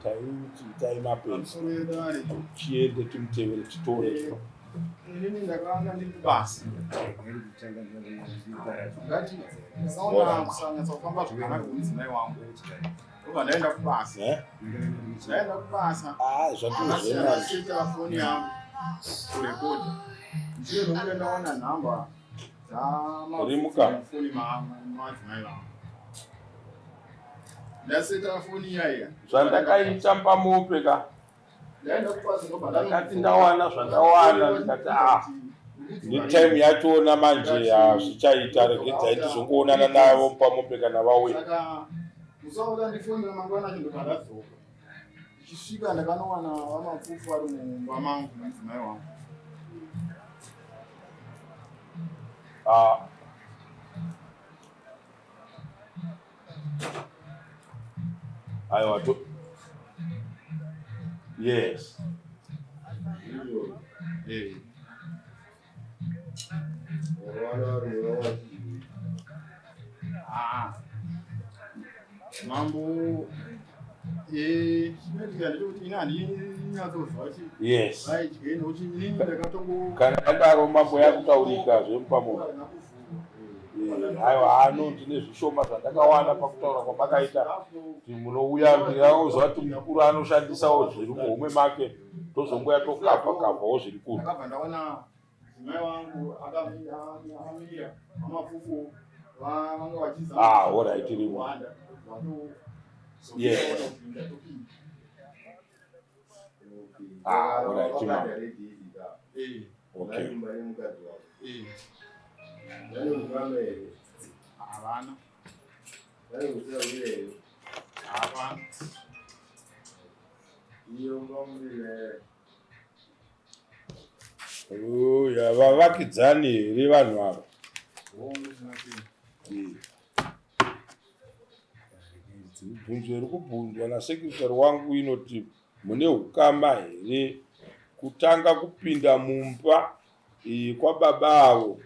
Taiti itai mapenzi tiende timutevere titore eh, inini ndakanga ndiri kubasa ndati ndakaona kusanyatsa kufamba zvakanaka kwemudzimai wangu ndobva ndaenda kubasa eh? ndaenda kubasa ah, zvatozvena foni yangu kurekodha ndiyo ndokuti ndaona nhamba Rimuka. Foni madzimai vangu. Ndaseta foni iya iya. Zvandakaita pamope ka. Ndakati ndawana zvandawana ndikati ah netime yachona manje hazvichaita regedzai ndizongoonana navo pamope kana vauya. Saka musaoda ndifonera mangwana acho ndobva ndadzoka. Ndichisvika ndakanowana vamafufu vari mumba mangu nemudzimai wangu. Ah. Aiwa to Yes. Eh. Ah. Mambo eh chinoitika ndechekuti ini handinyatsoziva kuti Yes. vaidyei nokuti inini ndakatongo Kana adaro mambo yakutaurika zvemupamoyo. Eh, Aiwa ano ndine zvishoma zvandakawana pakutaura kwamakaita kuti munouya ndingaziva kuti mukuru anoshandisawo zviri muhomwe make tozongoya tokavha kavhawo zviri kure. Ndakabva ndaona mudzimai wangu akamira vamafufu vanga vachizama Ah, alright, irimo. Yes. Ah, alright, ma. Okay. Havana. Havana. Uya vavakidzani here vanhu ava? Mibvunzo iri kubvunzwa nasekretary wangu inoti mune ukama here kutanga kupinda mumba iyi kwababa avo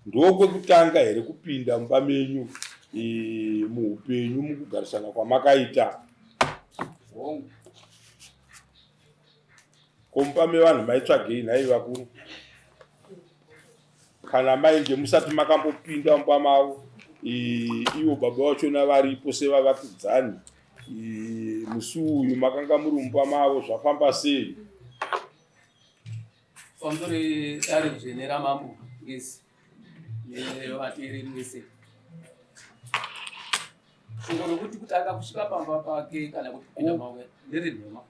ndokwekutanga here kupinda mumba menyu muupenyu mukugarisana kwamakaita? Ko mumba mevanhu maitsvagei nhai vakuru? Kana mainge musati makambopinda mumba mavo ivo baba vachona varipo sevavakidzani musi uyu makanga muri mumba mavo zvafamba sei? Pamusoro dare dzvene ramambo Ngezi nevateereri vese. Shoko rokuti kutanga kusvika pamba pake kana kuti kupinda mauya nderenhema.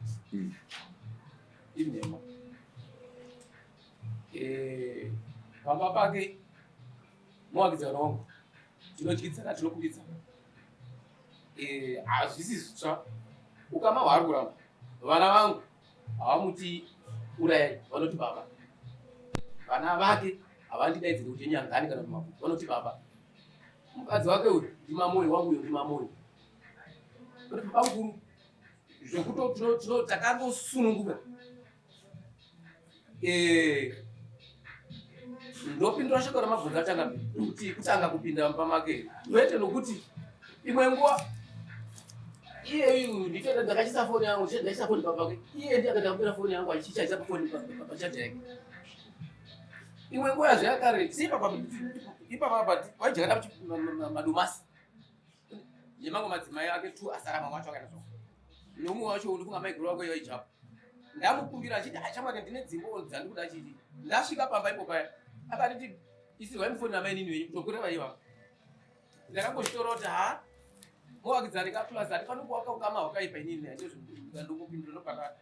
Inhema. Eh, pamba pake muvakidzani wangu tinodyidzana tinokukidzana. Eh, hazvisi zvitsva. Ukama hwaari kuramba. Vana vangu havamuti urayai vanoti baba vana vake havandidaidziri kuti nyangani kana kuti vanoti baba mukadzi wake uyu ndimamoyo wangu uyu ndimamoyo kuti baba mukuru zvekuto takangosununguka eh, ndopindura shoko ramabvunza atanga kuti kutanga kupinda mumba make kwete nokuti imwe nguva iye nditoita ndakachisa foni yangu ndachisa foni pamba iye ndiye akaita kupira foni yangu achichaisa pafoni pachaja yake imwe nguva yazvayakare siipapa ipapa waijakata madomasi yemamwe madzimai ake tu asara mamwe acho akaita zvako neumwe wacho undifunga maiguru wako yaijapo ndamukumbira achiti achamwari ndine dzimbo dzandikuda achiti ndasvika pamba ipo paya akanditi isirwai mufoni namainini venyu kutokureva ivava ndakangozvitora kuti ha muvakidzani ka plus handifaniri kuwaka ukama hwakaipa inini ndokupindura ndopaka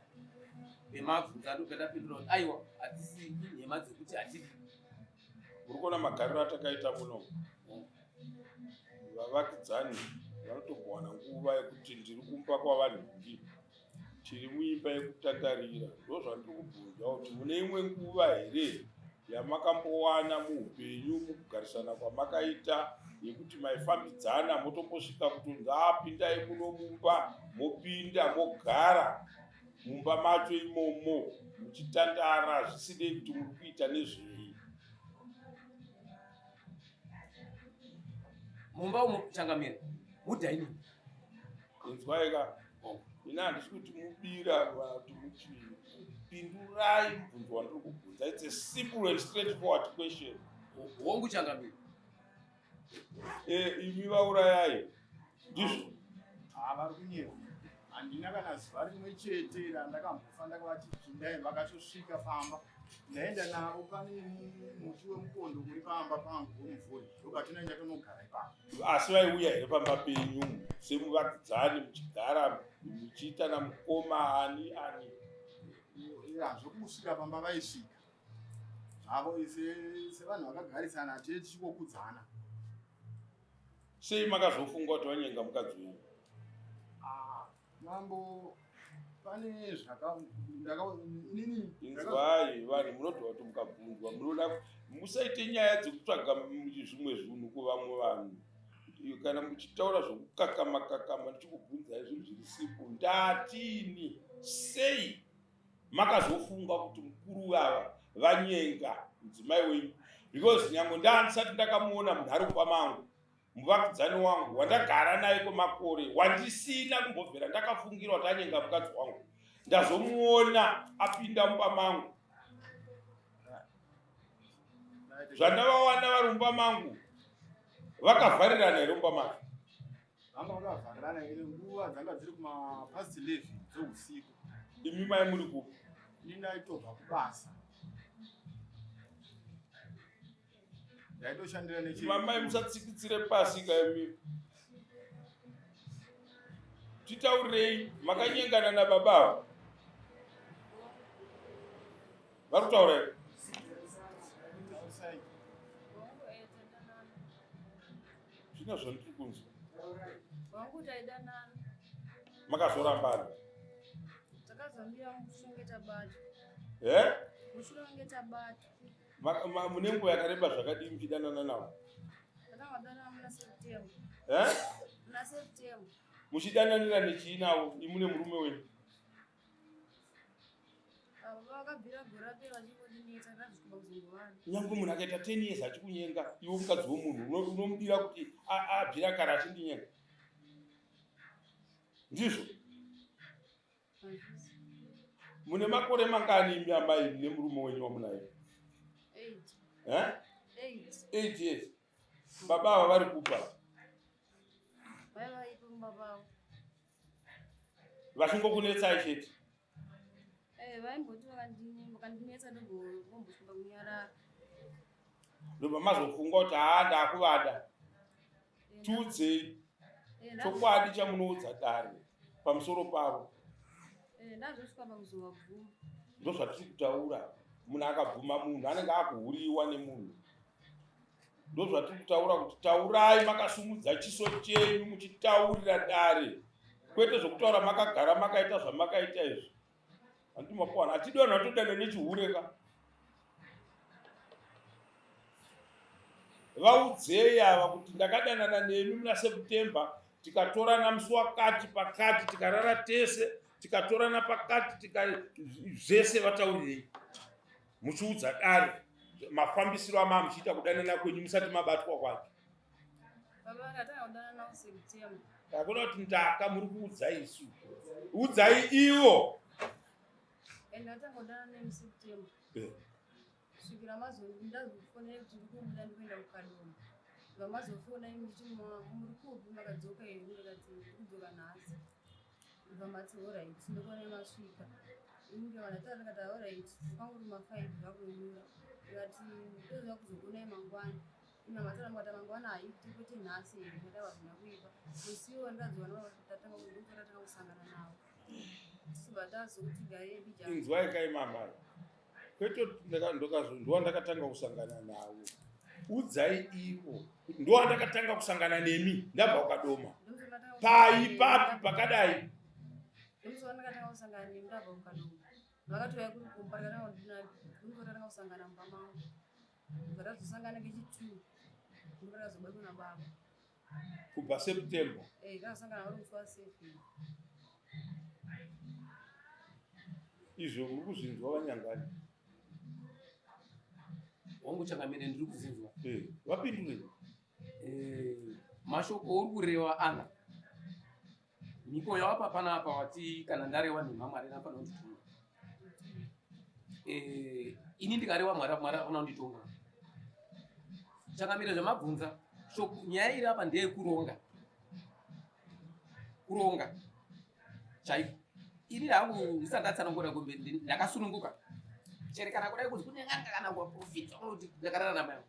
vemabvunza ndobva ndapindura kuti aiwa hadzisi inhema dzekuti hatidi Muri kuona magariro atakaita muno vavakidzani vanotombowana nguva yekuti ndiri kumba kwavanhingi tiri muimba yekutandarira ndozvandiri kubvunza kuti mune imwe nguva here yamakambowana muupenyu mukugarisana kwamakaita yekuti maifambidzana motombosvika kutonzi apindai ah, muno mumba mopinda mogara mumba macho imomo muchitandara zvisinei kuti muri kuita nezvei mumba umu changamire mudining inzwai ka oh. Ini handisi kuti mubira kana kuti muchii. Pindurai mubvunzo wandiri kubvunza. It's a simple and straightforward question. Hongu changamire. Eh, imi vaurayai. Ndizvo. Ah, vari kunyepa. Handina kana zuva rimwe chete randakambofa ndakavati pindai vakatosvika pamba. Ndaenda navo pane muti wemukondo uri pamba pangu wemumvuri ndopatinoenda tonogara ipapo. Asi vaiuya here pamba penyu semuvakidzani muchigara muchiitana mukoma ani ani? Ya, zvokusvika pamba vaisvika zvavo sevanhu vakagarisana tee tichikokudzana. Sei makazofunga kuti vanyenga mukadzi wenyu? Ah, mambo pane zvaka ndaka inini Inzwai vanhu munodwa kuti mukabvunzwa munoda musaite nyaya dzekutsvaga zvimwe zvinhu kuvamwe vanhu. Kana muchitaura zvokukakama kakama ndichikubvunzai zvinhu zviri simple. Ndatini sei makazofunga kuti mukuru ava vanyenga mudzimai wenyu? Because nyange ndandisati ndakamuona munhu ari kumba mangu, muvakidzani wangu wandagara naye kwemakore, wandisina kumbobvira ndakafungira kuti anyenga mukadzi wangu, ndazomuona apinda mumba mangu. Zvandavawana vari mumba mangu vakavharirana here mumba macho? Vanga vakavharirana here nguva dzanga dziri kuma past 11 dzeusiku. Imi mai muri kupi? Ini ndaitobva kubasa. Ndaitoshandira nechi. Mamai musatsikitsire pasi kaimi. Titaurirei makanyengana nababa ava. Vari kutaura here? Zvino zvandiri kunzwa. Wangu taidanana. Makazorambana. Takazomira mushure tabatwa. Eh? Mushure wange tabatwa. Mune nguva yakareba zvakadii muchidanana navo? Takanga muna September. Eh? Muna September. Muchidananira nechii navo? Imune murume wenyu? Nyangwe munhu akaita 10 years achikunyenga, iwe mukadzi wemunhu unomudira kuti abvira kare achindinyenga. Ndizvo. Mune makore mangani imi amai nemurume wenyu wamunaye? 8. Eh? 8 years. Baba ava vari kupa. Vachingokunetsai chete. Vaimboti vakandinetsa ndogombosvika kunyarara. Ndobva mazofunga kuti haa ndakuvada. Tiudzei chokwadi chamunoudza dare pamusoro pavo. Ndazosvika pakuzovabvuma. Ndozvatiri kutaura. Munhu akabvuma munhu anenge akuhuriwa nemunhu. Ndozvatiri kutaura kuti taurai makasumudza chiso chenyu muchitaurira dare, kwete zvokutaura makagara makaita zvamakaita izvi. Handiti makuwana hatidi vanhu vatodana nechihure ka. Vaudzei ava kuti ndakadanana nemi muna September, tikatorana musi wakati pakati, tikarara tese, tikatorana pakati, tika zvese vataurirei muchiudza dare mafambisiro amaa muchiita kudanana kwenyu musati mabatwa kwacho. Hakuna kuti ndaka muri kuudza isu, udzai ivo. Kusvikira ndazofonera kuti ndiri kubuda ndikuenda kuKadoma. Vamazofona imi ndichiti muri kupi makadzoka here ndikati ndiri kudzoka nhasi. Ndobva mati alright ndokuona masvika. Ini ndikavana ndikati alright kwanguri ma5 vakunyura. Ndikati ndoziva kuzokuonai mangwana. Imi matara mukati mangwana haiti kwete nhasi here ndikati hazvina kuipa. Musiwo ndadzoka ndotatanga kusangana navo. Tichibva tazokuti garei mbijana. Inzwai kai mama. Kwete ndowandakatanga kusangana navo. Udzai ivo ndowandakatanga kusangana nemi ndabva kuKadoma. Pai papi pakadai? Ndakatanga kusangana nemi ndabva kuKadoma. Vakatouya kuri kumba ndakatanga kusangana mumba mangu. Ndakazosangana kechi2 ndopakazobatwa nababa. Kubva September. Takasangana vari musi wa7. Izvo muri kuzvinzwa vanyangani? Wangu changamire ndiri kuzvinzwa. Vapindure. Mashoko uri kureva ana. Mhiko yawapa panapa wati kana ndarewa nhema Mwari anofanira kunditonga. Eh, ini ndikarewa Mwari Mwari anofanira kunditonga. Changamire zvamabvunza so nyaya iri apa ndeyekuronga. Kuronga chaiko. Ini hangu ndisati ndatsanangura kumberi ndakasununguka. Chere kana kudai kuti kune n'anga kana kuprofita unoti ndakarara namai vangu.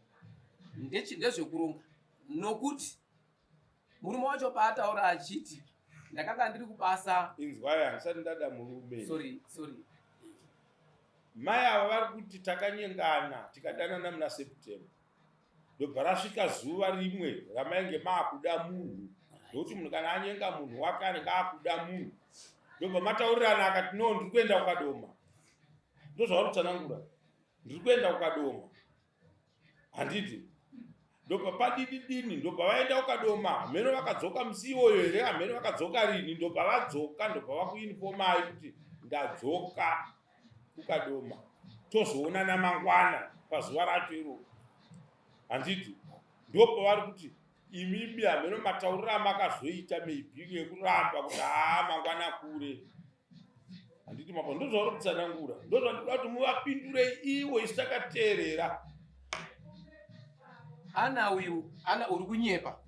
Ndezvekuronga nokuti murume wacho paataura achiti ndakanga ndiri kubasa. Inzwai, handisati ndada murume. Sorry, sorry. Mai ava vari kuti takanyengana tikadanana muna September, ndobva rasvika zuva rimwe ramainge maakuda munhu, nokuti munhu kana anyenga munhu wake anenge akuda munhu, ndobva mataurirana akati no, ndiri kuenda kuKadoma. Ndozvavari kutsanangura, ndiri kuenda kuKadoma, handiti? Ndobva padidi dini, ndobva vaenda kuKadoma, hameno vakadzoka musi iwoyo here, hameno vakadzoka rini, ndobva vadzoka, ndobva vakuinifomai kuti ndadzoka kuKadoma, tozoonana mangwana pazuva racho iro, handiti? Ndopavari kuti imimi hameno matauriro amakazoita maybe ekuramba kuti haa mangwana kure, handiti? Mapa ndozvauri kutsanangura, ndozvandikuda kuti muvapindure ivo, isu takateerera. Ana uyu, Ana uri kunyepa,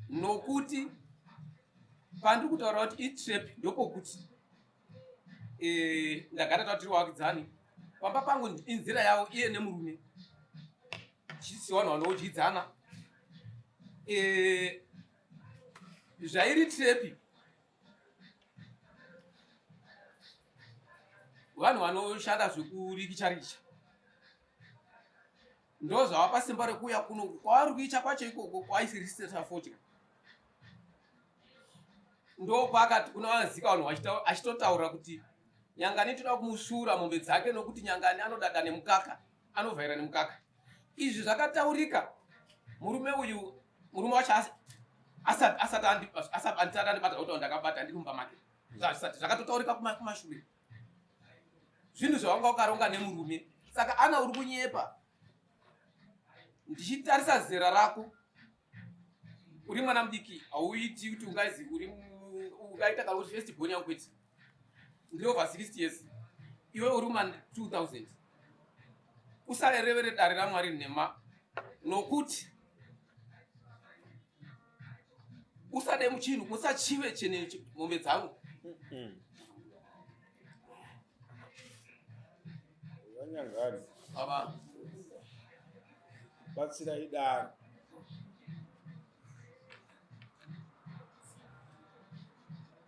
nokuti pandiri kutaura kuti itrap ndopokuti ndagara tati tiri wakidzani pamba pangu, inzira yavo iye nemurume chisi vanhu vanodyidzana. Zvairi trap, vanhu vanoshanda zvekurikicha richa, ndo zvavapa simba rekuuya kuno kwavari kuicha kwacho ikoko kwaisirisisa fodya. Ndopaakati kunowazika vanhu achitotaura kuti Nyangani toda kumusvuura mombe dzake nokuti Nyangani anodada nemukaka, anovhaira nemukaka. Izvi zvakataurika murume uyu, murume wacho asati andibata, kuti ndakabata ndiri mumba make, zvisati zvakatotaurika kumashure, zvinhu zvawanga wakaronga nemurume. Saka Ana uri kunyepa, ndichitarisa zera rako, uri mwana mudiki, hauiti kuti ungazi uri ungaita kana kuti first born yangu, kwete. Ndiri over 60 years, iwe uri ma 2000. Usarevere dare raMwari nhema, nokuti usade muchinhu, musachive chene mombe dzangu. VaNyangani, Baba. Batsirai dare.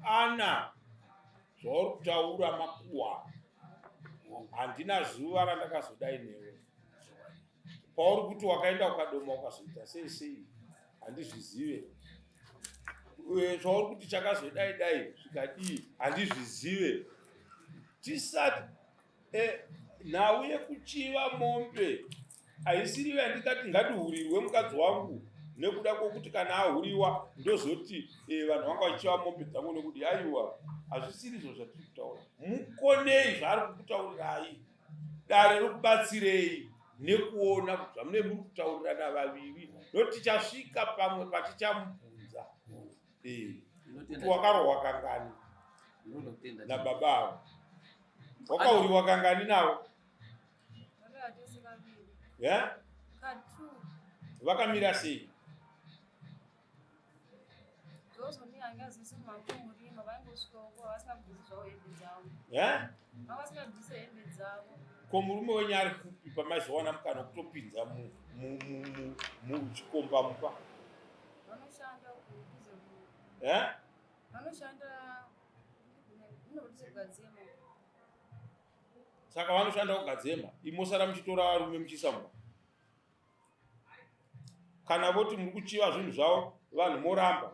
Ana, zvauri kutaura makuhwa, handina zuva randakazodai newe. Pauri kuti wakaenda ukadoma ukazoita sei sei, handizvizive. Zvauri kuti chakazodai dai zvikadii, handizvizive. Tisati nhau yekuchiva mombe haisiriyo yandikati ngadihurirwe mukadzi wangu nekuda kwokuti kana ahuriwa ndozoti vanhu vanga vachichiva mombe dzangu, nekuti aiwa, hazvisiri izvo zvatiri kutaura. Mukonei zvaari kukutaurirai, dare rokubatsirei nekuona kuti zvamune muri kutaurirana vaviri, nokuti tichasvika pamwe patichamubvunza kuti wakarohwa kangani nababa avo, wakauriwa kangani navo. Yeah? Vakamira sei? Yeah? Ko murume wenyu ari kupi pamaizowana mukana wekutopinza muchikomba mupa? Yeah? Saka vanoshanda kugadzema, imosara muchitora varume muchiisa mumba. Kana voti muri kuchiva zvinhu zvavo, vanhu moramba.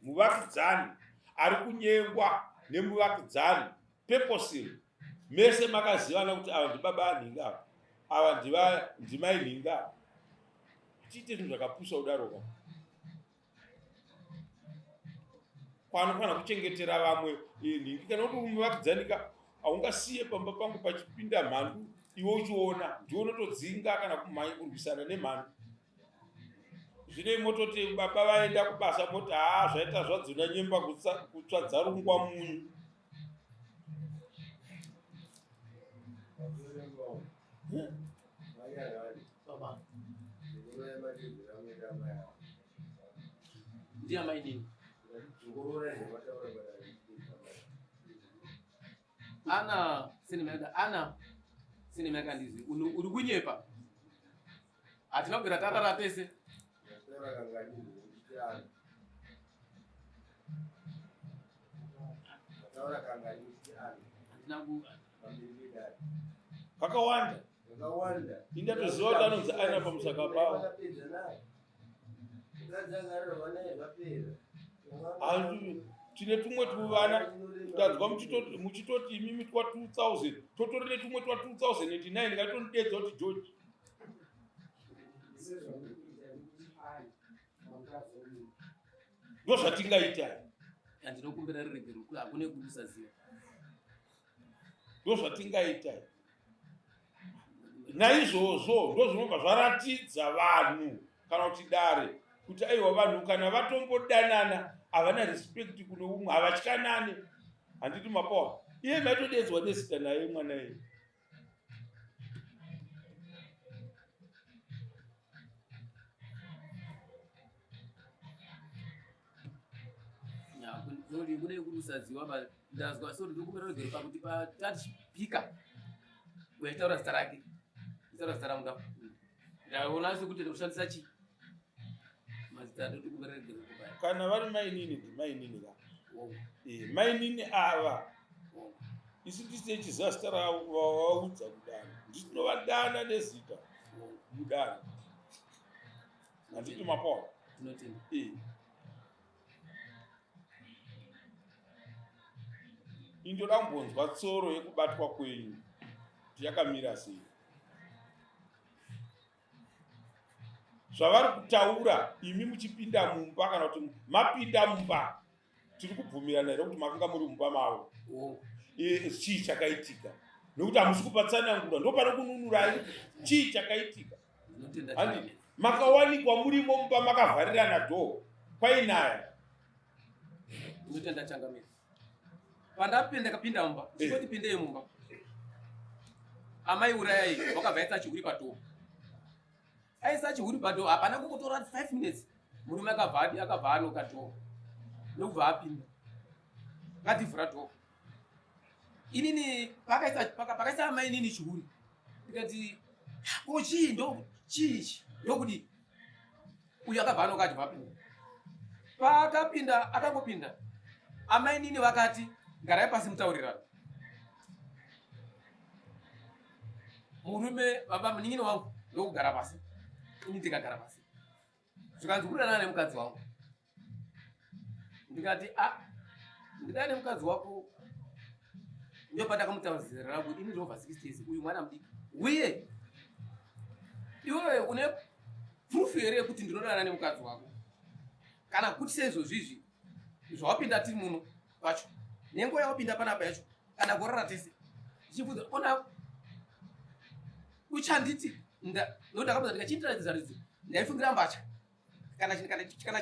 Muvakidzani ari kunyengwa nemuvakidzani purposely, mese makazivana kuti ava ndibaba anhinga, ava ava ndiva ndimai nhinga, tiite zvinhu zvakapusa kudaroka. Kwanofanira kuchengetera vamwe nhingi, kana kuti muvakidzani ka, haungasiye pamba pangu pachipinda mhandu iwe uchiona, ndiwe unotodzinga kana kumhanya kurwisana nemhandu. Zvinei mototi baba vaenda kubasa moti haa zvaita zvadzona nyemba kutsva dzarungwa munyu. Ndiye amainini. Ana sinimeka ana sinimeka ndizi uri kunyepa. Hatina kubvira tarara tese. Kakawanda. Indatoziva kuti anonzi ana pamusaka pavo. Tine tumwe tuvana tanzwa muchitoti imimi twa 2000 totori netumwe twa 2009 ngatonidedza kuti George. Ndozvatingaita. Andinokumbira ruregero hakune kusaziva. Ndozvatingaita. Naizvozvo ndozvinobva zvaratidza vanhu kana kuti dare kuti aiwa vanhu kana vatombodanana havana respect kune umwe havatyanani. Handiti mapowa iye maitodedzwa nezita naye mwana iye. Kune kusaziva ndazwa so ndinokumbira ruregero pakuti patachipika uyaitaura zita rake itaura zita rangu ndaona sekuti kushandisa chi mazita ndotokumbira ruregero kana vari mainini ndimainini ka mainini ava isu tisine chiziva zita ravo vavaudza kudana nditinovadana nezita mudana handiti mapoa indoda kumbonzwa tsoro yekubatwa kwenyu kuti yakamira sei. Zvavari kutaura imi muchipinda mumba kana kuti mapinda mumba tiri kubvumirana here kuti makanga muri mumba mavo? Chii chakaitika? Nekuti hamusi kupa tsanangura, ndopane kununurai. Chii chakaitika? Handi makawanikwa murimo mumba makavharirana dhoo kwainaya. Ndinotenda changamire. Pandapinda kapinda mumba, ndikoti pindei mumba. Amai urayai wakabva aisa chihuri padhoo. Aisa chihuri padhoo hapana kungotora 5 minutes. Murume akabva adi akabva anoka dhoo. Ndokubva apinda. Ngativhura dhoo. Inini pakaisa pakaisa amai inini chihuri. Ndikati ko chii ndo chii ichi ndokudii? Uyu akabva anoka achibva apinda. Paakapinda akangopinda. Amainini vakati garai pasi mutaurirano. Murume baba munin'ina wangu ndokugara pasi. Ini ndikagara pasi. Zvikanzi kudanana nemukadzi wangu. Ndikati a ndidane nemukadzi wako. Ndopandakamutaura zera rangu ini ndinobva 60 years uyu mwana mudiki. Uye iwewe une proof here yekuti ndinodanana nemukadzi wako? Kana kuti seizvozvizvi zvawapinda tiri muno pacho nenguva yawapinda panapa yacho kana kurara tese ndichibvunza ona uchanditi ndakabvunza ndikachindiratidza ridzo ndaifungira mbatya kana kana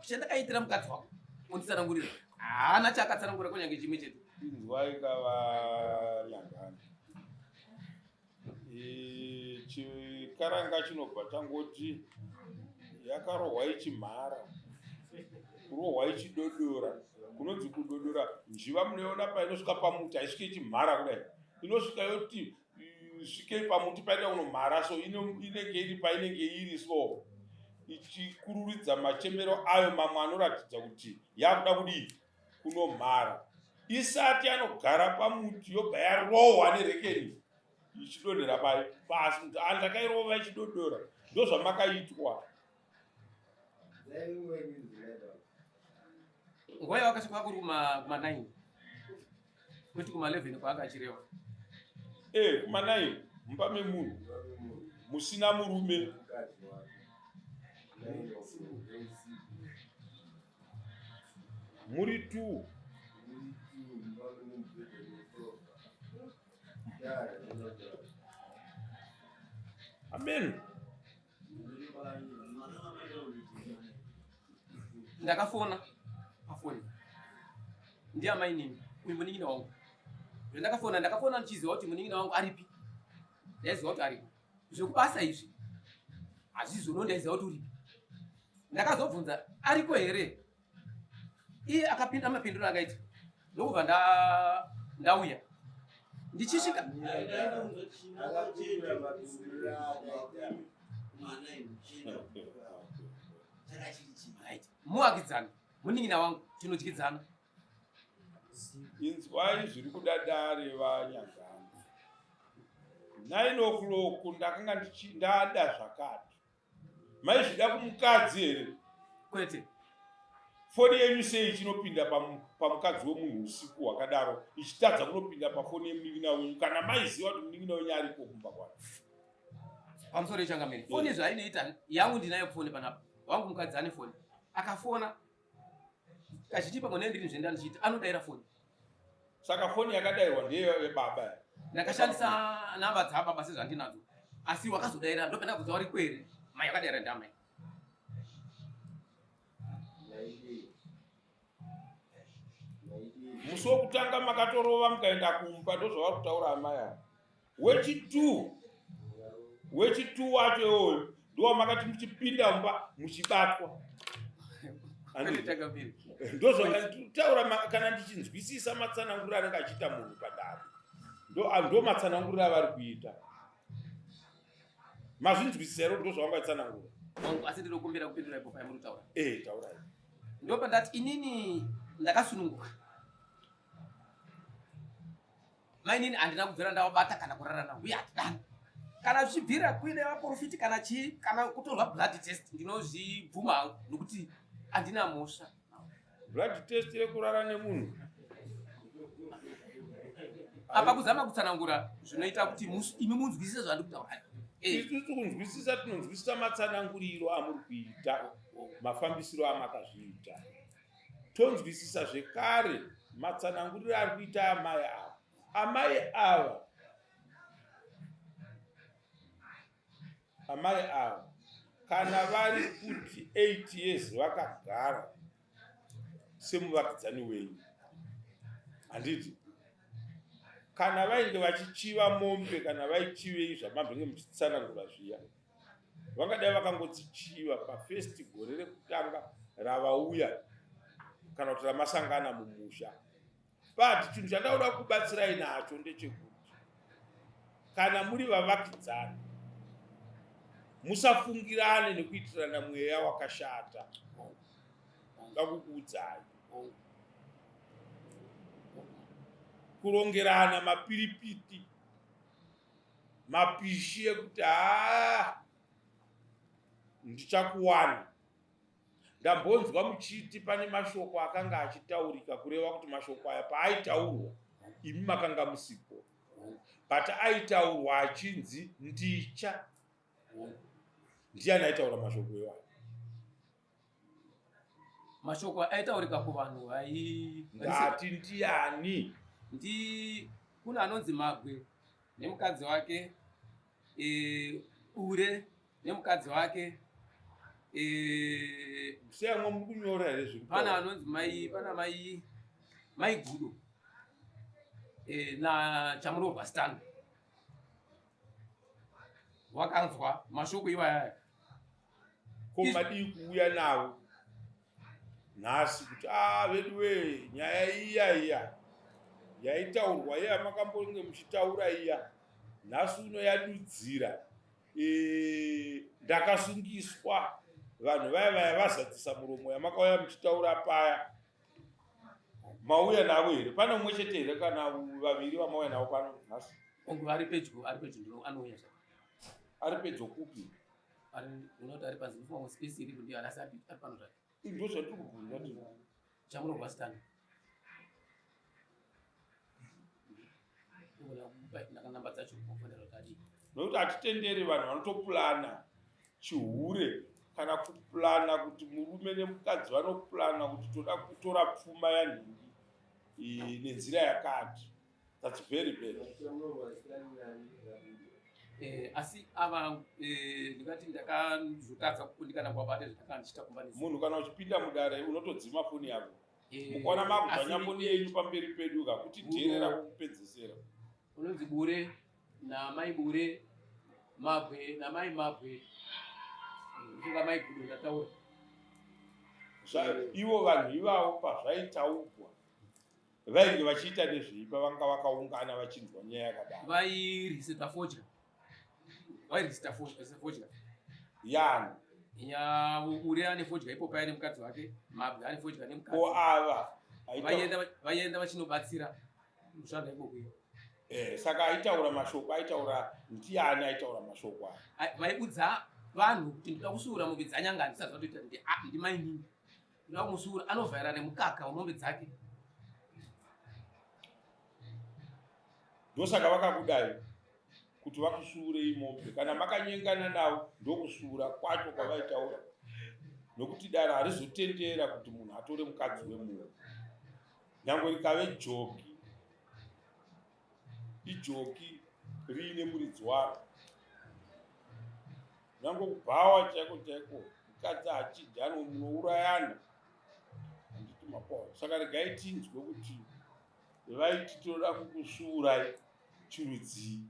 chandakaitira mukadzi wako unditsanangurira haana chaakatsanangura kunyange chimwe chete. Inzwai kavanyangani chikaranga chinobva changoti yakarohwa ichimhara kurohwa ichidodora kunonzi kudodora njiva munoiona painosvika pamuti haisvike ichimhara kudai inosvika yoti svikei pamuti paida kunomhara so inenge iri painenge iri so ichikururidza machemero ayo mamwe anoratidza kuti yakuda kudii kunomhara isati yanogara pamuti yobva yarohwa nerekeni ichidonhera pasi kuti andakairova ichidodora ndozvamakaitwa. Nguva yawakasvika kuri kuma 9 kwete kuma 11 kwaakachireva. Kuma 9 mumba memunhu musina murume. Muri 2. Amen. Ndakafona pafoni ndiamainini uyu munin'ina wangu. Ndakafona ndakafona ndichiziva kuti munin'ina wangu aripi, ndaiziva kuti aripo. Zvekubasa izvi hazvizono, ndaiziva kuti uripi. Ndakazobvunza ariko here, iye akapinda mapinduro akaita ndokubva ndauya ndichisvika. Muvakidzani munin'ina wangu, tinodyidzana. Inzwai zviri kuda dare vaNyagamba. 9 o'clock ndakanga ndada zvakati. Maizvida kumukadzi here? Kwete. Foni yenyu sei ichinopinda pamukadzi wemunhu usiku hwakadaro ichitadza kunopinda pafoni yemunin'ina wenyu kana maiziva kuti munin'ina wenyu ariko kumba kwake? Pamusoro yechangamire, foni zvainoita yangu ndinayo foni panapa. Wangu mukadzi ane foni, akafona kazhinji pamwe nendiri zvenda ndichiita anodaira foni. Saka foni yakadairwa ndeyebaba? Ndakashandisa namba dzababa sezvandinadzo, asi wakazodaira ndopenda kubvunza wari kwere mai wakadaira ndamai. Musi wokutanga makatorova mukaenda kumba, ndozvavari kutaura amai ava. Wechi2 wechi2 wacho iwoyo ndowamakati muchipinda mumba muchibatwa. Ndozvataura kana ndichinzwisisa matsananguriro anenge achiita munhu padare, ndo matsananguriro avari kuita. Mazvinzwisisa here? Ndozvavanga tsanangura. Asi ndinokumbira kupindura ipo pamuri kutaura. Eh, taurai. Ndopandati inini ndakasununguka mainini, handina kubvira ndavabata kana kurara navo, uye hatidani. Kana zvichibvira kuine vaprofiti kana chii kana kutorwa blood test, ndinozvibvuma hangu nokuti handina mhosva. Blood test rekurara nemunhu? Apa kuzama kutsanangura zvinoita kuti imi munzwisise zvandiri kutaura. Isusu kunzwisisa tinonzwisisa matsananguriro amuri kuita, mafambisiro amakazviita. Tonzwisisa zvekare matsananguriro ari kuita amai ava. Amai ava, amai ava kana vari kuti 8 years vakagara semuvakidzani wenyu, handiti? Kana vainge vachichiva mombe, kana vaichivei zvamambenge muchitsanangura zviya, vangadai vakangodzichiva pafirst gore rekutanga ravauya kana kuti ramasangana mumusha. But chinhu chandauda kubatsirai nacho ndechekuti kana muri vavakidzani, musafungirane nekuitirana mweya wakashata. Ndakukuudzai, kurongerana mapiripiti mapishi ekuti haa, ndichakuwana. Ndambonzwa muchiti pane mashoko akanga achitaurika, kureva kuti mashoko aya paaitaurwa imi makanga musipo, but aitaurwa achinzi ndicha. Ndiani aitaura mashoko iwayo? Mashoko aitaurika kuvanhu vai Ndati ndiani? Ndi kuna anonzi Magwe nemukadzi wake, Ure nemukadzi wake, Seyamwe muri kunyora here zviri? Pana anonzi mai, pana mai Gudo na Chamunorwa Stan. Wakanzwa mashoko iwayaya? Ko madii kuuya navo nhasi kuti a veduwe, nyaya iya iya yaitaurwa iya makambonge muchitaura iya, nhasi uno yadudzira, ndakasungiswa, vanhu vaya vaya vazadzisa muromo yamakauya muchitaura paya? Mauya navo here? Pane umwe chete here kana vaviri vamauya navo pano nhasi? Ongu ari pedyo, ari pedyo, ndino anouya. Ari pedyo kupi? Unoti ari panzi ndifunga space iripo, ndiyo asi ari pano zvake. Ndo zvatiri kubvunza ti Chamunorwa Stan namba dzacho kufonera kuti adii. Nokuti hatitenderi vanhu vanotopulana chihure kana kupulana kuti murume nemukadzi vanopulana kuti toda kutora pfuma yanhingi nenzira yakati. That's very bad. Eh, asi ava eh, ndingati ndakazotadza kukundikana kuwabata zvandakanga ndichiita kumba munhu kana uchipinda mudare unotodzima foni yako eh, mukaona makudzvanya foni yenyu pamberi pedu ka kuti dherera kukupedzesera unonzi bure namai bure mabwe namai mabwe ndofunga mai gudo ndataura ivo vanhu ivavo pazvaitaugwa vainge vachiita nezvei pavanga vakaungana vachinzwa nyaya yakadaro vairisita fodya vairisita fodya yani uri ane fodya ipo paya nemukadzi wake mabwe ane fodya nemukadzi ko ava vaienda vachinobatsira mushanda ikoko iyo eh, saka aitaura mashoko aitaura ndiani aitaura mashoko aya vaibudza vanhu kuti ndinoda kusuura mombe dzanyanga ndisati vatoita ndimainini Ndoda kumusura anovhaira nemukaka wemombe dzake. Ndosaka vakakudai kuti vakusuurei mombe kana makanyengana navo ndokusuura kwacho kwavaitaura nokuti dare harizotendera kuti munhu atore mukadzi wemunhu nyange rikave joki ijoki riine muridzi waro nyange kubhawa chaiko chaiko mukadzi hachidya munourayana handiti mapawa saka regai tinzwe kuti vaiti tinoda kukusvuurai chirudzii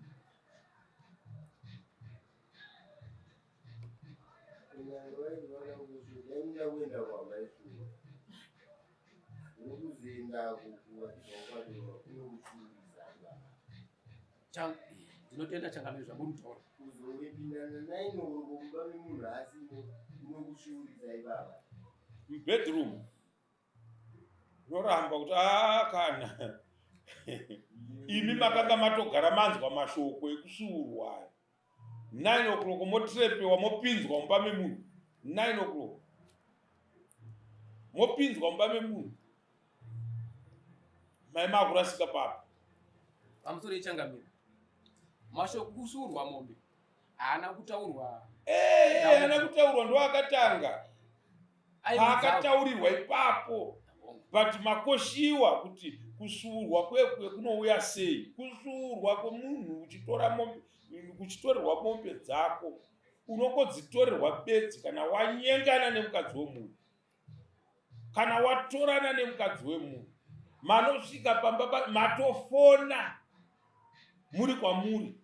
Ndinotenda changamire zvamuri kutaura. Kuzowepinana nainoro mumba memunhu asimo unokushuurisai baba. Mubedroom unoramba kuti aa kana imi makanga matogara manzwa mashoko ekusuurwa aya 9 o'clock motrepewa mopinzwa mumba memunhu 9 o'clock mopinzwa mumba memunhu mai makurasika papi pamusoro yechangamiro mashoko kusuurwa mombe haana kutaurwa haana kutaurwa ndoakatanga paakataurirwa ipapo but makoshiwa kuti kusuurwa kwekwe kunouya sei kusuurwa kwemunhu uchitora mombe uchitorerwa mombe dzako unongodzitorerwa bedzi kana wanyengana nemukadzi wemunhu kana watorana nemukadzi wemunhu manosvika pamba matofona muri kwamuri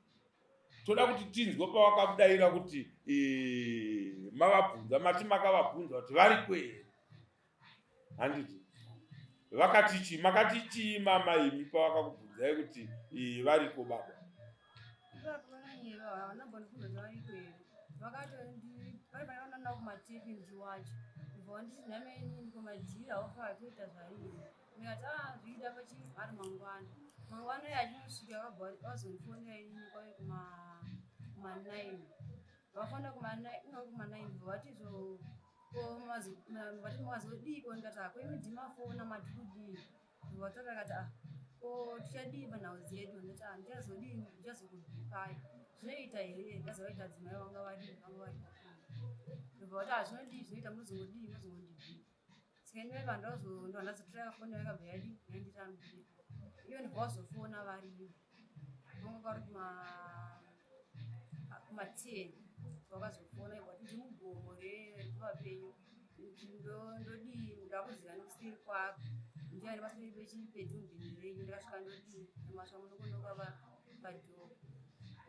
toda kuti tinzwe pawakabudaira kuti eh, mavabvunza mati makavabvunza kuti variko here handiti vakati chii makati chii mama imi pavakakubvunzai kuti eh, variko baba Ndikati ah zviita pachi ari mangwana. Mangwana iye achinosvika vakabva vazondifonera inini kwave kuma kuma 9. Vafona kuma 9 no kuma 9 vati zvo ko mazo vati mazodii ko ndikati ah ko imi ndimafona mati kudii. Vataura vakati ah ko tichadii panhau dzedu ndati ah ndichazodii ndichazokubvipai. Zvinoita here ndazovaita dzimai vanga vari vanga vari pakuru. Ndobva vati ah zvinodii zvinoita mozongodii mozongondibvira. Saka ini vaiva ndazotora foni yakabva yadi yandirambira. Iyo ndibva wazofona variyo. Vanga vari kuma kuma 10 vakazofona ikati ndiri mugomo rekuvapenyu ndodii ndakuziva nekuseri kwako ndiani paseri pedhumbi renyu ndakasvika ndodii masva munokonoka padhoo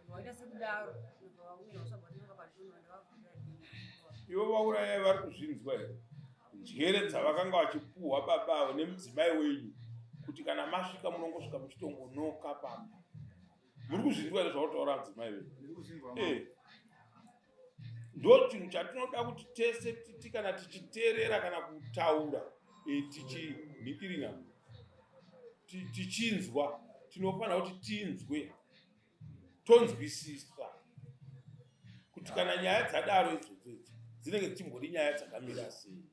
vaita sekudaro ndobva vauya vasvabva vanonoka padhoo ndavavhurira dhoo ivo vaurayai vari kuzvinzwa here njere dzavakanga vachipuhwa baba avo nemudzimai wenyu kuti kana masvika munongosvika muchitongonoka pamba muri kuzvinzwa here zvautaura mudzimai wenyu eh. ndo chinhu chatinoda kuti tese titi kana tichiteerera kana kutaura eh, tichinhikirina tichinzwa tinofanira kuti tinzwe tonzwisisa kuti kana nyaya dzadaro idzodzo idzi dzinenge dzichimbodi nyaya dzakamira sei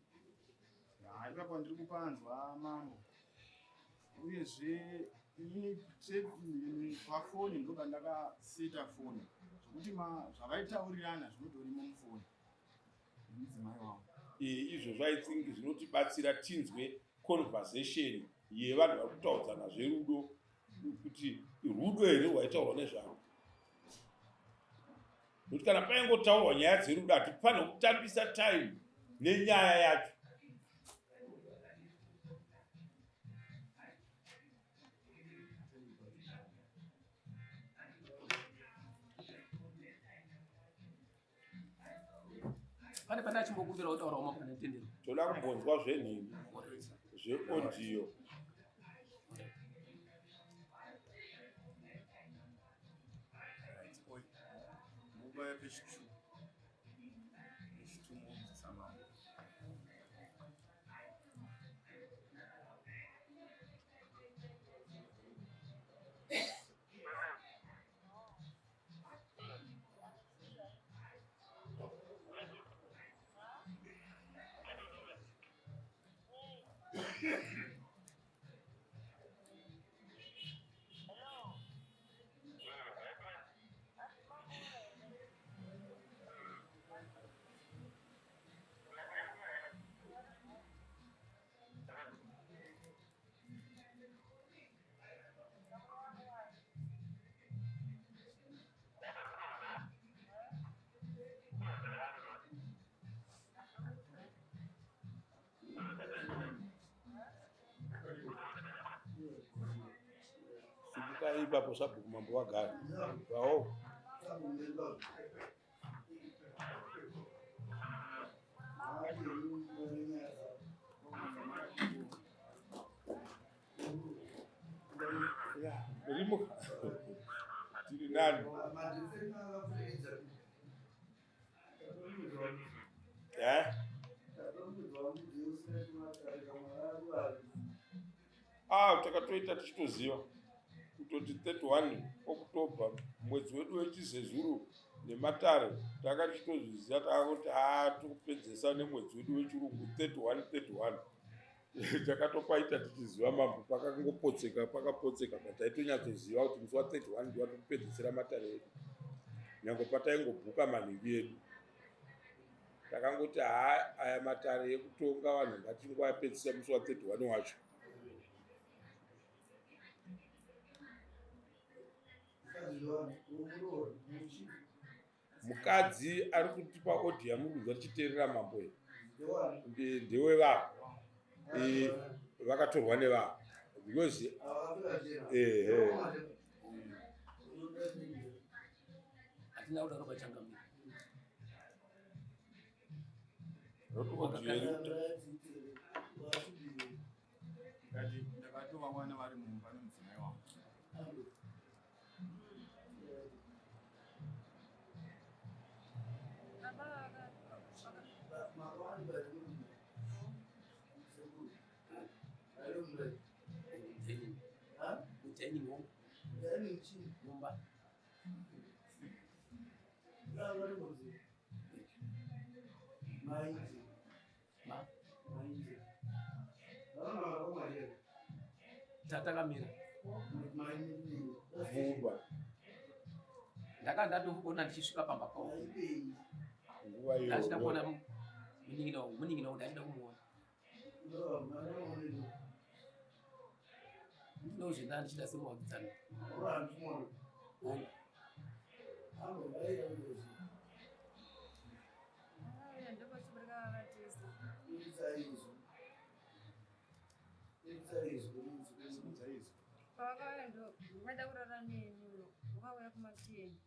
ipapo ndiri kupanzwa mambo uyezve ini pafoni ndoba ndakaseta foni zvekuti zvavaitaurirana zvinotorimo mufoni nemudzimai wangu izvo i think zvinotibatsira tinzwe conversation yevanhu vari kutaudzana zverudo kuti rudo here rwaitaurwa nezvaro Nokuti kana paingotaurwa nyaya dzerudo hatifanirwe kutambisa time nenyaya yacho. Pane pane achimbokumbira kutaura uma pane tendero. Toda kumbonzwa zvenhingi zveaudio. Nguva yepechi 2. Pechi 2 mobvisa mambo. Simukai ipapo sabhuku mambo vagara vawo. Rimo tiri nani? Eh? Ah, takatoita tichitoziva kutoti 31 October mwedzi wedu wechizezuru nematare tanga tichitozviziva takakuti haa tikupedzesa nemwedzi wedu wechirungu 31 31 takatopaita tichiziva mambo pakangopotseka pakapotseka but taitonyatsoziva kuti musi wa 31 ndiwa tikupedzesera matare edu nyange pataingobhuka manhivi edu takangoti haa aya matare ekutonga vanhu ngatingoapedzisa musi wa 31 wacho. Mukadzi ari kutipa audio yamuri kunzwa tichiteerera mambo iyi ndewevanhu vakatorwa nevanhu because ehe hatina kudaro pachangamira Ndakatovawana vari mumba nemudzimai wangu. Mumba. Tatakamira mumba. Ndakanga ndatoona ndichisvika pamba pavo. Nguva iyo. Ndachida kuona munin'ina wangu, munin'ina wangu ndachida kumuona. Ndinozvenda ndichida semuvakidzani. Hongu. Pavakauya ndo vaida kurara neni vakauya kumateni.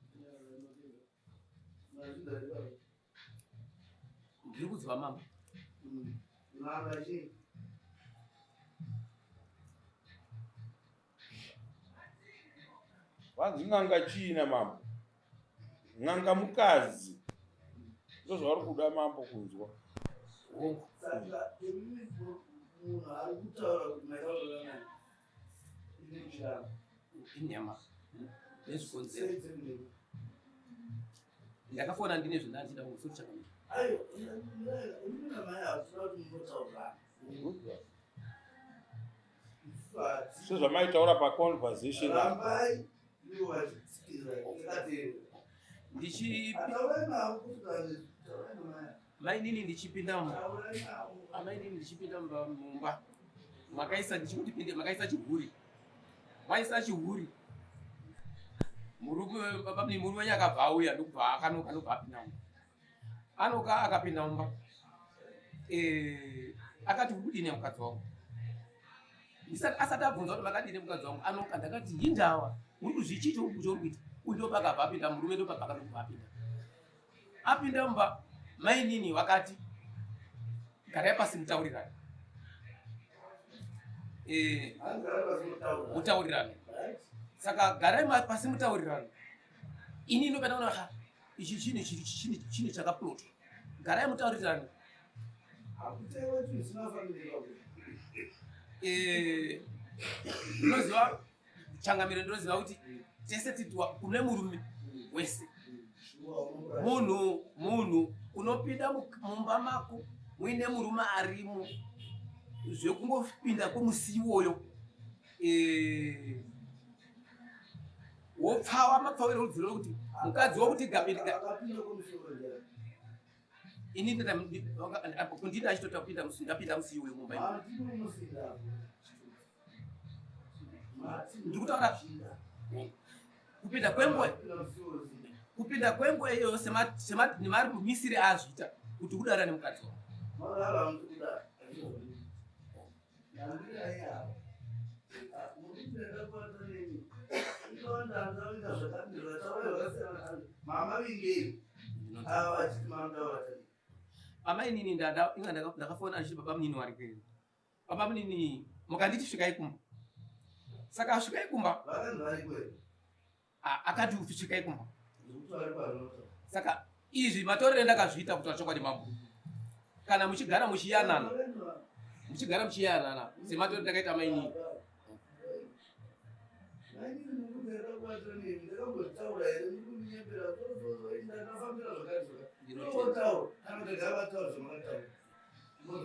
Ndiri kuziva mama. Vanzi n'anga chii namambo? N'anga mukadzi. Ndozvavari kuda mambo kunzwa. Hongu. Saka imimi munhu ari kutaura kuti maitaura naye ine Inyama. Nezvikonzero. Ndakafona ndine zvandandida kumusoro chakamira. Aiwa, imimi namai hazvina kuti munotaurirana. Sezvamaitaura paconversation. Rambai ivo vachitsikira takateerera. Ndichi Taurai navo kuti taurai namai. mainini ndichipinda Taurai navo. amainini ndichipinda mumba mumba makaisa ndichikuti pinde makaisa chihuri. Waisa chihuri. Murume baba murume wenyu akabva auya ndokubva akanoka ndobva apinda mumba. Anoka akapinda mumba. Eh, akati uri kudini mukadzi wangu? Ndisati asati abvunza kuti makadini mukadzi wangu anoka ndakati hindawa uri kuzvichii chouri kuita? Uyu ndopakabva apinda murume ndopabva akandobva apinda. Apinda mumba mainini vakati garai pasi mutaurirane. Eh, mutaurirane. Saka garai pasi mutaurirane. Ini ndopenda kuona ha ichi chinhu chiri chinhu chakaplotwa. Garai mutaurirane. Eh, ndinoziva changamire ndinoziva kuti tese titiwa kune murume wese munhu munhu unopinda mumba mako muine murume arimo zvekungopinda kwemusi iwoyo eh, wopfawa mapfawiro rudziro rwekuti mukadzi wokuti gapinda ini kundida achitotapinda musi ndapinda musi iwoyo mumba ndikutaura kupinda kwenguva kupinda kwenguva iyoyo nemamisiri aazviita kuti kudara nemukadzi wako amainini ndakafona achiti baba munini wari kwenu Baba munini mukanditi svikai kumba. Saka svikai kumba. Akati svikai kumba. Saka izvi matorere ndakazviita kutaura chokwadi mambo. Kana muchigara muchiyanana. Muchigara muchiyanana sematorere ndakaita mainini.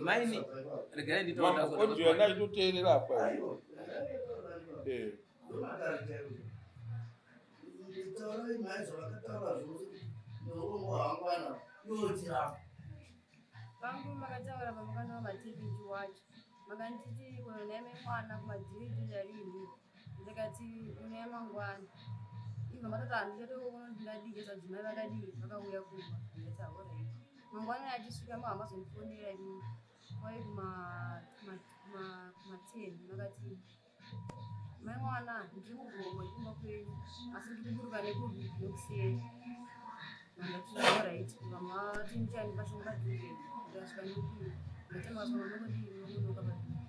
Maini regai nditaura. Audio yanga ichitoteerera apa. Eh. Pangu makataura pamukanwa matepi wacho makanditi kunoneme mwana kumadhiri ndarini ndikati une mangwana ibva matoti handichatoona ndingadii zvadzimai vakadii vakauya kumba ndikati ahoraiti mangwana achisvika mava mazondifonera imi kwai kuma10 makati mai mwana ndiri mugomo kumba kwenyu asi ndiri kuburuka nekupi nekuseri ndati horaiti vamwe vati ndichani pashinga padhuze ndikasvika ndopinda ndati makasvika munokodii munokodoka padhoo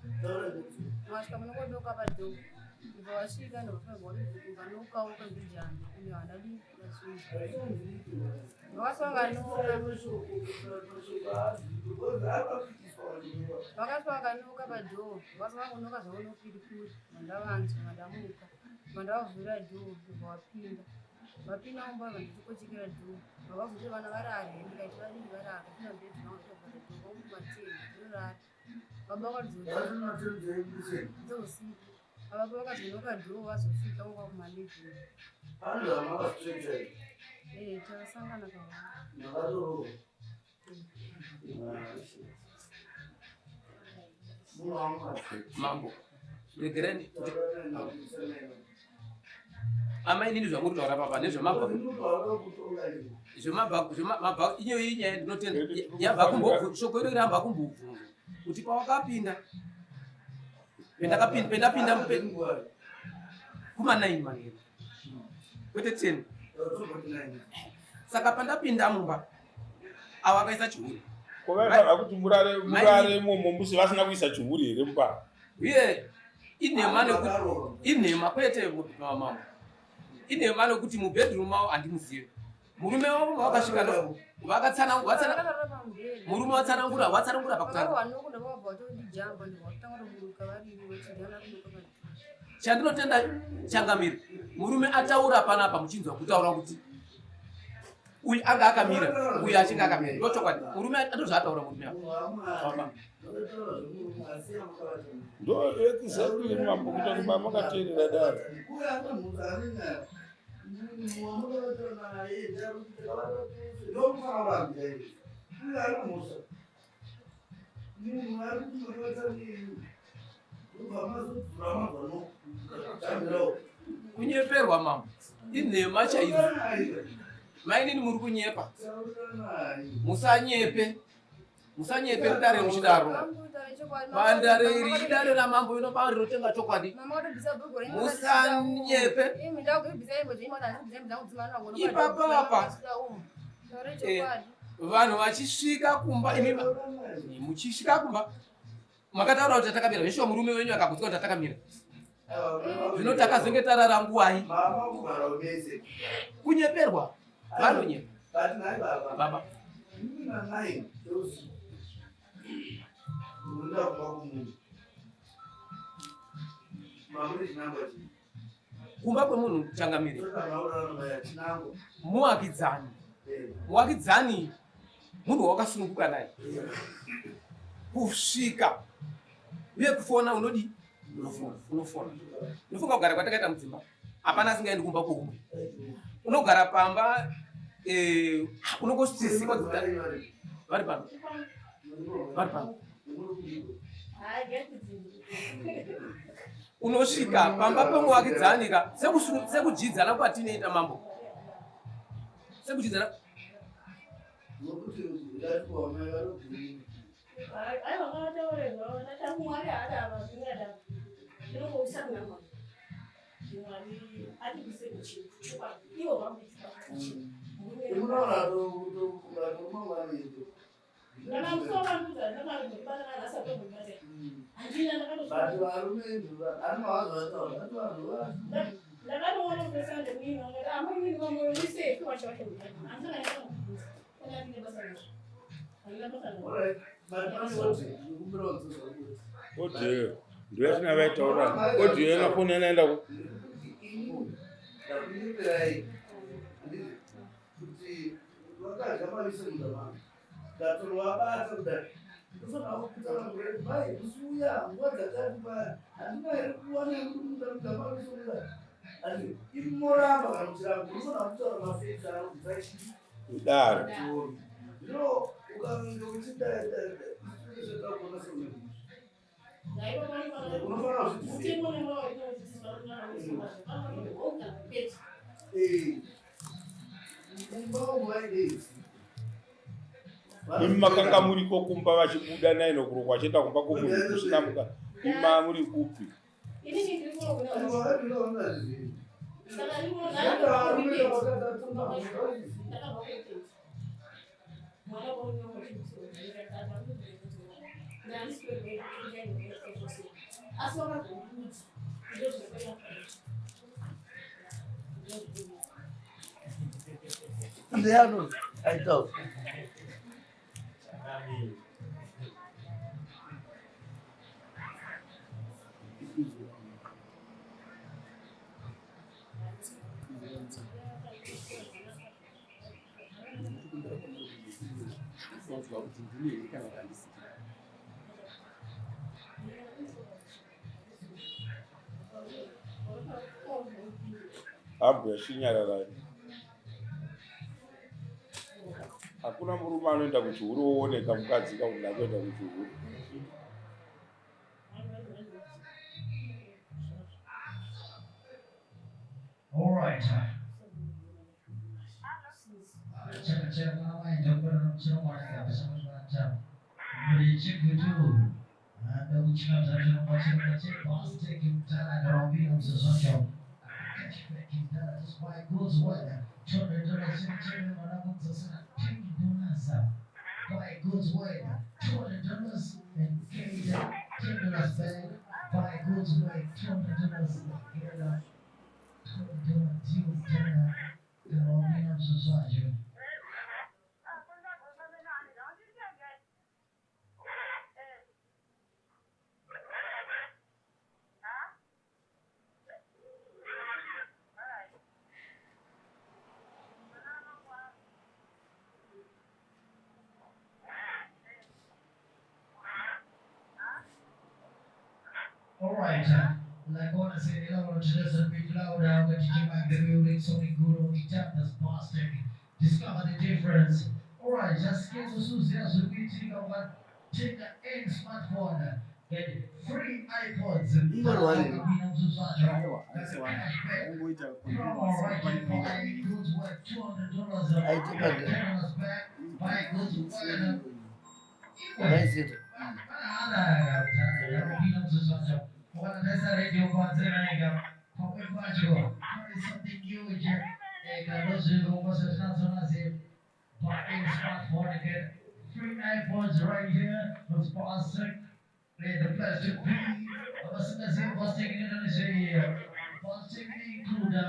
makasvika munokodoka padhoo ndibva wasvika ndobva vanoukauka mbijana ine handadi vakasvika vakanoka padhoo vakasvika vangonoka zvavo nopiripuri vandavanzwa vandamuka vandavavhura dhoo ndobva wapinda vapinda mumba vanditikochekera dhoo vavabvunza vana varare ndikati vadii varara pina bhedhi vangu ndobvara dhoo vangu matei ndorara baba vakadzoka dzeusiku baba vakazonoka dhoo vazosvika vanga kumalevheni eh takasangana kawa Mambo regereni amai nini zvamuri kutaura papa nezvemabva zvemabva zvemabva iyo inyaya ndinotenda yabva kumbobvu shoko iro ramba kumbobvunzwa kuti pawakapinda pendakapinda pendapinda kuma 9 manheru kwete 10 saka pandapinda mumba avo akaisa chihuri ko vaifanira kuti murare murare imomo musi vasina kuisa chihuri here mumba uye inhema nekuti inhema kwete mambo inhema nekuti mubedroom mavo handimuzive murume wavo vakasvika vakatsanangura murume watsanangura watsanangura pakutanga chandinotenda changamire murume ataura panapa muchinzwa kutaura kuti uyu anga akamira uyu achinge akamira ndochokwadi murume ndozvaataura murume apa ndo exactly mambo kuita kuti makateerera dare Kunyeperwa mambo. Inhema chaidzo. Mainini muri kunyepa. Musanyepe. Musanyepe mudare muchidaro. Bandare iri idare ramambo ino bauri rinotenga chokwadi. Musanyepe. Ipapa apa. Vanhu vachisvika kumba imi muchisvika kumba makataura kuti tatakamira zveshuwa murume wenyu akagutsika kuti tatakamira. Zvino takazenge tarara nguwai? Kunyeperwa. Vanonyepa. Baba. Kumba kwemunhu changamire. Muwakidzani. Muwakidzani munhu wakasununguka naye. Kusvika uye kufona unodi unofona. Unofunga kugara kwatakaita mudzimba. Hapana asingaendi kumba kwoumwe. Unogara pamba unongosvisikwa vari pano. Vari pano. Unosvika pamba pemuwakidzani ka sekudyidzana kwatinoita mambo. Sekudyidzana Audio ndoyatina vaitaura audio yena foni yanaenda ku kuti vakadya mavise munda mangu ndatorwabata kudai ndofanira kutsanangura kuti mai musi uya nguva dzakati paya handina here kuwana kuti munda munda mavise kudai andi imi moramba kana muchiramba unofanira kutaura mafacts anobvisa chii kudaro. Zvino ukange uchidai dai seune unofanira kuzvidzidzira. Mumba umu vaidei? Imi makanga muriko kumba vachibuda nainokuro kwachienda kumba kwomunhu kusina muka ima muri kupi? Ndiani aitaura? Unonzwa kuti ndini here kana kuti handisi. Hambwe chinyararai. Hakuna murume anoenda kuchihuri wooneka mukadzi kakuti ndakuenda kuchihuri. All right. Buy goods worth $200 and get $10 back. Buy goods worth $200 and get a $200 deal. Carolina Society. All right. Like I wanna say, a bit louder. When DJ Mike the building, Sonic Guru, Itapnas Boston. Discover the difference. All right, just get to Susie as we take our take the end smartphone. Ingori one here. Aiwa, haisi one. Aingoita continuous pane imwe. Aitoka Wakaiseta. Free iPods right here from Spartak. The place to be. Include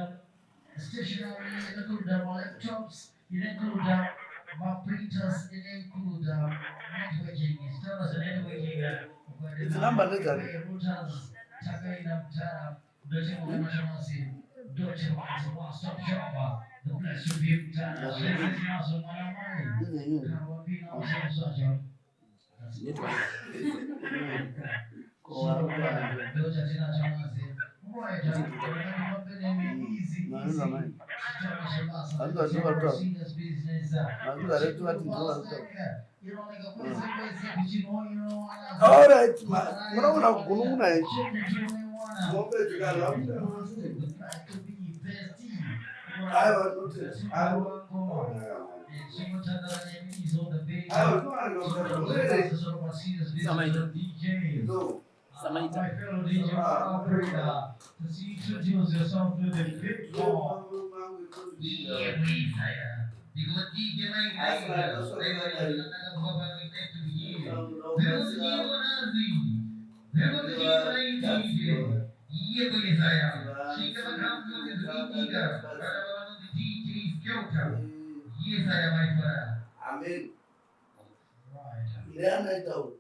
stationery, include laptops, include printers, include networking, installers and networking. Idzi namba ndedzani? Routers, takaenda mutara, ndotenga mashamasi, ndotenga one stop shop, the place to be mutara. Zvese tinazvo mwana mai. Ndedzenyu. Kana wapinda musamusacho. Network. Ko vari Alright, munoona kugunun'una ichi. Mombe dzikarya Aiwa, ndoti. Aiwa. Aiwa, Samaita. No. Samaita. My fellow DJ operator, to see introduce yourself to the big dog. Amen. Ndiani aitaura?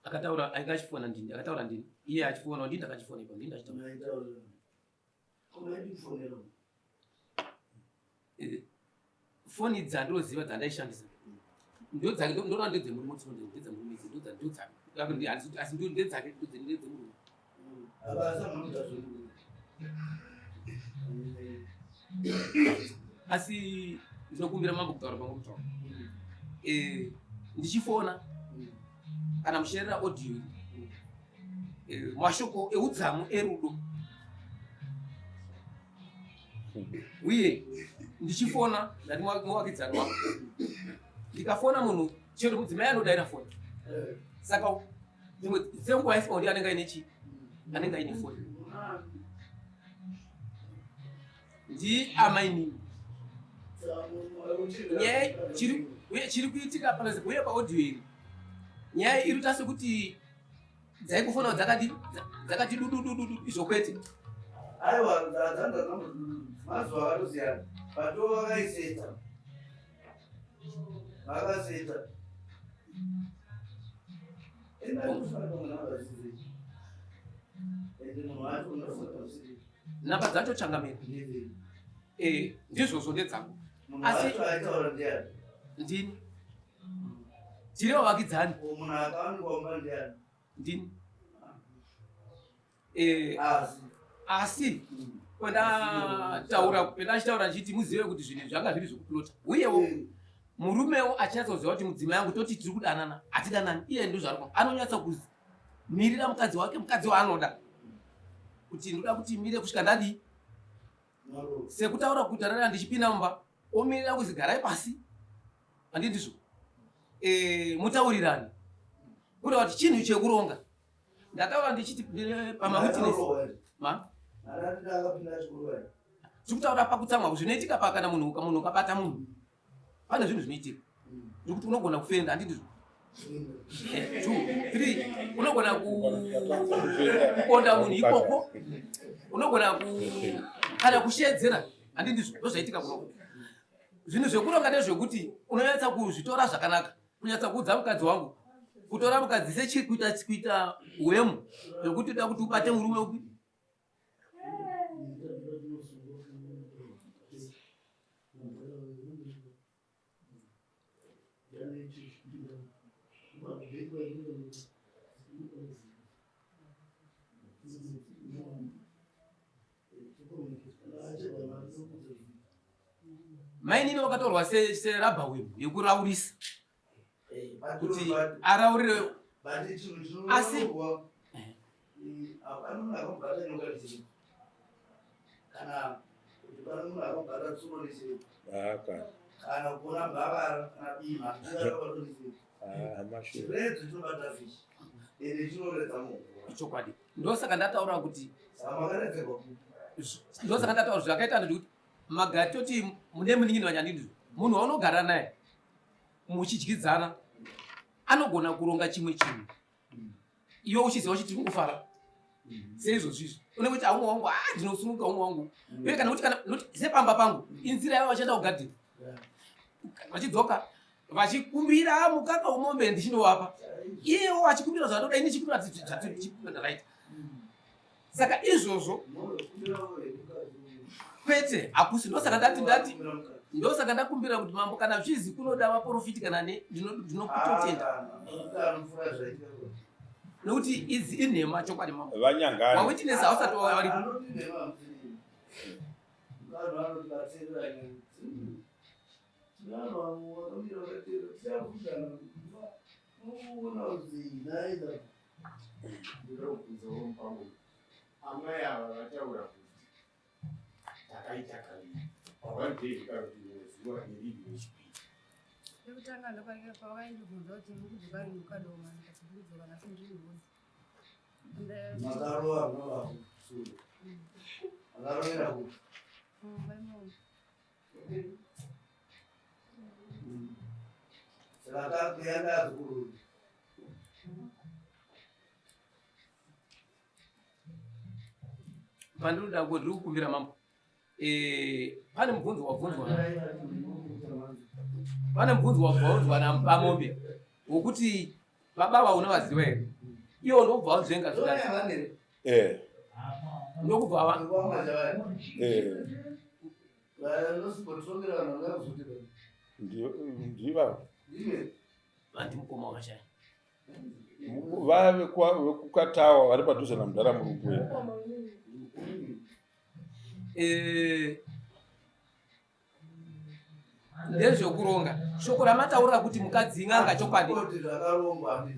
Akataura ainge achifona ndini, akataura ndini. Iye achifona ndini ndakachifona ipapo, ndini ndachitaura. Aitaura. Ko maidi kufonera? Foni dzandinoziva dzandaishandisa ndodzake, ndoona ndedzemurume, ndedzemurume idzi, ndodzake, asi ndedzake, ndedzemurume. Abasa munoita zvemurume. Asi ndinokumbira mambo kutaura pamwe kutaura. Ndichifona kana muchiteerera audio iyi, mashoko eudzamu erudo, uye ndichifona ndati muvakidzani wangu, ndikafona munhu chero mudzimai anodaira foni, saka dzimwe dzenguva yaiswa ndi anenge aine chii, anenge aine foni ndi amainini. Nyaya chiri uye chiri kuitika pana uye paaudio iri, nyaya iri kuita sekuti dzaikufona dzakati dzakati dududududu, izvo kwete. Aiwa, dzanda mazuva akatosiyana. Pato vakaiseta. Vakaseta. Enda kufanira pamwe namba dzisiri. Ende munhu wacho unofanira kusiri. Namba dzacho changamira. Ndedze. Ndizvozvo, ndedzangu. Munhu Asi- wacho aitaura ndiani? Ndini, tiri vavakidzani. Ko munhu akawanikwa mumba ndiani? Ndini. Asi. Asi kwendataura, kwendachitaura ndichiti muzive kuti zvinhu zvanga zviri zvekuplota, uyewo murumewo achinyatsoziva kuti mudzimai yangu toti tiri kudanana, hatidanani. Iye ndozvari anonyatsa kumirira mukadzi wake, mukadzi waanoda kuti ndoda kuti mire kusvika ndadii, sekutaura kuti rara ndichipinda mumba omirira kuzi garai pasi, handi ndizvo? Mutaurirani kureva kuti chinhu chekuronga. Ndataura ndichiti pamawitness ma tikutaura pakutsamwa zvinoitika pa kana munhu ukabata munhu, pane zvinhu zvinoitika zvekuti unogona kufenda, handi ndizvo? Two, three, unogona kuponda munhu ikoko, unogona kana kushedzera, handi ndizvo? Ndozvaitika kunoko. Zvinhu zvekuronga ndezvekuti unonyatsa kuzvitora zvakanaka, kunyatsa kuudza mukadzi wangu, kutora mukadzi sechi kuita hwemu zvekuti uda kuti ubate murume upi. Mainini vakatorwa serabha wemu yekuraurisa kuti araurire. Asi hapana munhu akambobata nyoka nechiriko kana kuti pane munhu akambobata tsuro nechiriko kana kuona mbavara kana bima akabatwa nechiriko chiredzo chinobata fishi ende chinoredza mumvura. Chokwadi, ndosaka ndataura kuti saka makaredzerwa kupi? Ndosaka ndataura zvakaita ndikuti magatoti mune munin'ina wanyandinizvo, munhu waunogara naye muchidyidzana anogona kuronga chimwe chinhu iwe uchiziva uchiti kungofara seizvozvo izvi unenge kuti aumwe wangu a ndinosununguka umwe wangu uye kana kuti kana sepamba pangu inzira yavo vachienda kugadheni vachidzoka vachikumbira mukaka wemombe ndichinovapa iyewo achikumbira zvanoda ini ndichikumbira zvatoda right. Saka izvozvo kwete hakusi. Ndosaka ndati ndati ndosaka ndakumbira kuti mambo kana zvizi kunoda vaprofiti kana ne ndinokutotenda nekuti idzi inhema chokwadi mambo. Vanyangani wawitness hausati waripo. Amai ava vataura kuti takaita kaviri one day kana kuti rimwe zuva neriri wechipiri. Pekutanga ndopanenge pavaindibvunza kuti muri kudzoka rini kuKadoma, ndikati ndiri kudzoka nhasi ndiri Ngozi. Makarova mava sure. Makarovera kupi? Mumba imomo. Saka akakuyanga azokurudi. Pandinoda kuti ndiri kukumbira mambo, pane mubvunzo wabvunzwa, pane mubvunzo wabvunzwa napamombe wokuti baba ava unovaziva here? Iwo ndokubva wanzvenga zvikati ndokubva va Ndiva vandimukoma wakashaya vaya vekukatawa vari padhuze namudhara murungu. Ndezvekuronga shoko ramataurira kuti mukadzi ing'anga chokwadi. Kuti zvakarongwa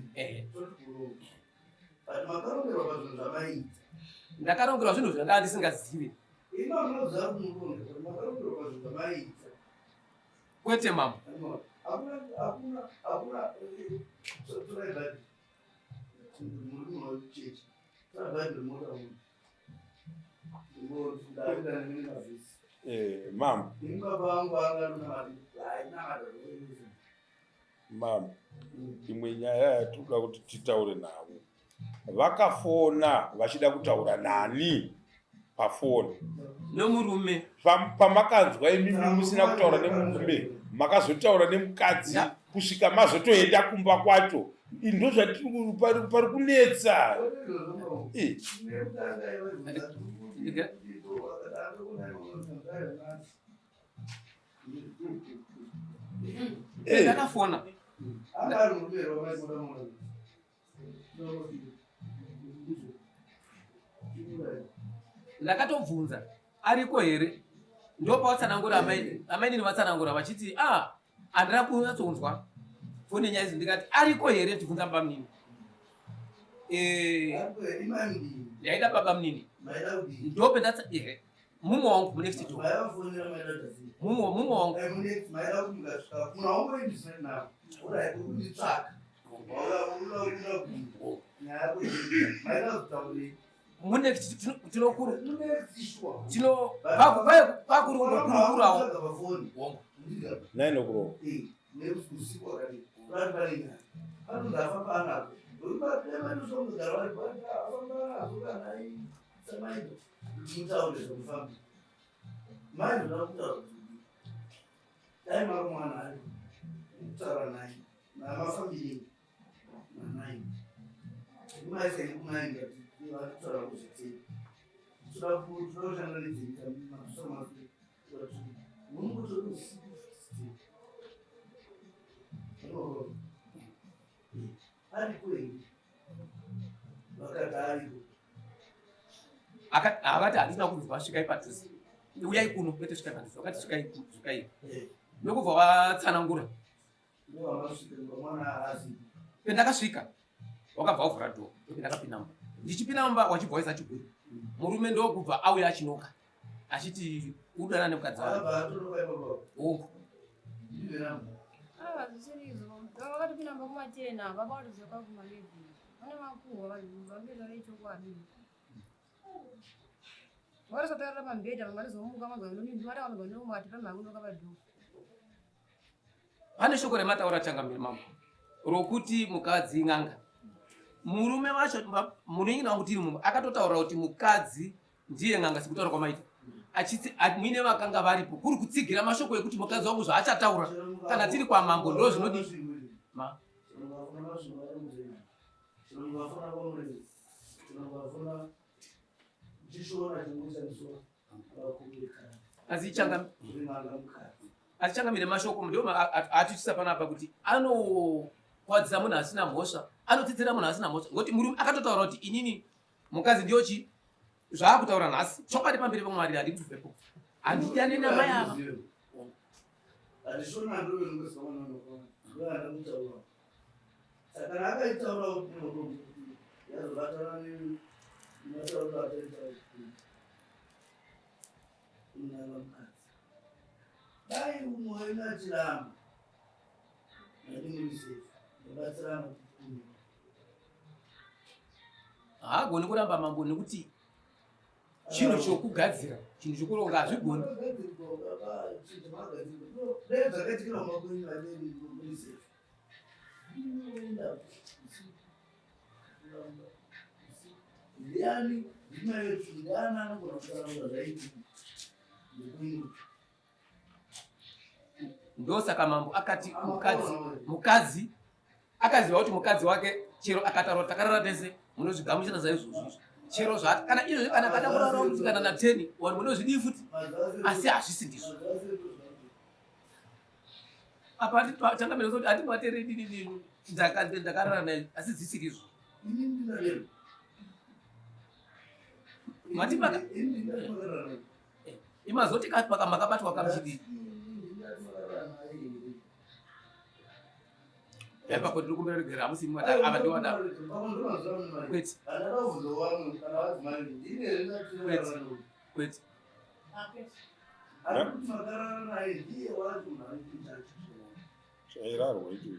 but makarongerwa pazvinhu zvamaiita. Ndakarongerwa zvinhu zvandanga ndisingazivi. Ima munoziva kuti muronge, but makarongerwa pazvinhu zvamaiita. Kwete mambo. Hakuna, hakuna, hakuna. Torai Bhaibheri, muri munochechi, torai Bhaibheri motaura ndaenda nemavhesi. Mam ini baba vangu vanganonamati ainamata. Mam, imwe nyaya yatinoda kuti titaure navo, vakafona vachida kutaura nani pafoni? Nomurume. Pamakanzwa imimi musina kutaura nemurume, makazotaura nemukadzi kusvika mazotoenda kumba kwacho. Ndo zvatiri pari kunetsa. Ndakafona. Ndakatobvunza ariko here, ndopavatsanangura amainini vatsanangura vachiti a handina kunyatsonzwa foni yenyaya idzi. Ndikati ariko here, ndibvunza baba munini. Ndaida baba munini ndopendatsa ehe mumwe wangu munext door, mumwe wangu. Munext tinokuru tino pakurukurawo hongu. 9 o'clock. Mutaure zvekufamba mai ndoda kutaura kuti dai mari mwana ari kutaura naye namafambirei nanai maisai kunai ngati vari kutaura kuzvitei toda kushanda nedzimita matusa munongotori usiku ariko here? Vakati ariko. Akati handina kunzwa, svikai padhuze, uyai kuno, kwete svikai padhuze, vakati svikai, svikai, ndokubva vatsanangura. Pendakasvika Wakabva wavhura dhoo, ndakapinda mumba. Ndichipinda mumba wachibva waisa chiguru. Murume ndokubva auya achinoka achiti udana nemukadzi wake. Hongu. Ava zvisiri izvo. Vakatopinda mumba kumatena, baba vatodzoka kuma11. Vane makuhwa vanhu vambetaure chokwadi. Vatosatarira pamubhedha vanga vazomuka mazwa pamhakunoka padhoo. Pane shoko remataura changamire mambo rokuti mukadzi n'anga. Murume wacho munin'ina wangu tiri mumba akatotaura kuti mukadzi ndiye n'anga sekutaura kwamaita achiti muine vakanga varipo kuri kutsigira mashoko ekuti mukadzi wangu zvaachataura kana tiri kwamambo ndo zvinodi ma asi changamire mashoko ndio atityisa panapa kuti anokwadzisa munhu asina mhosva, anotsitsira munhu asina mhosva, ngokuti murume akatotaura kuti inini mukadzi ndiyo chi zvaakutaura nhasi chokwadi pamberi pamwari handikubepo handidane namai ava. Saka akaitaura yazobatana nematauriro ataita kunanga mukadzi. Dai umwe wenyu achiramba nadimurisefu ndabatsirana kuti haagoni kuramba mambo nekuti chinhu chokugadzira chinhu chokuronga hazvigoni. Dai zvakaitikira muma kwenyu vadimurisefu ndiani ndimayetu ndiani anogona kutsanangura zvaitika ndekuini. Ndosaka mambo akati mukadzi mukadzi akaziva kuti mukadzi wake chero akataura takarara tese munozvigamuchira saizvozvo izvo chero zvaati kana izvozvi kana akada kurara kuti kana na10 vanhu munozvidii futi asi hazvisi ndizvo. Apa changamire kuti handibatere dini ndakarara naye asi zvisiri izvo. Mati maka imazoti paka makabatwa kamuchidii ipapo ndiri kumbira rugere hamusi imwe ava ndiwada kwete kwete kwete Chairarwa icho.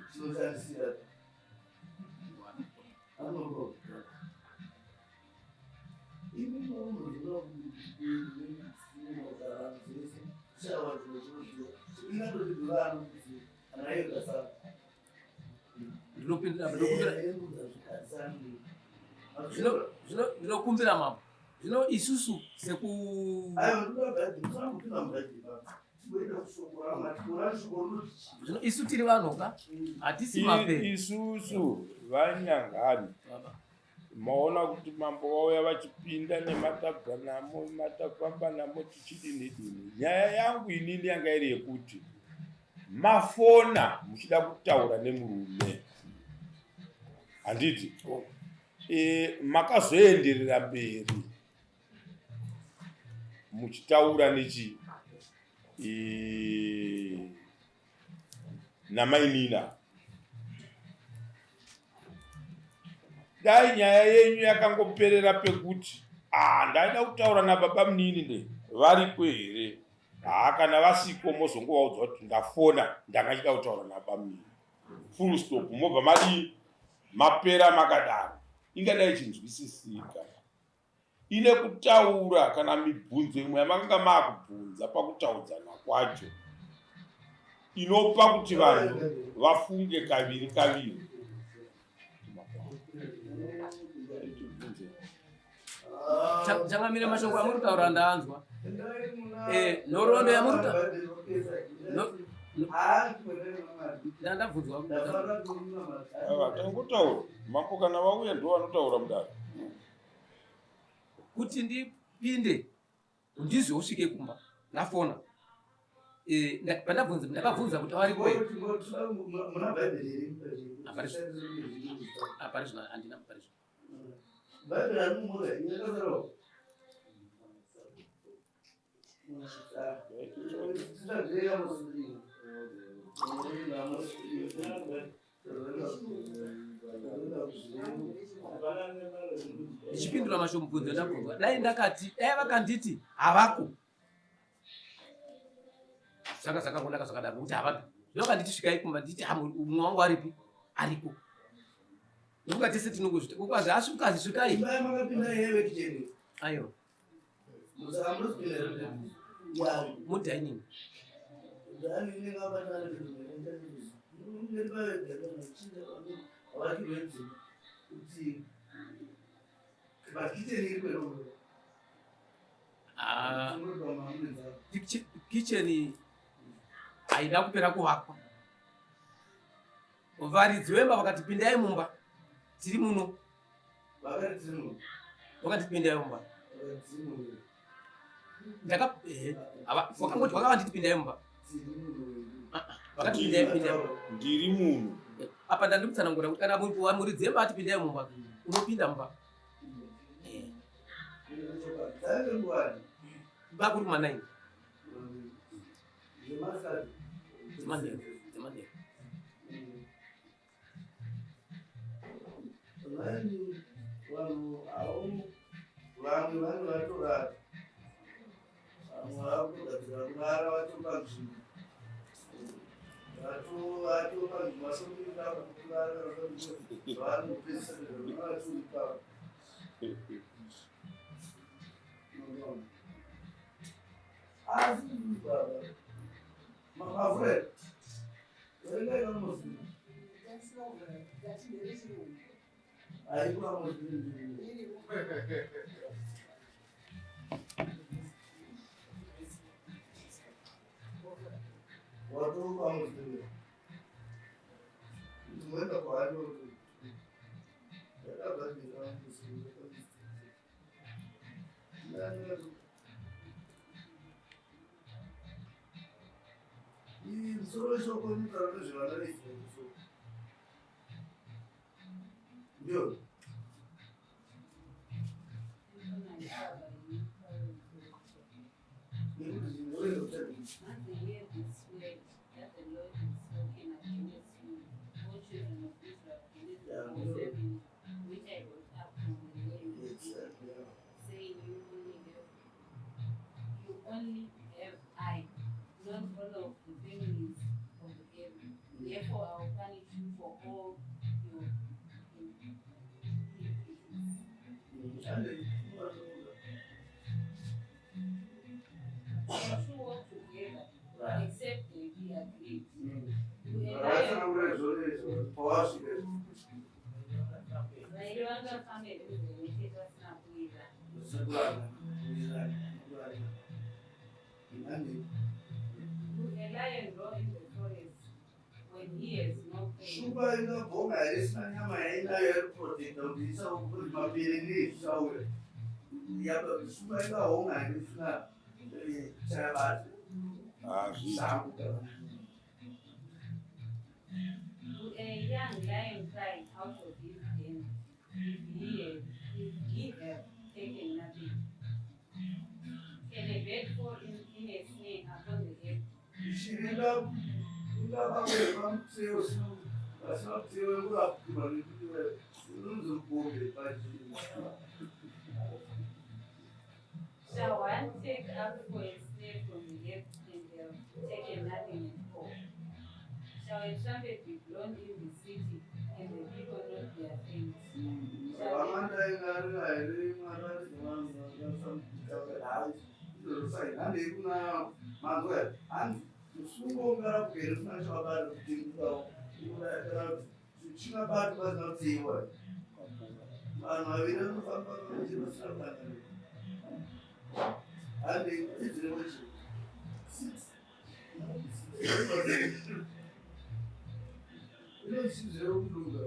Ndinokumbira mambo zvino isusu seku zvino isu tiri vanhu ka hatisi mapere isusu vanyangani maona kuti mambo vauya vachipinda nematabva namo matafamba namo tichidini dini. Nyaya yangu inini yanga iri yekuti mafona muchida kutaura nemurume handiti makazoenderera mberi muchitaura nechi namainina. Dai nyaya yenyu yakangoperera pekuti ndaida kutaura nababa munini nde variko here? Kana vasiko mozongovaudza kuti ndafona ndanga chida kutaura nababa munini. Full stop, mobva madii mapera makadaro. Ingadai ichinzwisisika. Ine kutaura kana mibvunzo imwe yamakanga maakubvunza pakutaudzana kwacho inopa kuti vanhu vafunge kaviri kaviri. Changamire mashoko amuri kutaura ndaanzwa. Nhoroondo yamuri kutaura ndandabvunzwa. Tangotaura mambo kana vauya ndo vanotaura mudare. Kuti ndipinde ndizwe usvike kumba ndafona. Pandabvunza ndakabvunza kuti variko here. Apari zvino handina pari zvino. Ndichipindura masho mubvunzo ndabvunzwa. Dai ndakati, dai vakanditi havako. Zvanga zvakangonaka zvakadaro nokuti havako. Zvino vakanditi svikai kumba nditi mumwe wangu aripi? Ariko. Ndofunga tese tinongozvita. Ukazi asi ukazi svikai. Imba yamakapinda yaive kitchen. Aiwa. Saka munozipinda here? Ya. Mudining. Dining inenge abatana kuti but kitchen iri kwero. Ah, kitchen haina kupera kuvakwa. Varidzi vemba vakati pindai mumba tiri muno. Vakati tiri muno. Vakati pindai mumba. Vakati tiri muno. Ndaka eh ava wakangoti wakavanditi pindai mumba. Tiri muno. Vakati pindai pindai. Ndiri munhu. Apa ndandikutsanangura kuti kana muridzi wemba ati pindai mumba unopinda mumba. Eh. Dzaive nguwani? Bakuri kuma 9. Zvemasikati. Dzemanheru. Dzemanheru. Vamweni vanhu avo vamwe vanhu vatorara vamwe vakugadzira kurara vatopanzvimbo vatopanzvimbo vasomirira kurara vanopedzisa vatoripapo. Asi baba mafred verengai vamuziva haikuwa muzivi. Watopa muzivi mwenda kwaari musoro weshoko unotaura nezvevana veIsraeri so ndio nekuti zvinhu Once they hear this word that the Lord has spoken against you, O children of Israel, against the whole family, which I brought up from the land of Egypt, saying, you only have I, not all of the families of the earth. Therefore I will punish you for all your iniquities. Can two walk together, except they be agreed? Do a lion Vatsanangura zvose izvo pawasvika vairi vangafamba here muzere chete vasina kuwirirana? Do a lion roar in the forest when he has no prey? Shumba ingabhonga here isina nyama yainayo yekuprotecta kuti isakuti mapere neizvisaure. Shumba ingahonga here isina chayabata Hazviiti. sango? Do a young lion cry out of his den if he have taken nothing? Can a bird fall in a snare upon the earth? Shiri ingabakwe pamuteo vasina muteo wekurapwa nekuti unonzi rugombe pachii. Shall one take up for a snare from the earth and have taken nothing at all? Shall a trumpet be blown in the city and the people not be afraid? Vamanda ingarira here mwana kuna manzwa hanzi musungo ungarapwa here usina chavabata kutengukawo chinabata pasina kutseiwa. Vanhu vaviri vanofamba vasina kudanana hande idzirewechi six inochizvero kudunga.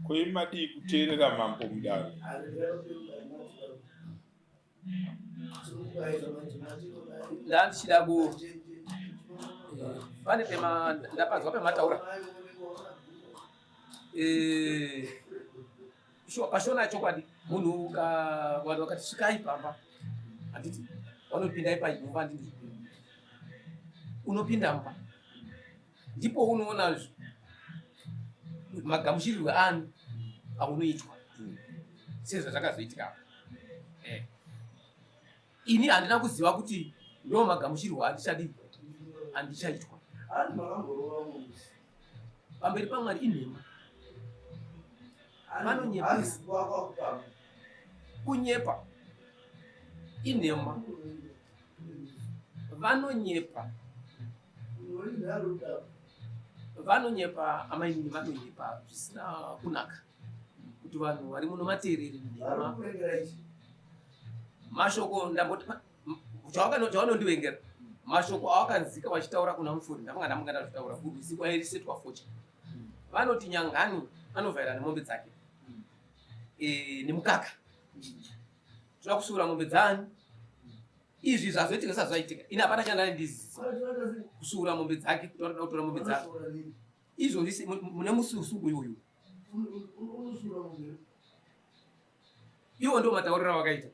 Ko imi madii kuteerera mambo mudare? Ndandichida ku pane pema ndapanzwa pemataura pashona chokwadi munhu vanhu vakati svikai pamba handiti vanopinda ipanyumba handiti unopinda mumba ndipo unoona magamuchirirwe ani aunoitwa sezvazvakazoitika apa. Ini handina kuziva kuti ndo magamuchirirwe andichadii andichaitwa pamberi paMwari. Inhema, vanonyepesa, kunyepa, inhema, vanonyepa, vanonyepa amainini, vanonyepa zvisina kunaka kuti vanhu vari muno mateereri nhema. Mashoko ndamboti chavanondivengera mashoko awakanzika vachitaura kuna mufuri. Ndavanga ndamanga ndazvitaura kurwisi kwairisetwa focha. Vanoti Nyangani anovhaira nemombe dzake nemukaka. Toda kusvuura mombe dzani. Izvi zvazoitika sazvaitika, ini hapana chandani ndizisa kusvuura mombe dzake kuti vanoda kutora mombe dzake. Izvozvi mune mususu uyu iwo ndo matauriro awakaita,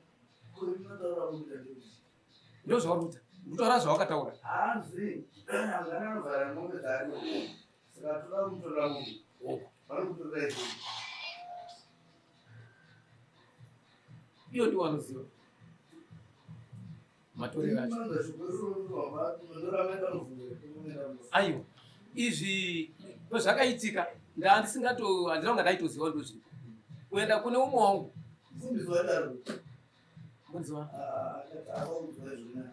ndo zvauri kuita, ndikutaura zvawakataura. Hanzi angana anovhara mombe dzake, saka toda kumutorera mombe. Vanomutorera izvozvo. Iyo ndiwo anoziva matorero acho. Aiwa, izvi zvakaitika ndandisingato handina kunga ndaitoziva ndozvipo kuenda kune umwe wangu. Mufundisi wadaro. Mbunziwa. Akaudzwa izvona.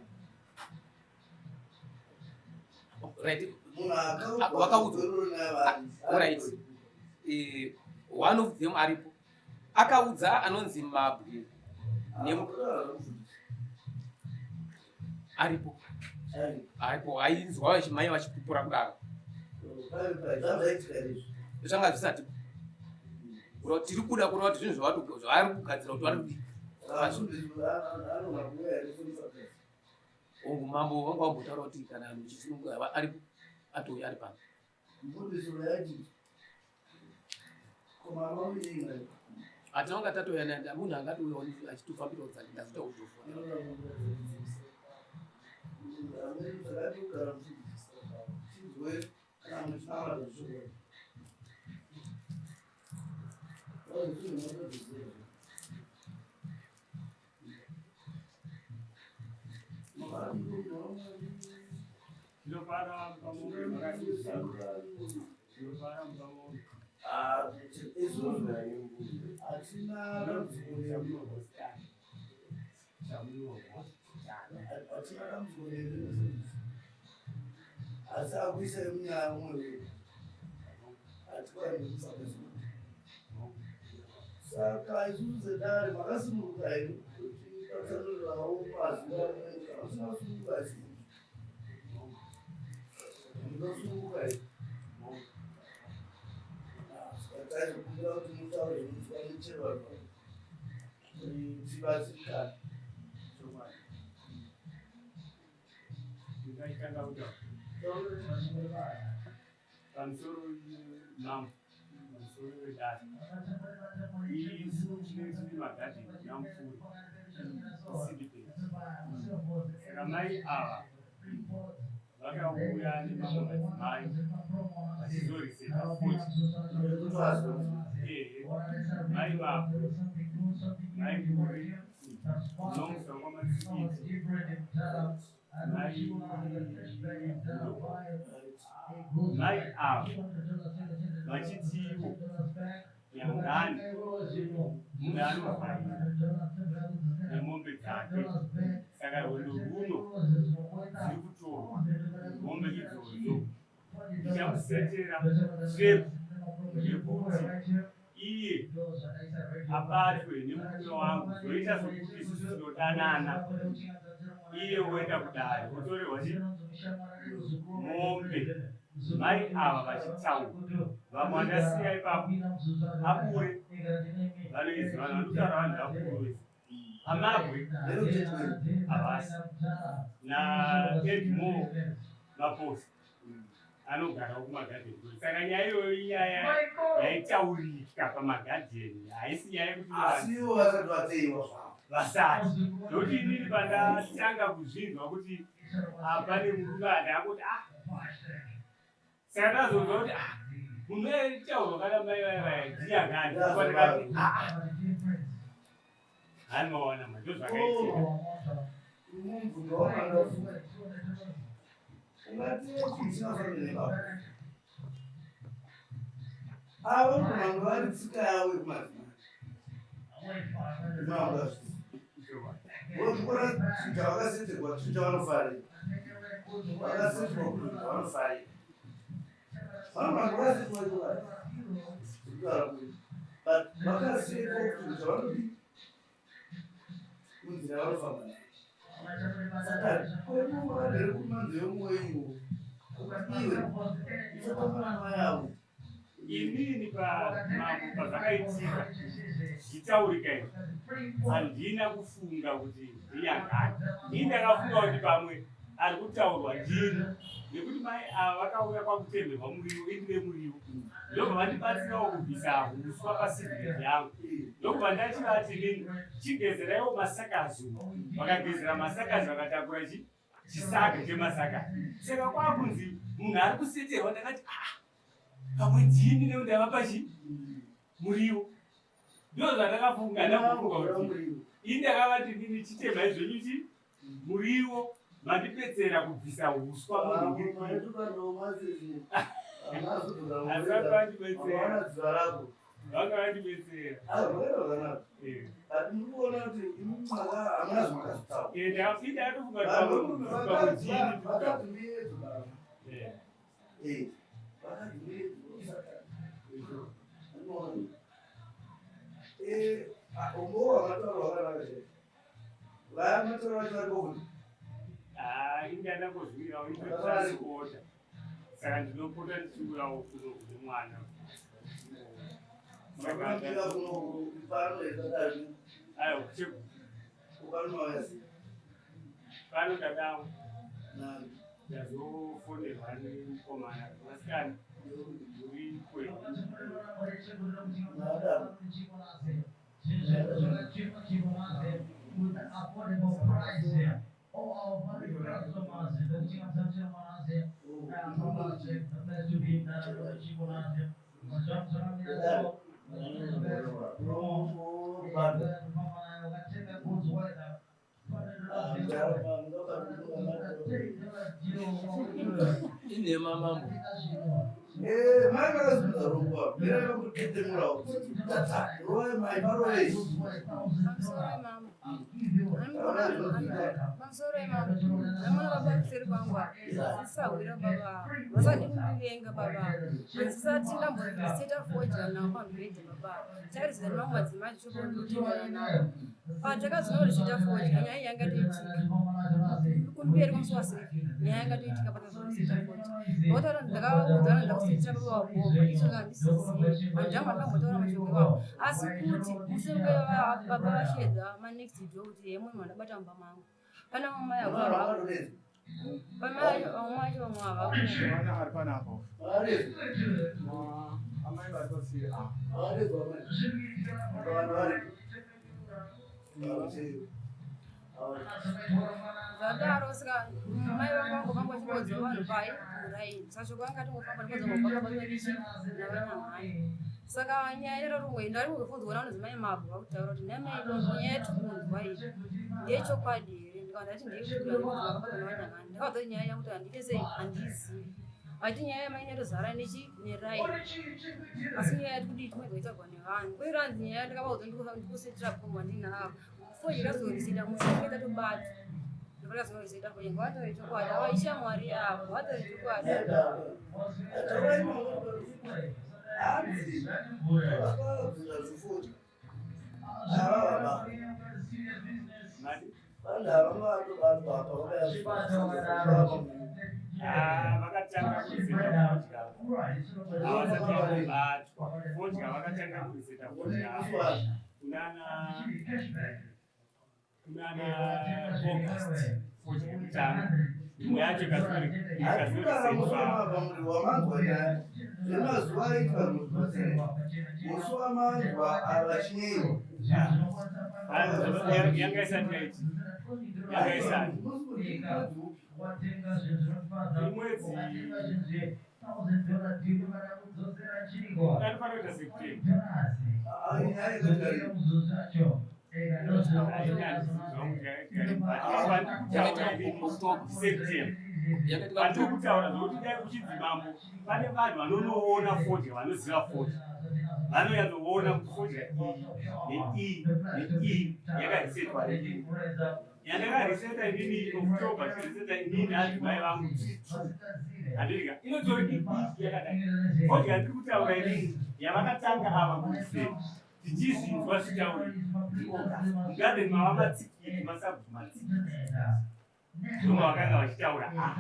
Right. Munhu akaudzwa. Wakaudzwa. Right. One of them aripo akaudza anonzi Mabwe aripo, aripo ainzwa mai vachipupura kudaro. Zvanga zvisati kureva tiri kuda kureva kuti zvinhu zvavari kugadzira kuti vari kudii. Hongu, mambo vanga vambotaura kuti kana muchisununguka aripo atouya ari pano. Mufundisi uyaiti Hatina kunga tatouya naye, munhu angatouyawo achitofambirawo dzake. Ndazoita kuzofona. Zvakati chinzwe kana muchinamata zvichokwadi. Ndinofara pamombe makadii? Ndinofara pamombe. Isusu hatina dambudziko nemi, hatina dambudziko nemi, asi akuisai munyaya mumwe wedu hatikwani kufamba. Saka isusu sedare makasununguka here kuti patsanurirawo mazuva anoita usina kusununguka? Isusu munosununguka here? Taizokumbira kuti mutaure zvinonzwa nechevanhu tibatsirikane. Chokwadi. Ndingachitanga kutaura pamusoro, mambo, pamusoro wedare. Isu tinenge tine magadheni naMupfuri Sidibet. Saka mai ava vakauya nemamwe madzimai vachizoriseta futi. Ehe, mai vapo, mai Nguri, nomusa kwaMatsikiti, mai Gudo. Mai ava vachitiwo Nyangani munhu anovhaira nemombe dzake, saka rwendo runo dziri kutorwa mombe idzodzo. Ndichamusetera trap yekuti iye abatwe nemurume wangu, zvoita sokuti isusu tinodanana, iye woenda kudare wotorerwa chi mombe. Mai ava vachitaura vamwe vandasiya ipapo abure vanoiziva vanhu vanotaura vanhu vakuru vese amabwe havasi naedmore maposa anogarawo kumagadheni saka nyaya iyoyo inyaya yaitaurika pamagadheni haisi nyaya yekuti Asi ivo vasati vateiwa zvavo. Vasati nokuti inini pandatanga kuzvinzwa kuti pane murume andakuti ah saka ndazonzwa kuti ah munhu aitaurwa kana mai vaya vaya ndiyangani ndikati ah hani mawana ma ndozvakaitika. Mubvunzo wamanda ungati chii chinofanira nebaba ava vanhu vari tsika yavo yekumadzimai vozvikora chinhu chavakaseterwa chinhu chavanofarira vakaseterwa kuti vanofarira vanhu vanhu vakaseterwa chokwadi kutaura kuti but vakasetwa kuti chinhu chavanodii munzira yavanofamba nayo saka kwedu vakagere kumanzo yomwoyo iwe usatamba namai avo. Inini pamambo pazvakaitika zvichitaurika izvi handina kufunga kuti ndinyangani. Ini ndakafunga kuti pamwe ari kutaurwa ndini nekuti mai ava vakauya kwakutemerwa muriwo ini nemuriwo ndobva vandibatsirawo kubvisa huswa pasigreti yangu ndokubva ndachivati inini chigezeraiwo masakazi vakagezera masakazi vakatakura chi chisaga chemasaka saka kwakunzi munhu ari kuseterwa ndakati ah pamwe ndini nekuti ndavapa chi muriwo ndo zvandakafunga ndakufunga kuti ini ndakavati ndini chitemai zvenyu chi muriwo mandipedzera kubvisa huswa munhu asi vandibetsera vanga vandibetsera. Ndatofunga kuti Ini ndandangozvirawo itotransipota saka ndinopota ndichiuyawo kuno kune mwana. Aiwa, pano ndadawo ndazofonerwa nemukomana vasikana uri kwedu. Affordable price. All our valued customers, the best to be Inhema mambo. Mai vakazunza rongwa mirai vakutetemurawo tata rovai mai varovei. Pamusoro yemambo, pamusoro yemambo, namona baba kuseri kwangu apa isahwira baba vasadi kundivenga baba handisati ndamboseta fodya navo pamubhedha baba tarizira nemamwe madzimai tichokondotendana navo patakazoona kuti seta fodya nyaya yanga toitika kumberi kwemusi waseven nyaya yanga toitika patakazoona fodya votaura ndakavaudza ndakusetera baba vabhomba izvo handisizivi handamba ndambotaura mashoko iwawo asi kuti musi baba vashedza manext door kuti ye munhu wandabata mumba mangu pana mama yakurwa vamwe vacho vamwe havaku Mwana ari panapa amai vari pasiri apa. Zvadaro saka mai vangu vangofamba vachingodza vanhu pai muraini saka shoko vanga tingofamba ndikodza navanamhani saka nyaya yerorumwe ndaringofunzwa navanonzi mai mabvu vakutaura kuti namai nyaya yatikunzwa iyi ndeyechokwadi here ndikaona ndati ndeyekuti navanamhani ndakaudza kuti nyaya yangu kuti handiite sei handiizivi vati nyaya yamai inotozara nechi neraini asi nyaya yatiri kudii tinogoitsvagwa nevanhu kweranzi nyaya ndakavaudza ndikusetera pfungwa ndinavo fodya razoriseta musi tatobata ndopakazoriseta fodya ngavatore chokwadi ava ishamwari yavo ngavatore chokwadi. Hanzi vakabvira zvifodya ava baba vanhu ava vatobatwa apa. Vakatanga kuseta vatanga kuriseta fodya kunana kunana August, fodya yekutanga, imwe yacho ikazoriseta. Zvemazuva aitwa musi wamanzwa avachinyeyiwa. Yanga isati yaiti, yanga isati imwedzi anofanira kuita September. September pandiri kutaura, zvokuti dai kuchinzi mambo pane vanhu vanonoona fodya, vanoziva fodya, vanonyatsoona kuti fodya iyi neiyi neiyi yakarisetwa neii. Yandakariseta inini October, chiriseta inini adzimai vangu handirika, inotori idiki yakadai. Fodya ndiri kutaura inini yavakatanga ava kuriseta tichizvinzwa zvichitaurika ndiAugust, mugadheni mava matsikiti, masabhuku matsikiti, ndoma vakanga vachitaura. Ah.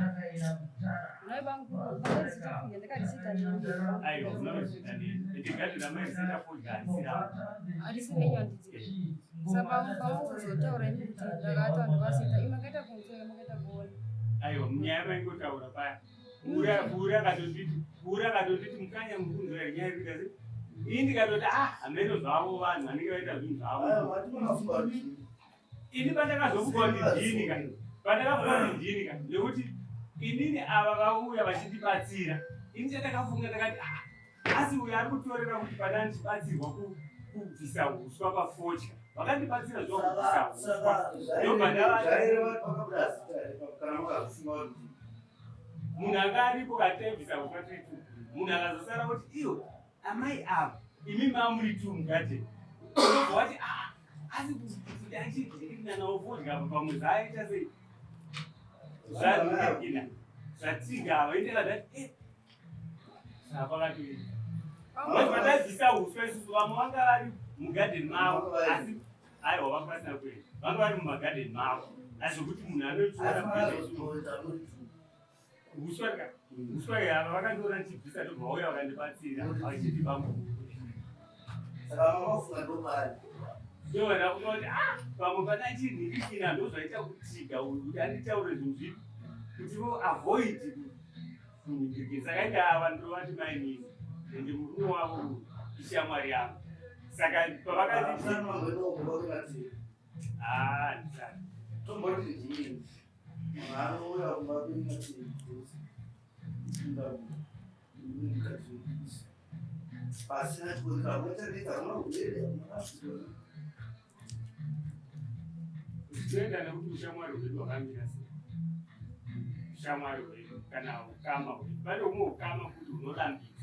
Mai vangu vakarisita fodya, ndakarisita nini? Aiwa, unoriseta nini? Ende gadheni ramairiseta fodya harisiravo. Harisi renyu, handiti? Saka pamukuzotaura imi kuti ndakata ndakasita, imi makaita kunzwa, makaita kuona? Aiwa, munyaya maingotaura paya, ura akatonditi, "Mukanya, mukunzwa here nyaya iri kuita sei?" Ini ndikatoti, "Ah, hameno zvavo vanhu vanenge vaita zvinhu zvavo." Ini pandakazofunga kuti ndini ka, pandakafunga kuti ndini ka, nekuti inini ava vauya vachindibatsira, ini chandakafunga ndakati, "Ah, asi uyo ari kutoreva kuti pana ndichibatsirwa kubvisa uswa pafodya, vakandibatsira zva kubvisa uswa." Ndobva ndava Zvaireva pakabuda zita here kana makazofunga kuti munhu anga aripo kataibvisa uswa tiri tu, munhu akazosara kuti, "Iwe amai ava, imi mamuri tu mugadheni," unobva wati, "Ah, asi kuti achidhirikina fodya apa, pamwe zvaaita sei, zvadhirikina zvatiga ava." Indeka ndati, "Eh, zvapakatoita." Patabvisa uswa isusu, vamwe vanga vari mugadheni mavo, asi aiwa, vanga vasina kuenda, vanga vari mumagadheni mavo, asi zvokuti munhu anochiona uswa ka, uswa ava vakandiona ndichibvisa, ndobva vauya vakandibatsira vachiti vamwe. Saka mamafunga ndopari? Ndobva ndafunga kuti, ah, pamwe pana chinhirikina, ndozvaita kutiga uyu kuti anditaure zvinhu zvipi kuti vo avoid kunhingirikina. Saka inde ava ndovati mainini, ende murume wavo uyu ishamwari yangu, saka pavakanditi ah, ndisati. Tomboti ndini munhu anouya kumba kwenyu ati mukadzi wekudisa pasina chikonzero, hakuna chanetsa, hakuna urwere, hakuna. Zvinoenda nekuti ushamwari hwedu hwakamira sei, ushamwari hwedu kana ukama hwedu. Pane humwe ukama futi hunorambidza,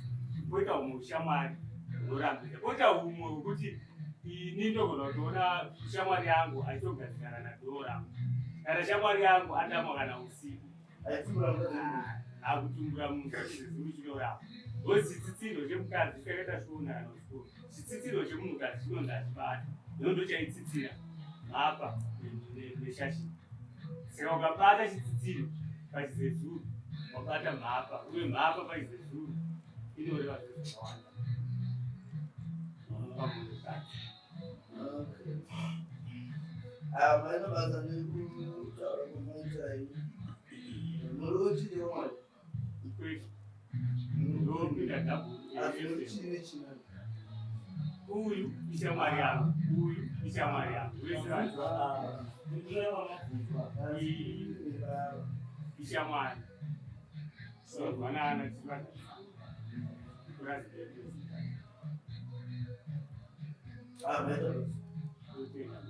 poita humwe ushamwari hunorambidza, poita humwe hwekuti ini ndogona kutoona shamwari yangu achitogadzikana nadhoo rangu, kana shamwari yangu adamwa kana usiku. Aitsura mukadzi wemunhu. Akutumbura munhu chizezuru chinorapa, because chitsitsiro chemukadzi chakaita shona kana kuchikoro, chitsitsiro chemunhukadzi chinonzi achibata ino chaitsitsira mhapa neshashi. Saka ukabata chitsitsiro pachizezuru, wabata mhapa, uye mhapa pachizezuru inoreva zvinhu zvakawanda pamunhukadzi. Okay. Ah, maita basa nekutaura kwamaita imi. Muri wechii wamwari? Kwete, ndopinda double. Asi muri chii nechii? Uyu ishamwari yangu, uyu ishamwari yangu, vese vanhu ishamwari, vanana purazi. Ah, maita basa.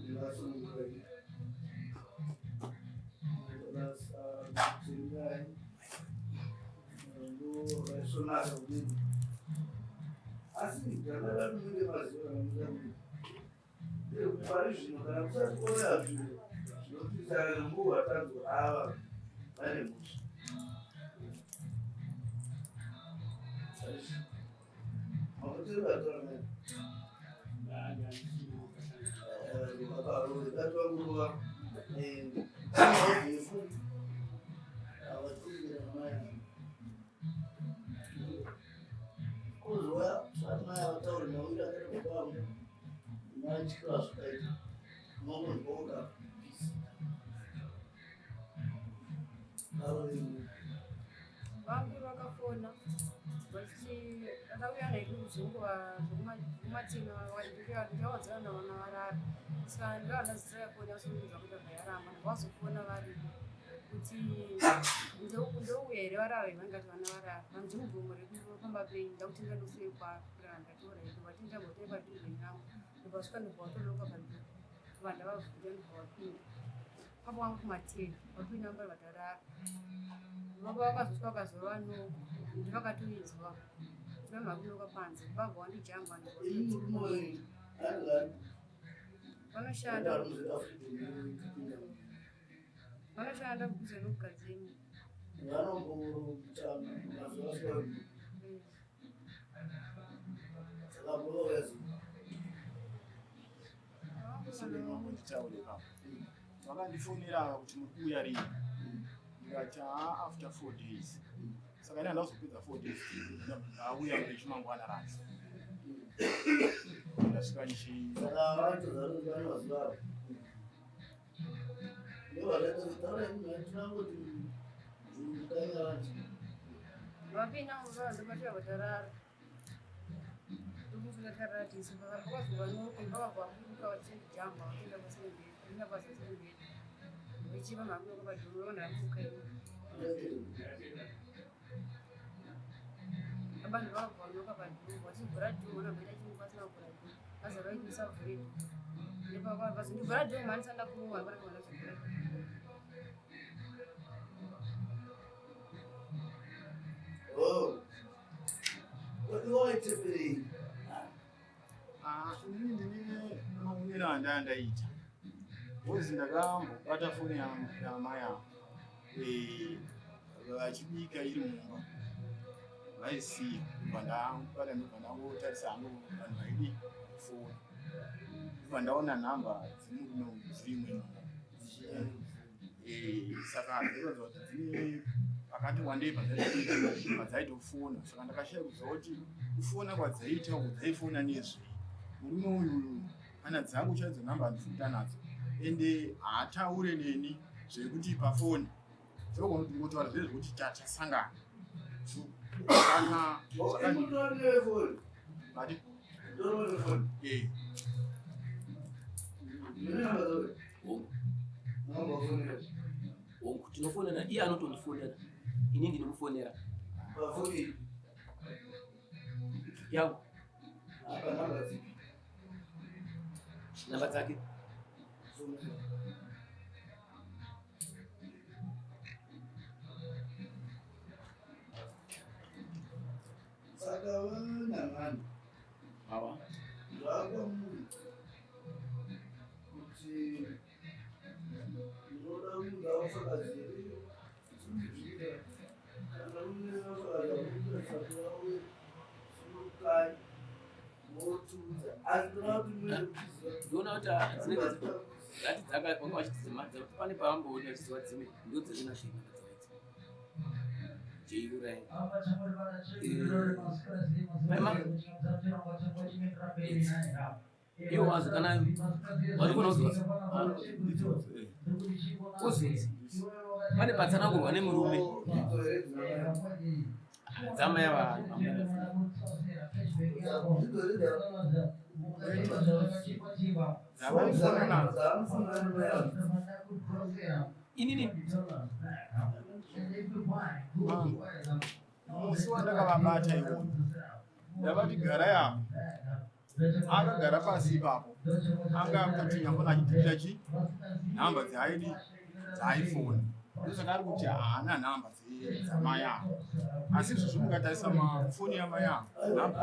Ndasununguka ini. Maita basa, tendai. Ndo vaisonaka kudini. Asi ndangada munenge maziva namuda kuti pari zvino kana kusati kwauya zvinhu zvinopikisana nenguva, tanzwa ava vane mhosva. Makutiri vatora mai. Baba vati mai kuzouya vati mai avatauri mawiri. Maityiro azvakaita unongonzwa ukapisa Vakuru vakafona vachiti vakauya naye zvenguva zvekumatina ndikawadzana navana varara saka ndikavandazitira foni yasomuudza kuti abva yaramba ndikavazofona varipo kuti ndouya here varara here vangati vana varara vanzi mugomo rekupamba penyu ndakuti ndandosei kwakurara ndatora here vati ndambotoi padhuze navo ndobvasvika ndobva watoloka padhuze vanhu ndavavhunza ndobva vapinda papo wangu kumateni vapinda vambari vatarara vanga vakazosvika vakazova noko ndivakatoinzwa vanhu vakunoka panze vabva wandijamba vanoshanda vanoshanda kuze nokugadzini Vakandifonera kuti muri kuuya rini, ndikati haa after 4 days. Saka ini handazopedza 4 days, ndauya rechimangwana racho ndasvika ndichi vapinda mumba ndobatira vatarara Abantu vakabva padhuru vachivhura dhuru vana vaita chinhu pasina kuvhura dhuru vazovaitisa vhure dhuru vazondivhura dhuru mhani sanda kurohwa vanenge vanozovhura Inini ndine maonero andandaita bhozi ndakambobata foni yamai avo vachibika iri mumba vaisiya ndobva ndabata ndobva ndangotarisa hangu vanhu vaidi foni ndobva ndaona nhamba dzemurume uyu dziri imwe mumba. Saka ndinoratidza kuti dzine pakati wandei padzaitofona. Saka ndakashaya kuziva kuti kufona kwadzaiita uku dzaifona nezvei. Murume uyu kana dzangu chaidzo nhamba handifuta nadzo, ende haataure neni zvekuti pafoni tinogona kuti ngotaura zvee zvekuti tatasangana kana zvakati Hongu, tinofonera, iye anotondifonera, ini ndinomufonera yangu namba dzake. Saka vanangani Awa. zvakwamuri kuti munoda munhu afakazi here simuzvira kana mune afakazi amunoita vauye simukai motiudza asi ndoda kuti muende kuchiziva. Ndinoona kuti dzinenge dzati dzaka vanga vachiti dzema pane pavamboona vachiziva dzimwe ndo dziri nazvo namba dzavaidzi jeiurai iwo wazo kana varikuona kuzonzi pane patsanangurwa nemurume dzamai ava inini musi wandakavabata iwoyo ndavati garai apo, akagara pasi ipapo anga akutotinya foni achidhirira chi nhamba dzaaidi dzaaifona. Ndosaka ari kuti haana nhamba dzamai avo, asi izvozvo mukatarisa mafoni yamai avo nhamba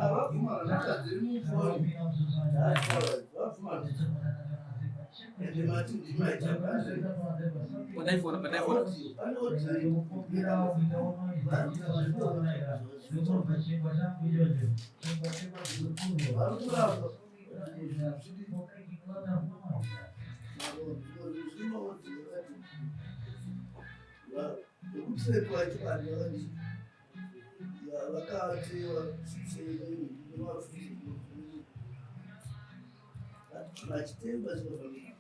pandaifona pandaifona Vachitengwa zvinofambira.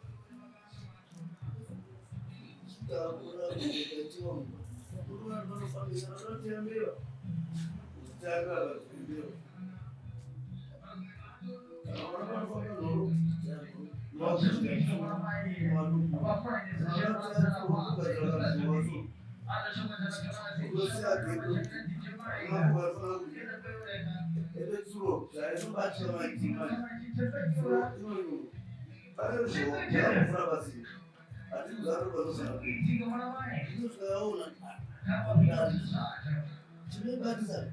Takura kuitiwa vanhu vanofambisa vanotembera. Kutanga vatembera. Asi hazviitike kuti munhu ane mushonga akasiya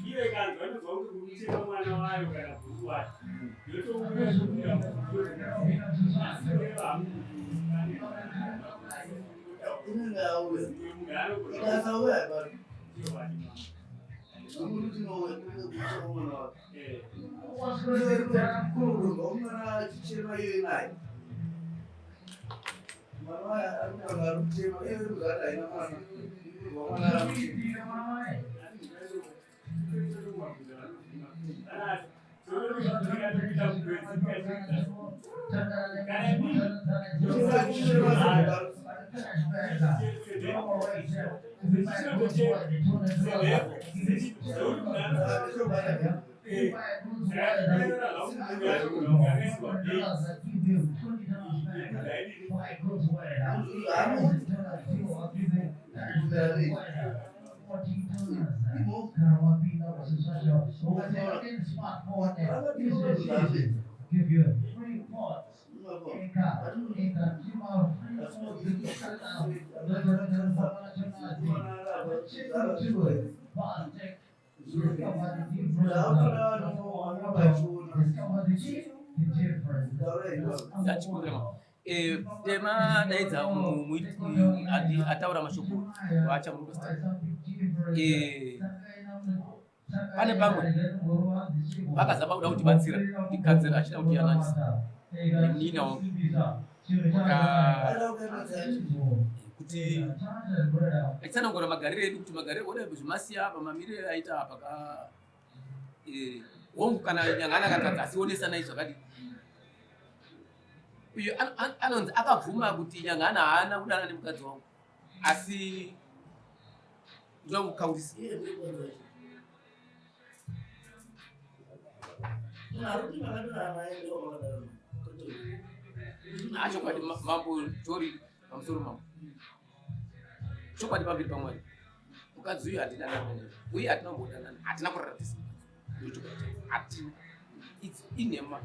Iyo ikanzwa inobva kuti kuchema mwana wayo kana bhuru wayo yotouya yobuda Inenge auya. Ikasauya pano. Ndachikurema. Tema daidza ataura mashoko vachamuruka. Pane pamwe vakazama kuda kutibatsira kutikanzera achida kutiyananisa nemunina wangu kuti achitsanangura magariro edu kuti magariro ona zvimasiya apa mamiriro aita apa ka hongu kana nyangana akatadza asi onesanai zvakadii. Uyu anonzi akabvuma kuti nyangana haana kudana nemukadzi wangu asi ndoda kukaurisa. Chokwadi mambo tori pamusoro mambo. Chokwadi pamberi pamwari. Mukadzi uyu hatina danana. Uye hatina kumbodanana. Hatina kurara tese. Hatina. It's inhema.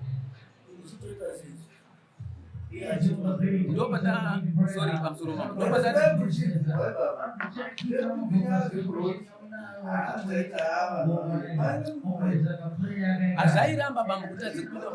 Ndopata sorry pamusoro mambo. Ndopata hazvairamba bambo kuti adze kupinda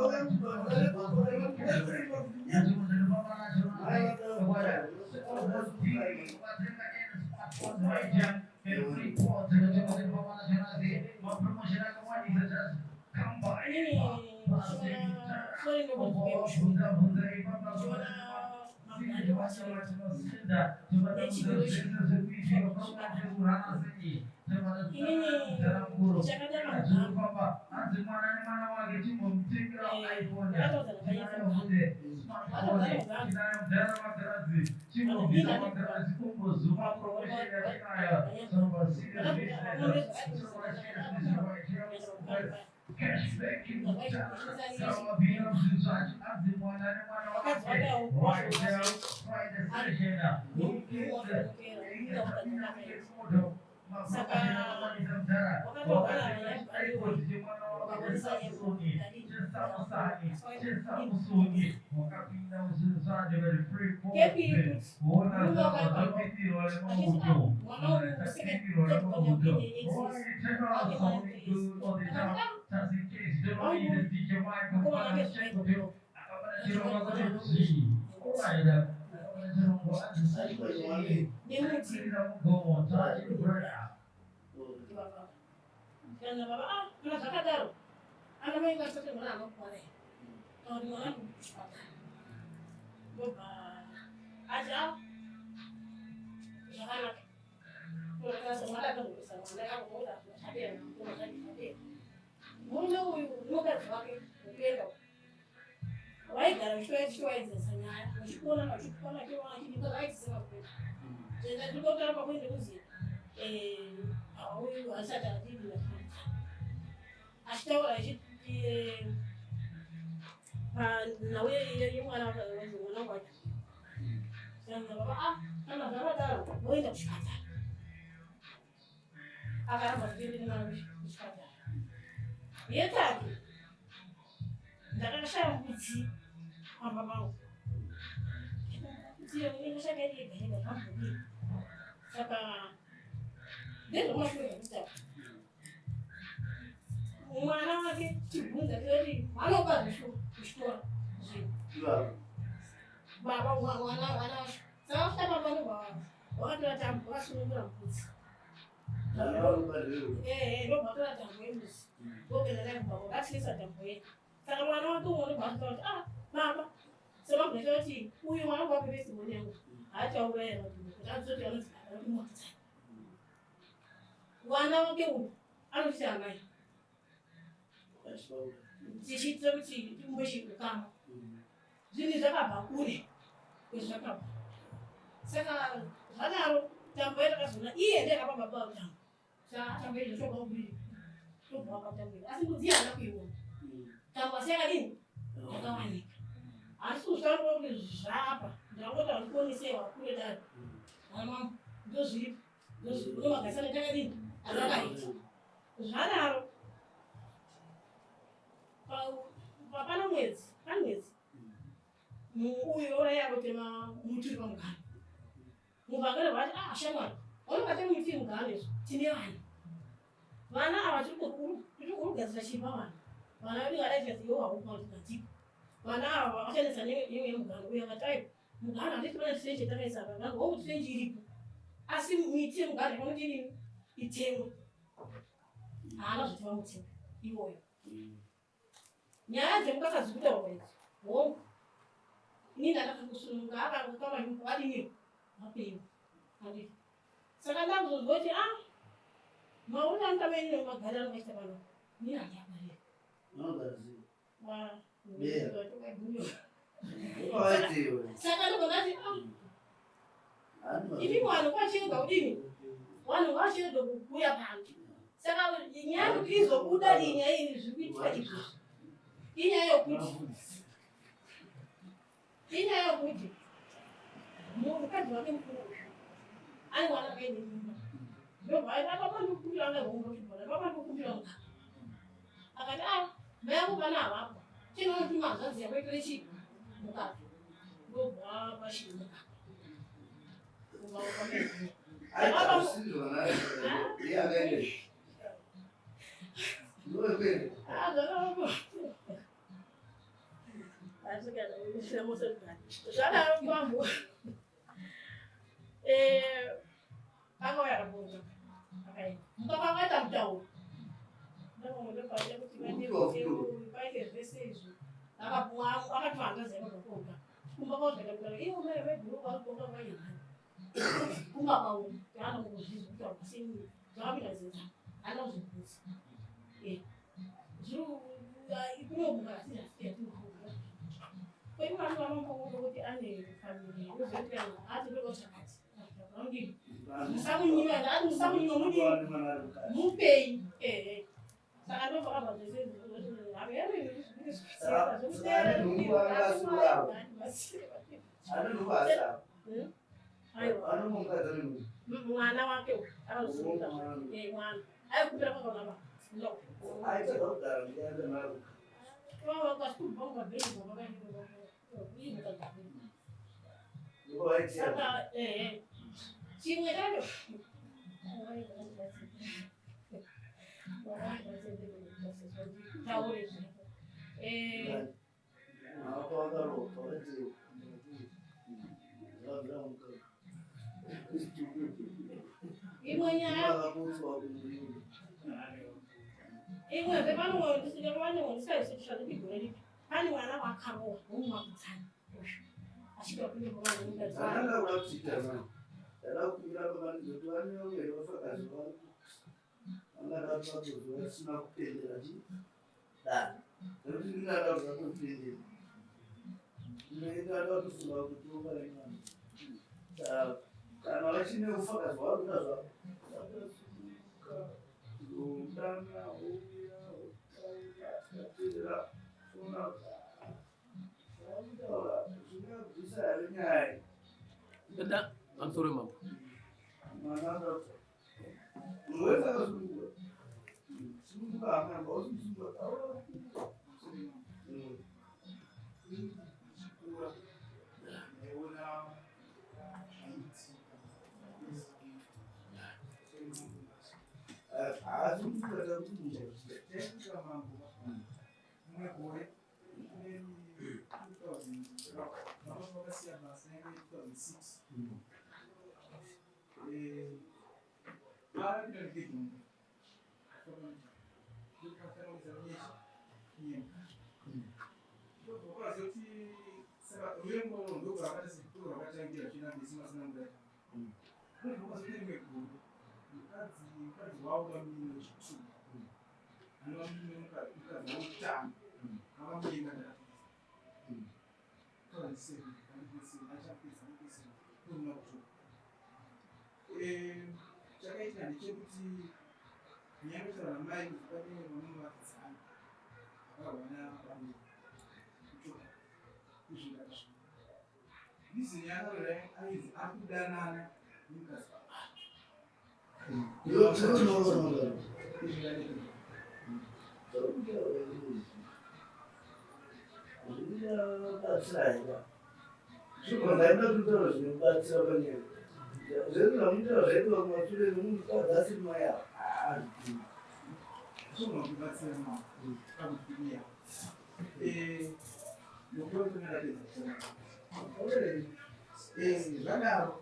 Kana baba ah kana zvakadaro ana mai vasati mwana anokwana here kana kuti mwana kuchipatara ndobva ati a zvakanaka mwana akazobvisa mwana akakuona zvadera zvadera murume uyu nemukadzi wake ukuenda vaigara vachiwaidzisa nyaya vachikuona vachikuona vachiona vaidzisa kuenda zenda ndikotara pakuende kuzi uyu asati adini achitaura achiti panhau yemwana mwana wacho saka baba ah kana zvakadaro voenda kuchipatara akaramba kuende nemwana kuchipatara yetatu ndakashaya mbudzi pamba pangu mbudzi yakashaya iri yega yega zvambodii saka ndezvomashure zvekutaura mwana wake chibvunza toti vanopa zvishu kuchikoro zvinhu baba mwana vana vacho saka vasvika pamba ndobva vakatora tambo vakasunungura mbudzi ndobva vatora tambo yembudzi vogeza nayo baba vakatyisa tambo yedu saka mwana wake umwe ndobva atotaura kuti ah baba semabvunza kuti uyu mwana wangu wape testimony yangu haachauraya vanhu kuti azoti anonzi baba vekumwakisa mwana wake uyu anoti amai tichiitira kuti timbochikukama zvinhu zvakabva kure kwezvakabva saka zvadaro tambo yatakazoona iye ndiye akapa baba tambo tambo izvo tobva kubiri tobva wapa tambo asi mbudzi haana kuiona tambo asi yakadini yakawanika asi kuzvitaura kuti zvaapa ndangoti handikuonesei wakure daro amambo ndozviripo ndozviripo ndomagaisana takadini azvakaita zvadaro pano mwedzi pane mwedzi uyo uraya akotema muti uri pamugano muvhangeri vati ah shamwari unokate muti mugano izvo tine vana vana ava tiri kurugadzira chii pavana vana vedu vadaitira iwo haupa kuti ngatipo vana ava vachanetsa neimwe yemugano uyo akati aiwa mugano handiti pane tirenje takaisa apa vanhu hongu tirenje iripo asi miti yemugano yavanoti inini itemwe haana zvotiva muti iwoyo nyaya dzemukaka dziri kutaurwa idzi hongu ini ndandakakusununga akangokama vadini vapenyu handiti saka ndakuzonzwa kuti a ah, maona anotama ini magariro anongaita pano ini handiagarira saka ndobva ndati ah, imi vanhu kwachirega kudini vanhu ngavachirega kuuya pano saka nyaya yekuti izobuda inyaya iyi zviri kuitika izvozvi inyaya yokuti inyaya yokuti mukadzi wake mukuru uyu ane mwana akaine mimba ndobva aita baba ndikukumbira anga hongochibona baba ndikukumbira mukaka akati a ah, mai angu vana havapo chinonotuma hanzvadzi yako itore chii mukaka ndobva pachii mukaka Zvadaro mambo eh, akauya akabvunza akaenda mukaka akaita mutauro ndopaita kuti paite zvese izvi akapuwa akati hanzvadzi yake zvakuonga kumba kwavo zvakaita mutauro ivo mai vaiguru varikuonga vanyamhani kumba kwavo taana kuzvizwa kutaura sei zvakapinda zinza ana kuzvibvunza eh, mupei ehe saka ndovakabva mwana wake mwana aikumbira kwakaona Saka chimwe chacho taure imwe nyaya imwezve pane ripi pane mwana wakarohwa womumakutsana achida kunyepavasina kutendera chi dare nekuti ndingada kutendera ndinoenda kufunga kuti ukaimana kana vachine ufakazi hwakuda zvavo udana uya utaura tikateera ona zvakutaura zvingabvisa here nyaya enda pamusoro wemambo mwana akati munhu wese akasununguka sununguka hama yamba usimusunguka taura Chikura ndaiona zvaiitika. Haasi kufunga kuti Chaitika mambo mumwe gore ine 2000 baba vakasiya basa yange 2006. Paapinda ndikejumba ndokazoti saka ruvengo ndokwarakati sekuru rwakatangira chinambisi masina mudai ndokazoti rimwe gore mukadzi mukadzi wavo vamine wechitu anova mune mukadzi wekutanga avamuyenga ndakapedza 2007 achapedza mupedza kuruna kutoka. Chakaitika ndechekuti nyaya namai kuti pane vamuvakidzani vakarwa navamwe kutoka izvi ndakazviona reason yaakaroora ainzi ari kudanana nemukadzi izvi ndakazviona. Zvinobatsira here? Ndaida kutaura zvinobatsira panyaya. Zvedu zvamunotaura zvaitwa kumashure nemukadzi asiri mai ava. Zvogona kubatsira mama pakupiya nokurotonarapedza zvadaro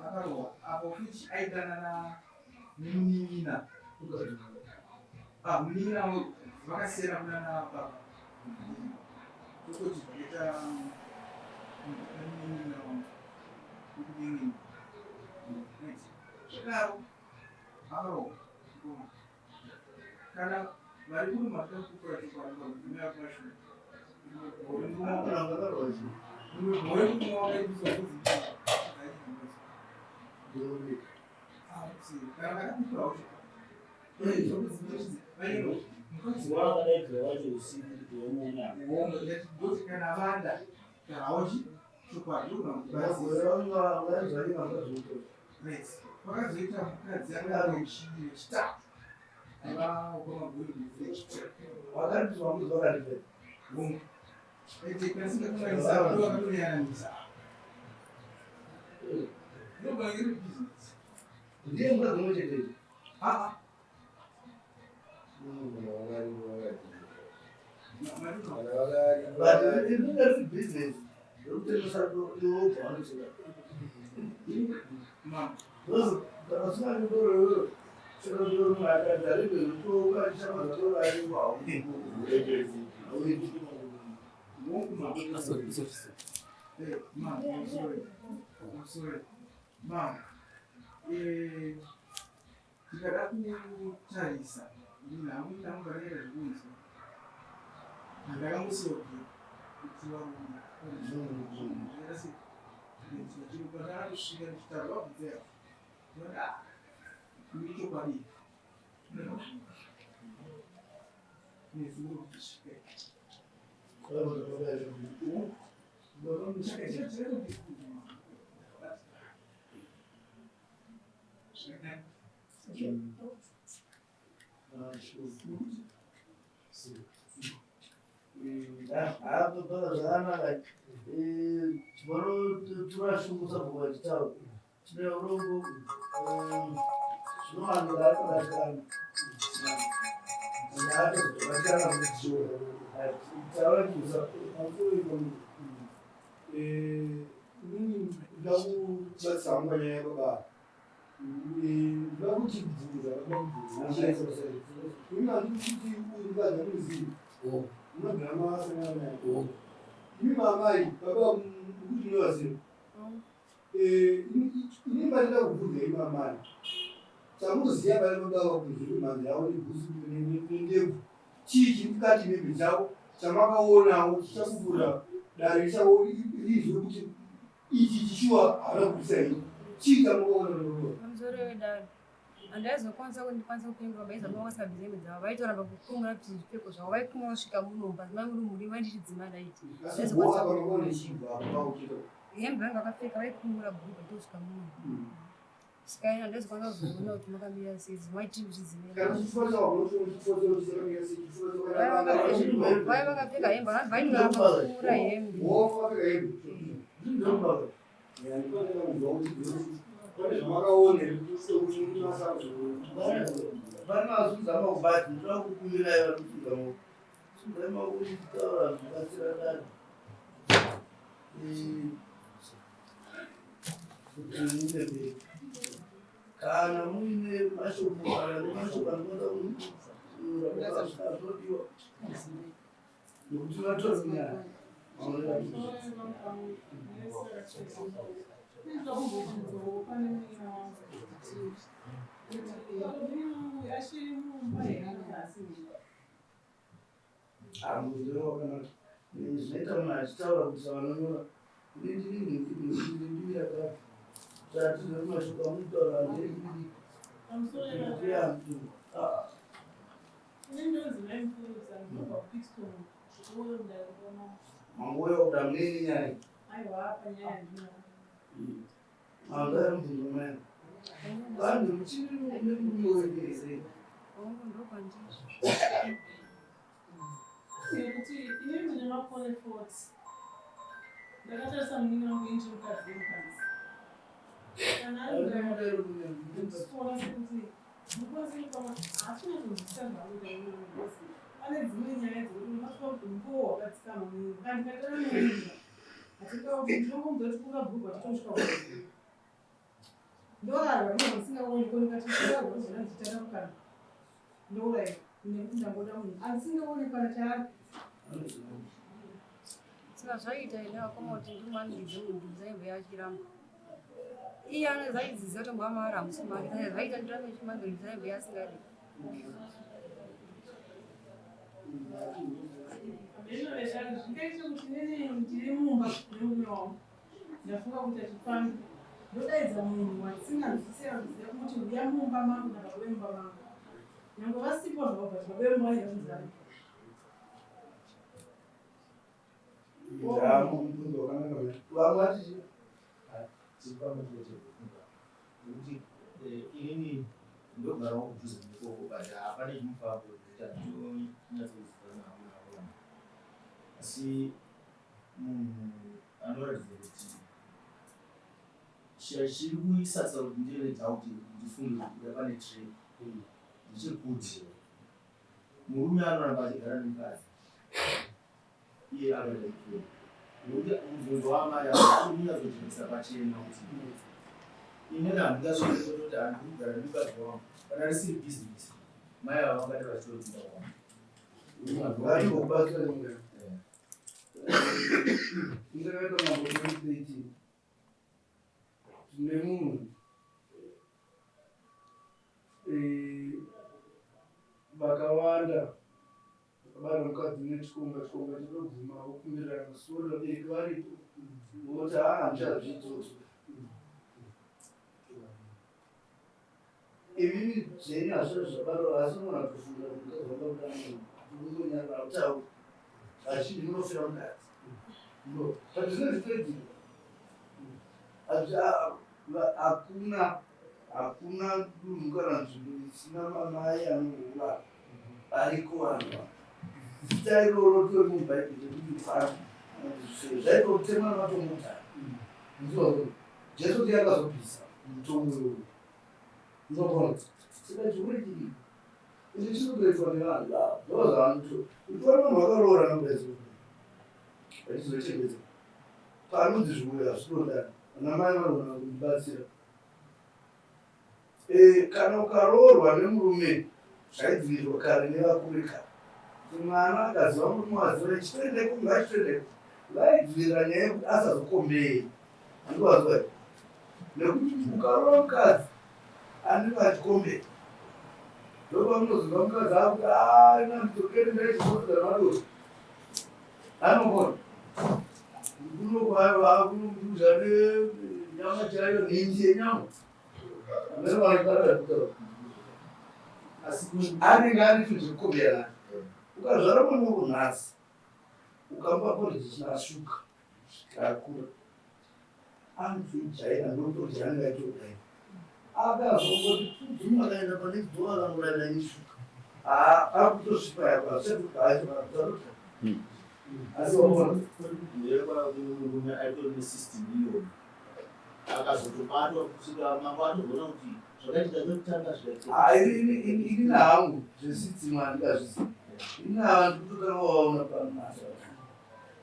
akarohwa apo futi aidanana nemunin'ina munin'ina vakasiyana kunana baba tokoti zvakaita munin'ina wangu wekunin'ina zvadaro akarohwa kana vari kuri makakukura chokwadi pakutumira kumashure gore murume wakaibiswa kana ndakakukurawo mukadzi wavo Wakadaidzwa wacho usiku kuti wamuona. Ndoti kana vada karaochi chokwadi right kwakazoita mukadzi anga wechitatu aiva wekwamagore Wakandizwa mukadzi wakandipedza. Hongu ende kasingakanganisa ndo vakatoyananisa ndobva iri business. Ndiye mukadzi mumwe chete. Aa. But inenge iri business yekutengesa iwe wobva wanocheka. Because kana usina doro iwewe, chero doro mwakadzi arege kutoka chama doro ariko hauendi. Hongu ma. Sorry, sorry, sorry. Hey, ma'am, I'm sorry. I'm sorry. Ma'am, ndikada kutarisa nhau ndamborekera zvekunzwa ndakangosiya kuti varume pandakatosvika ndichitaura vabvunza ndinoda uri chokwadi nezuro kuti svike. Haa zvakanaka. Chimbotora shungu sabhuku vachitaura. Tine urombo zvinowanika ari kubatikana. Ndaatozobatikana kuti taura chiusa. Inini ndoda kubatsira hangu panyaya yababa. Ndoda kuti kubvunza baba kubvunza. Ini handidi kuti uyu mukadzi amuzivi. Munogara masangana naye. Imi maamai baba kuti munovaziva. Ini mandida kubvunza imi amai. Chamunoziva pane baba ava kunze kwemhanza yavo nebhutsu nendebvu. Chii chiri mukati mehembe dzavo chamakaonawo chichakupura dare rizwe kuti ichi chishuwa havana kubvisa here? Chii chamakaona pane baba ava? Pamusoro wedare handaizokwanisa kuti ndikwanise kupindura vaizamba vasingabvisa hembe dzavo vaitoramba kukumura kuti zvipfeko zvavo vaikumura kusvika munomba mai muri muri vaindichidzima ndaiti Asi bhowa apa makaona chii apa pakuchita? Hembe vanga vakapfeka vaikumura bhurugwa ndosvika muno saka ina ndaizokwanisa kuzoona kuti makamira sei maiti muchidzimai vakapfeka hembe vanhu vaitoramba kukumura hembe. Pane vazunza maubati ndoda kukumbirai vari kusunza maoko. Sunzai maoko muchitaura zvibatsira dare. Kuti muende mberi. Kana muine mashoko kana nemashoko anokwanisa kuzodiwa nekuti vatori nyaya. Mubvunzo wakanaka. Zvinoita munhu achitaura kuti savanonyora ndiri yakati zvatizoti mashoko amunotaura ndeekudii. Mangouya kuda muneni nyaya. Mangouya mubvunzo mai. Vanhu muchiri nemurume wenyu here? Nekuti ini ndine makore 40 ndakatarisa munin'ina wangu inji mukadzi wemukadzi kana arikuona sekuti mukwanisi mukama haachina kunzwisisa zvaanoita because pane dzimwe nyaya dzekuti unobatwa kuti mukowo wakadzikama munhu kana ndikatara nemunhu hatingakuti ndinongomuudza kuti kunga bhurugwa titosvika ndorarwa ndinonga ndisingaoni ko ndikati ndarwa ndozona ndichitanga kukana ndouraya nekuti ndangoda munhu andisingaoni kana chaari. Saka zvaiita ine vakoma kuti ndimanikidze munhu kuti zaibva yachiramba. Iye anozaidzidzisa kuti mbwa maari hamusi make. Saka zvaita ndirambe ndichimanikidza zaibva yasingadi. Zvingaite kuti nini ndiri mumba nemurume wangu ndafunga kuita chipfambi ndodaidza munhu wandisinganzwisisi anoziva kumuti huya mumba mangu nababa vemumba mangu nyangwe vasipo zvavo but baba vemumba vanenge vachinzi varipo. Mubvunzo wakanaka mai. Vamwe vati Tiri pamwe chete nekuti inini ndogarawo kudhuze nekoko but hapane chimufambo zvekuti handitonyatsoziva navo navo asi munhu anoratidza kuti chiri kuisatsa kuti ndive doubt ndifunge kuti kuda pane trip ndechekuti murume anoramba achigara nemukadzi iye akaita chipfuyo nekuti mubvunzo waamai ava uri kunyatsojekesa pachena kuti inini handingasvike kutoti handiri kugara nemukadzi wangu kana risiri bhizinesi mai ava vangade vachitopinda kwangu. Vatombokubatsira nyika. Ndakaita mambo 2013. Tine munhu vakawanda vakabara mukadzi nechikomba, chikomba chinobvuma vokumbirirana sori vabereki varipo voti haa handichazviitoti. Imimi zvenyu hazvisati zvabarwa asi unogona kutofunga kuti mukadzi wangu akuda munhu kungonyarara kutaura hazvidi munofira mukadzi no but zvinenge zvitoitika hakuna hakuna dunhu kana nzvimbo isina mamai anohura ariko vanhu ava. Zita iroro ritori mubhaibheri rekuti mufaro. Zvaitotemwa nematombo kudhara. Jesu ndiye akazobvisa mutongo iwoyo. Unogona. Saka chihure chidiki. Ichi chinotoitwa nevanhu ava. Ndozvaanoto. Uchiona munhu wakaroora nokudai vachizochengedza. Panonzi zvihure hazvinodani. Ana mai vanogona kundibatsira. Eh, kana ukaroorwa nemurume zvaidzivirirwa kare nevakuru kare kuti mwana akaziva murume waziva chitoendeko ngachitoendeko vaidzivirira nyaya yekuti asazokombei andikuvaziva nekuti ukaroora mukadzi anenge achikombei ndopamunozonzwa mukadzi akuti ah, inandidzokere ndaichizodza madoro anogona kunokunokuza nenyama chaiyo nhindi yenyama anenge ane chinhu chekukombera ukazvara mwana wako nhasi ukamupa porridge isina shuga akura anotoijaira ndoporridge anenge aitodai akazongoti pfudzuma akaenda pane door akamurayira neshuga akutosvipa yako hazvichatoaaa Asi waona murume aitori nesystem iyoyo akazotobatwa kusvika mambo atozoona kuti zvakaitika zvekutanga zvikaita. Ini hangu zvesystem handingazvizivi. Ini ava ndikutotanga waona pano nhasi.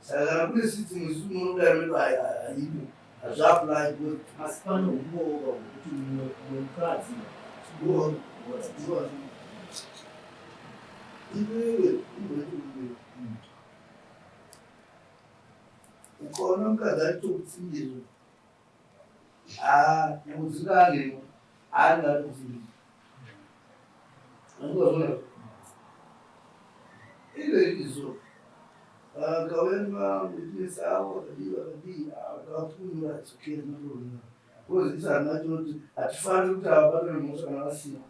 Saka kana kune system isu munodaro medu haimo hazviapply because asi pane humbowo hwekuti mumwe mukadzi iwewe umboiti Ukaona mukadzi achitokutsimbirira ah, nyambo anemo anenge atokutsimbirira andikazvona izvezvi so vakauya nemawitness avo vakadii vakadii vakafunyura it's okay matorona because isu handina tinoti hatifaniri kuti ava vatore mhosva kana vasina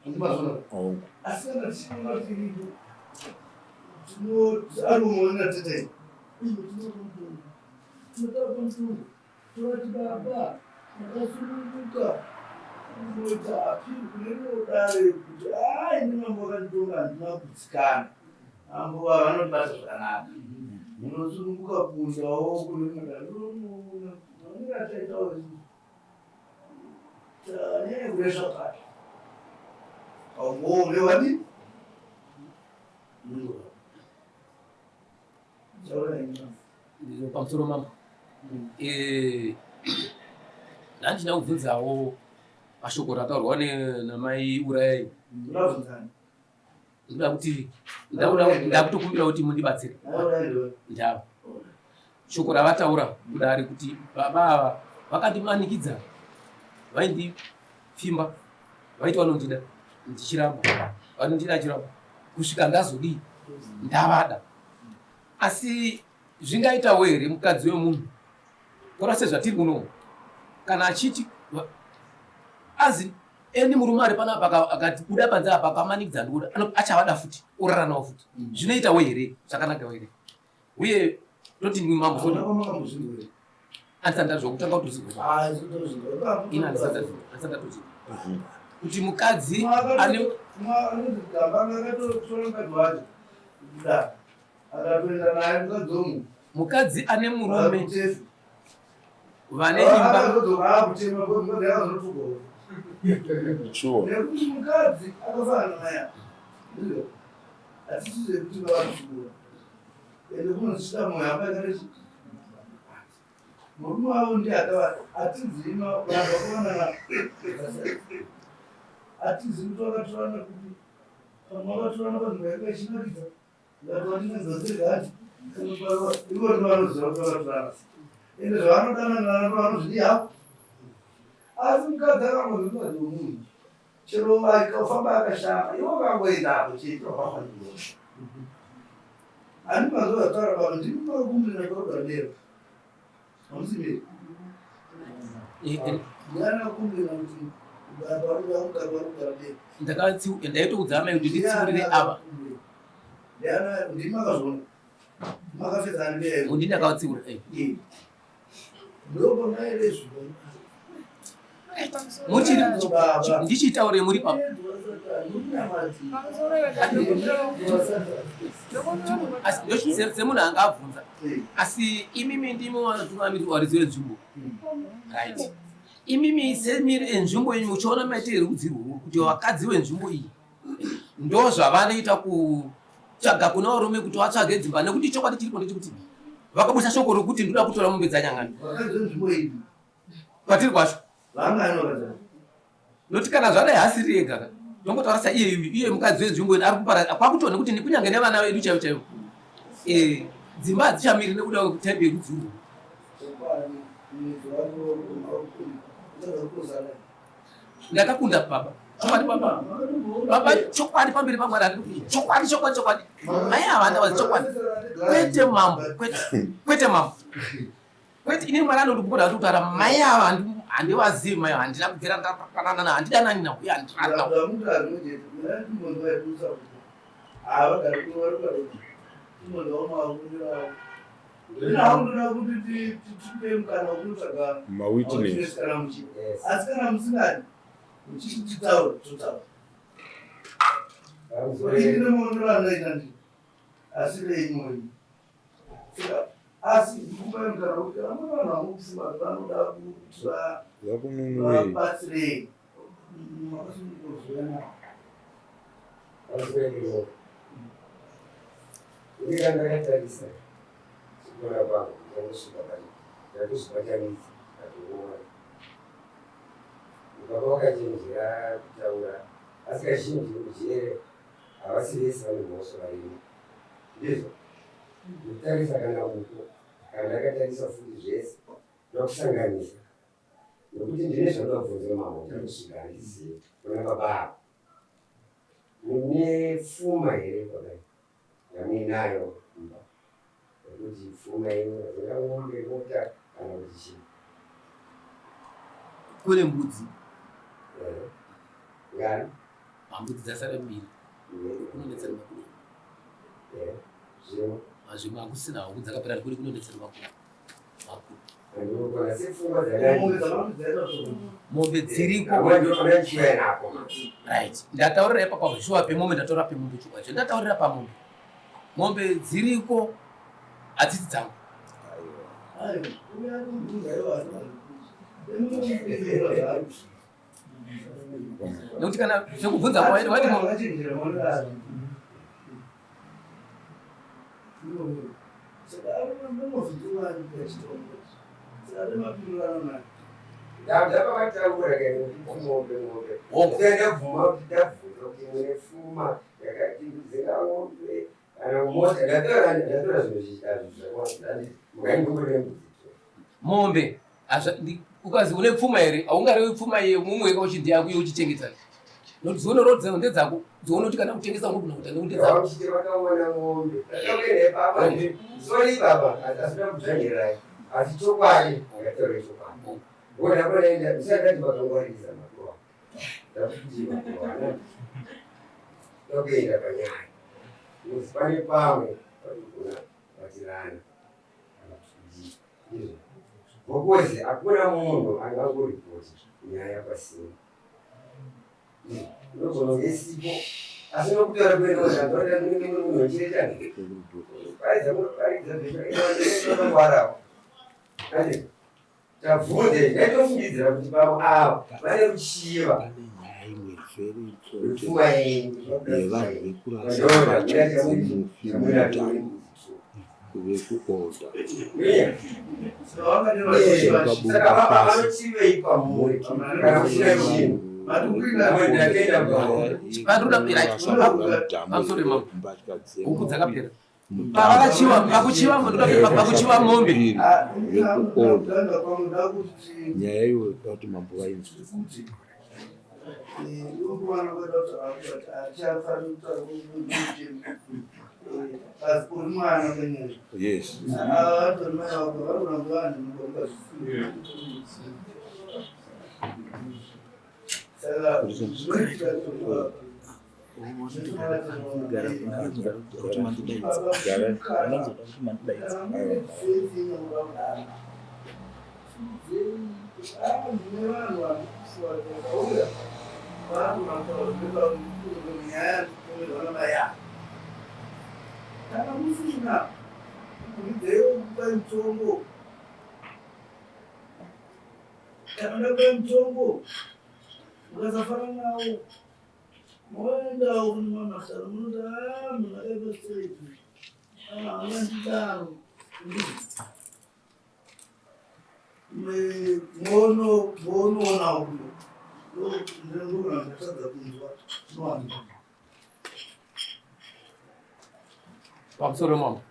andimazvona asi kana tichiona kuti iripo tinoarumuonera tete Tinotaura mutungu tovati baba makasununguka kunoita appeal kune rimwe dare kuti haa ini mambo vakanditonga handina kugutsikana. Mambo ava vanondibata zvakanaka. Munosununguka kuunzawo kune rimwe dare. Maonero ataitawo isusu tanyanya kuresva papi. Haumboone wadii? Pamusoro mama eh, ndandina kubvunzawo mashoko rataurwa namai urayai ndoda kuti ndakutokumbira kuti mundibatsire ndava shoko ravataura kudari kuti baba ava vakandimanikidza vaindipfimba vaiti vanondida ndichiramba vanondida achiramba kusvika ndazodii ndavada asi zvingaitawo here mukadzi wemunhu tora sezvatiri kuno kana achiti azi eni murume ari panapa akati buda panze apa akamanikidza ndikuda achavada futi orara nawo futi zvinoitawo here zvakanakawo here uye toti ndimwe mambo soti andisati ndazwa kutanga kutozvinzwa ini andisati ndatozvinzwa kuti mukadzi ane mukadzi ane murume vane imba nekuti mukadzi akafanana naye hatisi zvekuti vavatsura ende kunozvida mwoyo hapakarechi murume wavo ndiye akava hatizivi vanhu vakawanana hatizivi kuti vakatorana kupi pamwe vakatorana vanhu vainge vachinakidza ivo ndovanoziva kuti vakatorana ende zvavanodanana ndovanozvidii havo asi mukadzi akangozi mukadzi wemunhu Chero akafamba akashama iwe ukangoenda apo chete wakafanirwa. Ani mazuva ataura baba ndimi makakumbirira kwakugara dera. Hamusi miri. Ndiani akumbirira kuti baba vari kugara dera. Ndakaitoudza amai kuti nditsiurire ava. Ndiani ndimi makazviona. Makafedza ani dera. Ndini ndakavatsiura. Ndopona here zvivo. Muchiri ndichitaure muri pa semunhu anga abvunza asi imimi ndimi vanotungamiriri varidzi venzvimbo right imimi semiri enzvimbo yenyu muchiona maitire rudzi rwurwu kuti vakadzi venzvimbo iyi ndozvavanoita kutsvaga kuna varume kuti vatsvage dzimba nekuti chokwadi chiripo ndechekuti vakabusa shoko rokuti ndoda kutora mombe dzanyangani kwatiri kwacho noti kana zvadai hasiri ega ka tongotaura saiye iye mukadzi wenzvimbo ino ari kupara kwakutoona kuti kunyange nevana vedu chaivo chaivo eh, dzimba hadzichamiri nekuda kwetaipi yerudzirwo ndakakunda baba chokwadi baba baba chokwadi pamberi pamwari handikuti chokwadi chokwadi chokwadi mai ava ndavazi chokwadi kwete mambo kwete kwete mambo kwete ini mwari anondikuda kuti kutaura mai ava handivazivi mai handina kubvira ndapanana handidanani navo uye handirani navo Mawitness. Asi kana musingadi muchitaura totaura. Ini nemaonero andaita ndi asi renyu saka asi ndikupai mukana wekuti kana mune vanhu vangokufunga kuti vanoda kuti vabatsirei makasununguka navo. Ini ndakatarisa sekuona kwangu ndangosvika pano ndatozvibatanidza ndatoona ukava wakachenjera kutaura asi kazhinji ujere havasi vese vane mhosva varimo ndizvo nekutarisa kana uko kana ndakatarisa futi zvese ndokusanganisa nekuti ndine zvanoda kubvunza mambo ndakosvika handizivi kuna baba ava Mune pfuma here baba yamuinayo kumba yekuti pfuma yenyu yatenga mombe mota kana kuti chii? Kune mbudzi. Eh. Ngani? Mbudzi dzasara mbiri. Kunonetsa nemakudo. Eh. Zvimwe? Zvimwe hakusina huku dzakapera kuri kunonetsa nemakudo. Mombe dziriko right ndataurira ipapo shuwa pemombe ndataura pemombe chokwadi ndataurira pamombe mombe dziriko hadzisi dzangu nekuti kana sekubvunza kwaiti waiti Ndapavataura kuti mombe mombe ndabvuma kuti ndabvunza kuti mune pfuma yakati dzinga mombe kana mota ndatora ndatora zvinhu zvakawanda mukaingomborere mbudzi mombe ukazi une pfuma here haungarevi pfuma yemumwe wega uchiti ndeyako iwe uchichengeta nokuti dzione road dzako ndedzako dzione kuti kana kutengesa unogona kuita nekuti ndedzako vakaona mombe sorry baba asina kudzvanyirai asi chokwadi ngataure chokwadi ngona kuenda usati makangwaririza makuva ndakuti makuva tokuenda panyaya nokuti pane pamwe panogona kubatirana kana kuti Ndizvo. Ngokuti hakuna munhu angangoripoti nyaya pasina. Ndizvo. Inogona kunge isipo asi nokutaura kwendoa munenge muri munhu wechiretani. Paridza munoparidza zvakangwarawo. Ande tabvunze ndaitofungidzira kuti baba ava vane ruchiva rwepfuma yenyu. Yevanhu vekurasa mbatya dzemufi mudhamu vekuodha vakabuda pasi mbatya dzemufi pavakachiva mombe vekuodha nyaya iyoyo da kuti mambo vainzwe. Yes. Ndine vanhu varikusiwa vakauya vakunataura nyaya yandikupomerwa namai ava. Kana musina kuridzewo kupai mutongo, kana ndakupai mutongo mukasafara nawo moendawo kune mamataro munoti a munhu akaipa straight angandidaro monoona uyo ndinogona ndatadza kunzwa nowanikwa. Pamusoro mambo,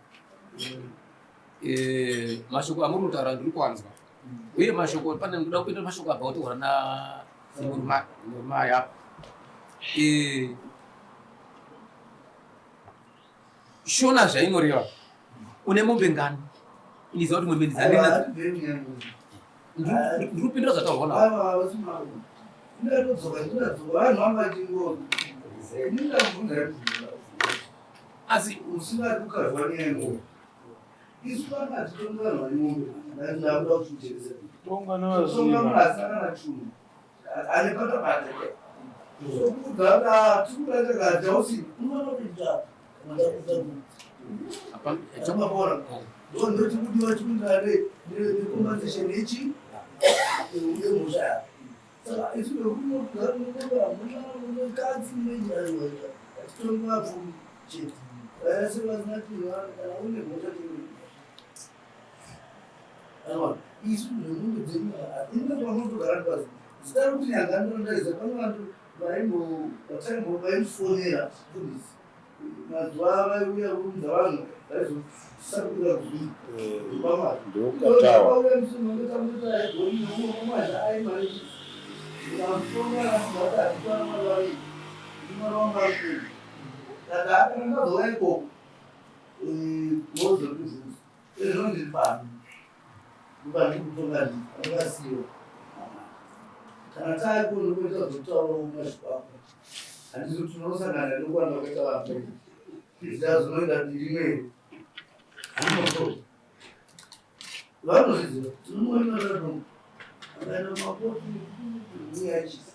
mashoko amuri kutaura ndiri kuanzwa, uye mashoko pane ndoda kupinda mashoko abva kutaura na murume aya. Shona zvainoreva une mombe ngani? Iniziva kuti mombe ndidzandina ndiri kupindura zvataurwa navo. Asi usingadi kukarwa nengo isu vana hatitongi vanhu vane mombe ndakuda kuti ujerese tonga tonga munhu asina kana chunhu ane pata pata sokuudza kuti tikuda takadya usina unoona kuita chamapora ndochikudiwa chikuenderana necompensation yechi yemhosva yako. Saka isu vekunokadzi atitongi vapfumi chete vaya sevasina chinhu kana une mhosva aiwa isu zvemombe dzenyu inge pamunotogara pasi zita rekuti nyanga ndinondaiza pane vanhu vaimbovaimfonera mufundisi mazuva vaiuya kuunza vanhu vaizosakura Ndokatawa. Kana taikunoita zvotaura mashoko ako handisi kuti tinosangana nekuwanda kwakaita vanhu zita zvinoenda rimwe handinoto vanozviziva tinomuona akaenda makoti uyachisa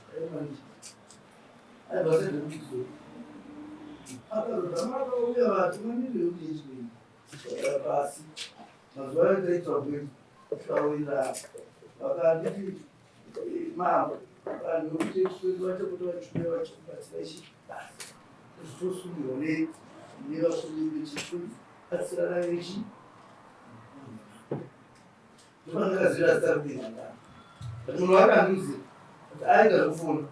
aibva sezvekuchizo akazozama akauya vatungamiriri vekuhp pasi mazuva ayo taitwa kuita tawira vakanditi mambo vanhu vekuti vachapota vachiuya vachikubatsira ichi basi zvitosungirwa nevakuru vechibatsirana vechi ndopandakazivira zita rekuti but munhu wakandiudzira kuti aita zvekufona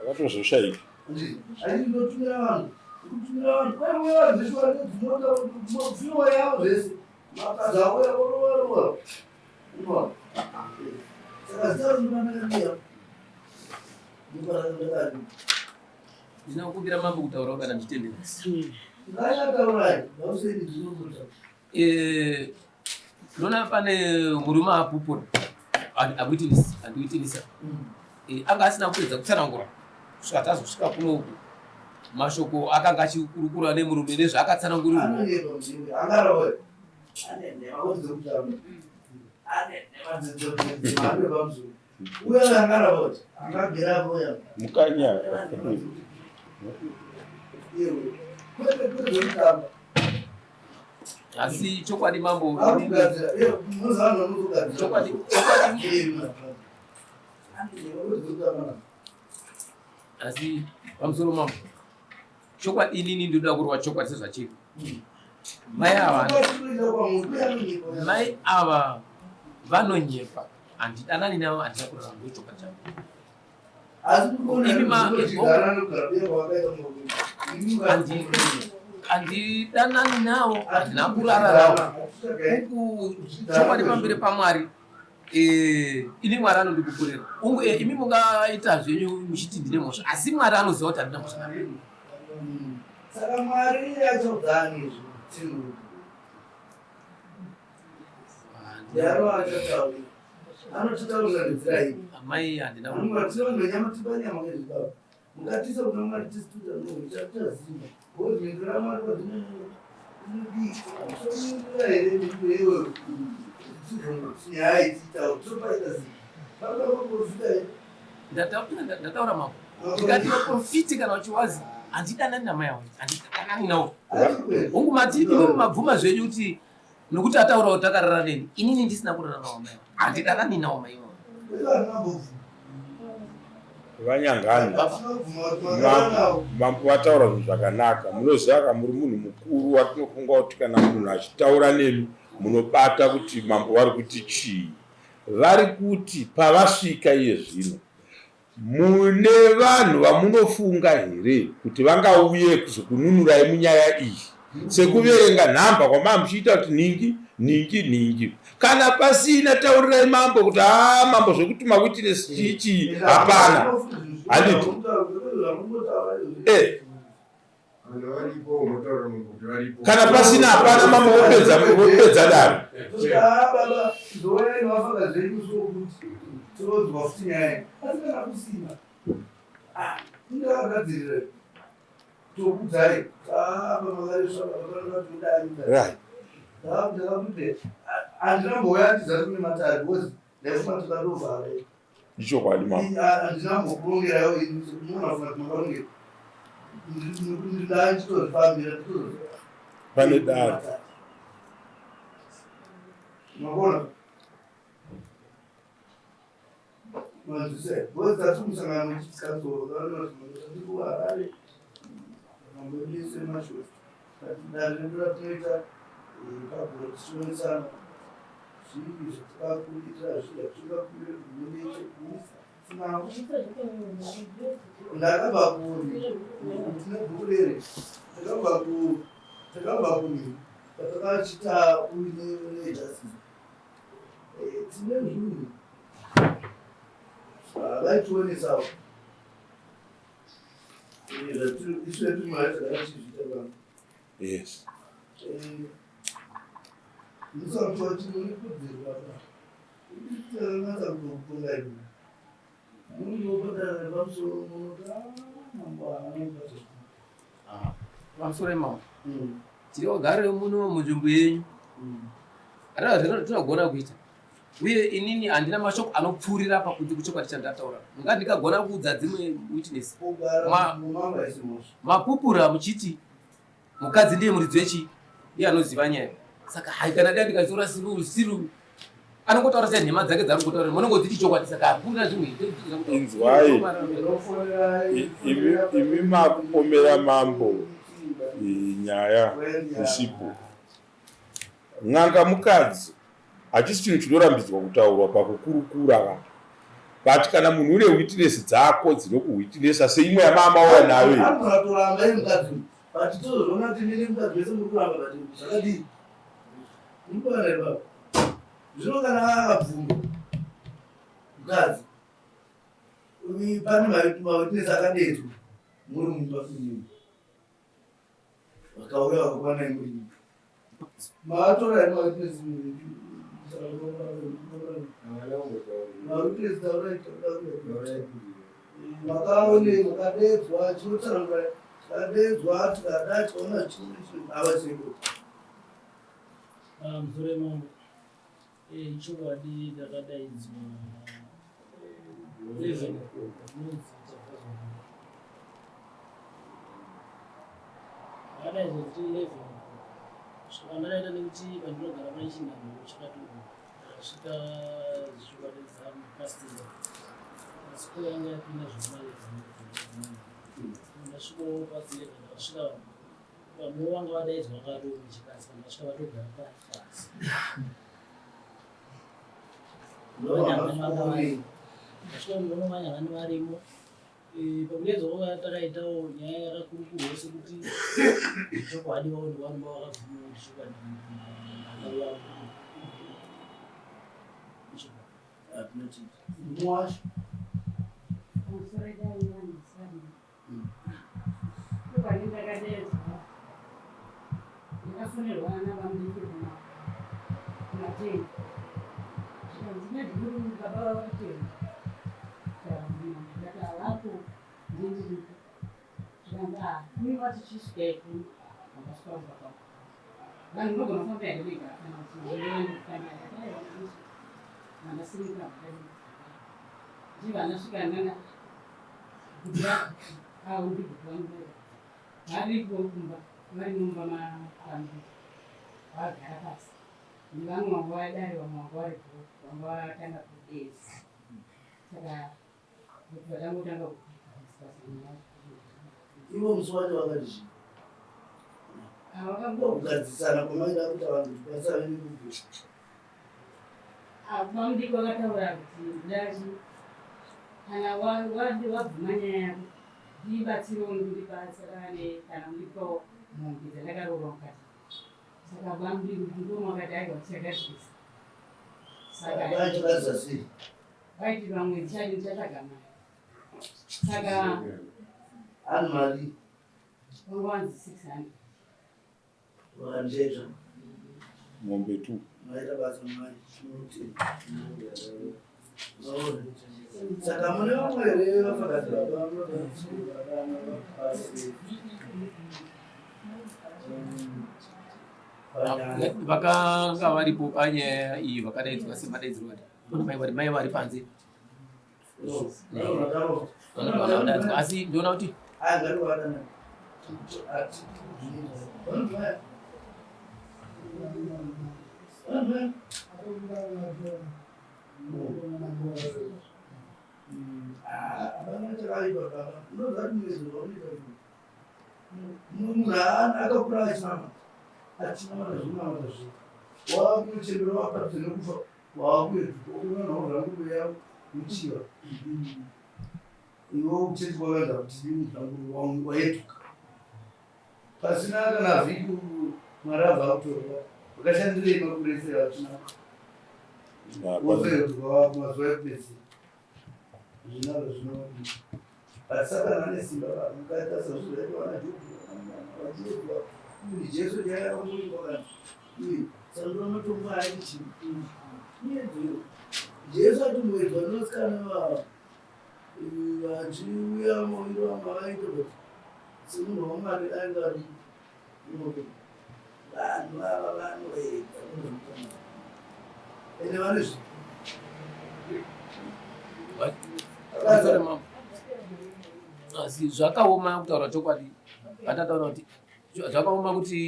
Akatozoshaika. Aiti ndotumira vanhu kutumira vanhu kwaiuya vanhu zvese vane dzimota mapfiwa yavo zvese makazi auya vorova rova unoona saka zita rinofanira ndopandakadi Ndina kukumbira mambo kutaurawo kana ndichitendera. Ngayataurai vauseni ndinokuta Ndinoona pane murume apupura awitness andiwitnessa anga asina kupedza kutsanangura kusvika tazosvika kunoku mashoko akanga achikurukura nemurume nezvaakatsanangurirwa. Anonyepa mjinga angarowe ane nhema kuti dzekutaura ane nhema dzemhando yepamusoro uyo angarowe angagera voya Mukanya. Kwete kwete zvekutamba. Asi chokwadi mambo, Akugadzira munoziva vanhu vanotogadzira chokwadi chokwadi ane nhema kuti dzekutamba. Asi pamusoro mambo, chokwadi inini ndinoda kurwa chokwadi sezvachiri. Mai ava mai ava vanonyepa, handidanani navo, handina kurarama, ndochokwadi changu. Asi kuona Imi kuchigara nokugara uye kwawakaita murume imi Handidanani navo, handina kurara navo. Uku chokwadi pamberi paMwari, ini Mwari anondikukurira. Ungu imi mungaita zvenyu muchiti ndine mhosva, asi Mwari anoziva kuti handina mhosva navo. Saka Mwari achodzani izvo tino yaro achataura anototaura nenzira iyi. Amai handina Anonga tiba nyama kezvibaba mukatisa kuna Mwari tisituta nochataziva because mhinduro yaMwari kwadinodii somirira here mhinduro iyoyo nyaya ichiitaura topaita zii. Ndataura mambo ndikati vaprofiti kana vachiwazi handidanani namai avo, handidanani navo. Hongu mati imi mabvuma zvenyu kuti nokuti ataura kuti takarara neni, inini ndisina kurara navo mai avo, handidanani navo mai avo. VaNyangani, mambo vataura zvinhu zvakanaka. Munoziva ka, muri munhu mukuru watinofunga kuti kana munhu achitaura nemi munobata kuti mambo vari kuti chii. Vari kuti pavasvika iye zvino mune vanhu vamunofunga here kuti vangauye kuzokununurai munyaya iyi, sekuverenga nhamba kwamaa muchiita kuti nhingi nhingi nhingi. Kana pasina, taurirai mambo kuti haa mambo, zvekuti mawitness chii chii hapana, handiti? Eh. Kana pasina hapana, mambo vopedza vopedza dare. Baba, zoyai mafaka zvenyu sokuti tinonzwa futi nyaya, asi kana kusina ndakagadzirira tokudzai baba makaresva baba. Ndakakuti handina mbouya ndizati kune matare because ndaifunga tikadovhara. Ichokwadi mambo. Handina mbokurongerayo, munofunga kuti makarongera, ndachitozvifambira. Pane dare. Makona manzwise because tati musangano wechikansoro tiri kuHarare, mambo edu ese mashosi, dare redu ratinoita pagore tichionesana zvii zvatikakurira, zvii zvatingakurira hurumende yechekuisa tinavo. Ndakabva kuri tine bhuku rere, takabva kuri patakachita uine nejustice, tine zvinhu zvavaitionesawo isu edu mari takachizviita vanhu. Musakuti mune kodzero baba, takanatsa kutokutonga imi munobhadhara pamusoro munoti mambo haanobhadhara. Pamusoro imamo tiri vagari muno munzvimbo yenyu, hatina tinogona kuita, uye inini handina mashoko anopfuurira pakuti kuchokwadi chandataura. Munga ndikagona kuudza dzimwe witness mapupura muchiti mukadzi ndiye muridzi wechi, ndiye anoziva nyaya. Saka hai, kana dai ndikaziura siru siru anongotaura senhema dzake dzaari kutaura, munongodziti chokwadi. Saka hakuna zvimwe. Inzwai, imi makupomera mambo nyaya isipo. N'anga mukadzi hachisi chinhu chinorambidzwa kutaurwa pakukurukura ka, but kana munhu une witness dzako dzinokuwitnessa seimwe yamamauya nayo iyi. Anotoramba iri mukadzi, but tozozviona kuti mine mukadzi wese muri kuramba, but zvakadii, murikuona here baba? Zvino kana akabvuma mukadzi, pane mawitness akadedzwa muri mumba kunyuma, vakauya vakakwana muri maatora here mawitness? Mawitness taurai, makaone makadedzwa, chinotsanangura tikadedzwa, tikada tikaona chii avaseko. Musoro mambo, chokwadi ndakadaidzwa 11 o'clock, nonzi tafazwa ndakadaidzwa kuti 11 o'clock. Svika ndakaita nekuti pandinogara pane chinhanho chakatorwa, ndakasvika zvichokwadi past 11, asi ko yanga yapinda zvekuma 11. Ndasvikawo past 11, ndakasvika vamwe vanga vadaidzwa vakatorwa chikasi, vandasvika vatogara pasi. Ndasvika munono vanyangani varimo. Pakudaidzwa kwava takaitawo nyaya yakakurukurwa sekuti chokwadi vaone varumba vakabvuma kuti chokwadi akauya. Mwacho. Pamusoro dai vanhu chokwadi ndakadedzwa, ndakafonerwa navamudiki kuma 10, zvikanzi madhuri baba vakutenda. Ndikati havapo, ndindiripo. Zvikanzi a imi vati chisvikai kuno, vakasvika kumba kwavo. Vanhu munogona kufamba here mega kana kuti ndinoenda kufamba? Ndakati aiwa, ndasimuka. Ndichibva ndasvika ndanga kuti avo ndibhuku vangu varipo kumba vari mumba mapambi vagara pasi nevamwe vanga vadare vamwe vanga varipo vanga vatanga kudedza saka kuti vatangotanga ivo musi wacho vakati chii kugadzisana kwamaida kuita vanhu kuti pasave nekubvisa Bamudiki vakataura kuti ndachi kana wabvuma nyaya yako ndibatsirewo nkundibatsirane kana kundipawo mombe dzandakaroorwa mukati saka bamudiki ndikoma vakati aiwa tichagadzirisa saka vaiti vamwe ndichadi ndichatsvaga mari saka ani mari vanga vanzi 600 Vakandizva. Mombe tu. Maita basa mai. Tinotenda. Maona. Saka mune vamwe here vafakazi baba vakanga varipo panyaya iyi vakadaidzwa semadaidzirwa kuti mai vari mai vari panze asi ndoona kuti Munhu akakura achinamata achinamata zvinamata zve wakuchembera wapadhuze nekufa wakuedza uchiva iwe kuchechi kwakaenda kuti waeduka pasina kana vhiki mwari abva akutorwa wakashandirei makore ese vachina wozoedzwa mazuva ekupedzisira zvinaro zvino but satani ane simba mukaita sezvizvaitwa vana jobho vachiedzwa uyu jesu nyaya yakangoitwa kana uyu sandura matombo aiti chii miedzo iyo jesu atomboedzwa nevasikana vava vachiuya maviri vamwe vakaita but semunhu wamwari ainge ari vanhu vava vanoedza ende vane zvipo asi zvakaoma kutaura chokwadi vatataura kuti zvakaoma kuti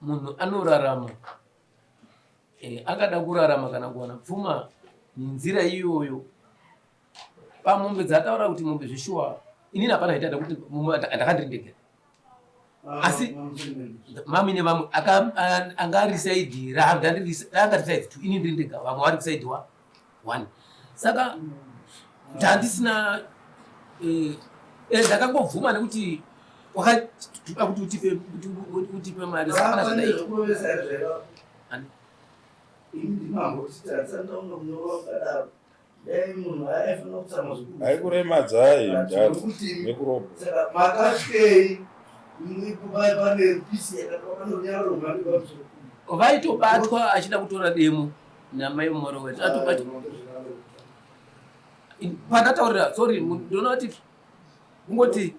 munhu anorarama eh, akada kurarama kana kuwana pfuma nenzira iyoyo pamombe dzataura kuti mombe zveshuwa inini hapana itaita kuti ndakandiri ndega ah, asi mami nevamwe anga ari saidi ranga anga saidi two ini ndiri ndega vamwe vari kusaidi wa one saka ndandisina eh, eh, ndakangobvuma nekuti wakatuda kuti utipe utipe mari saka pana zvandaita Aikuremadzai mdara nekurobwa. Vaitobatwa achida kutora demo namai Morowe. Atobatwa. Pandataurira sorry ndinoona kuti kungoti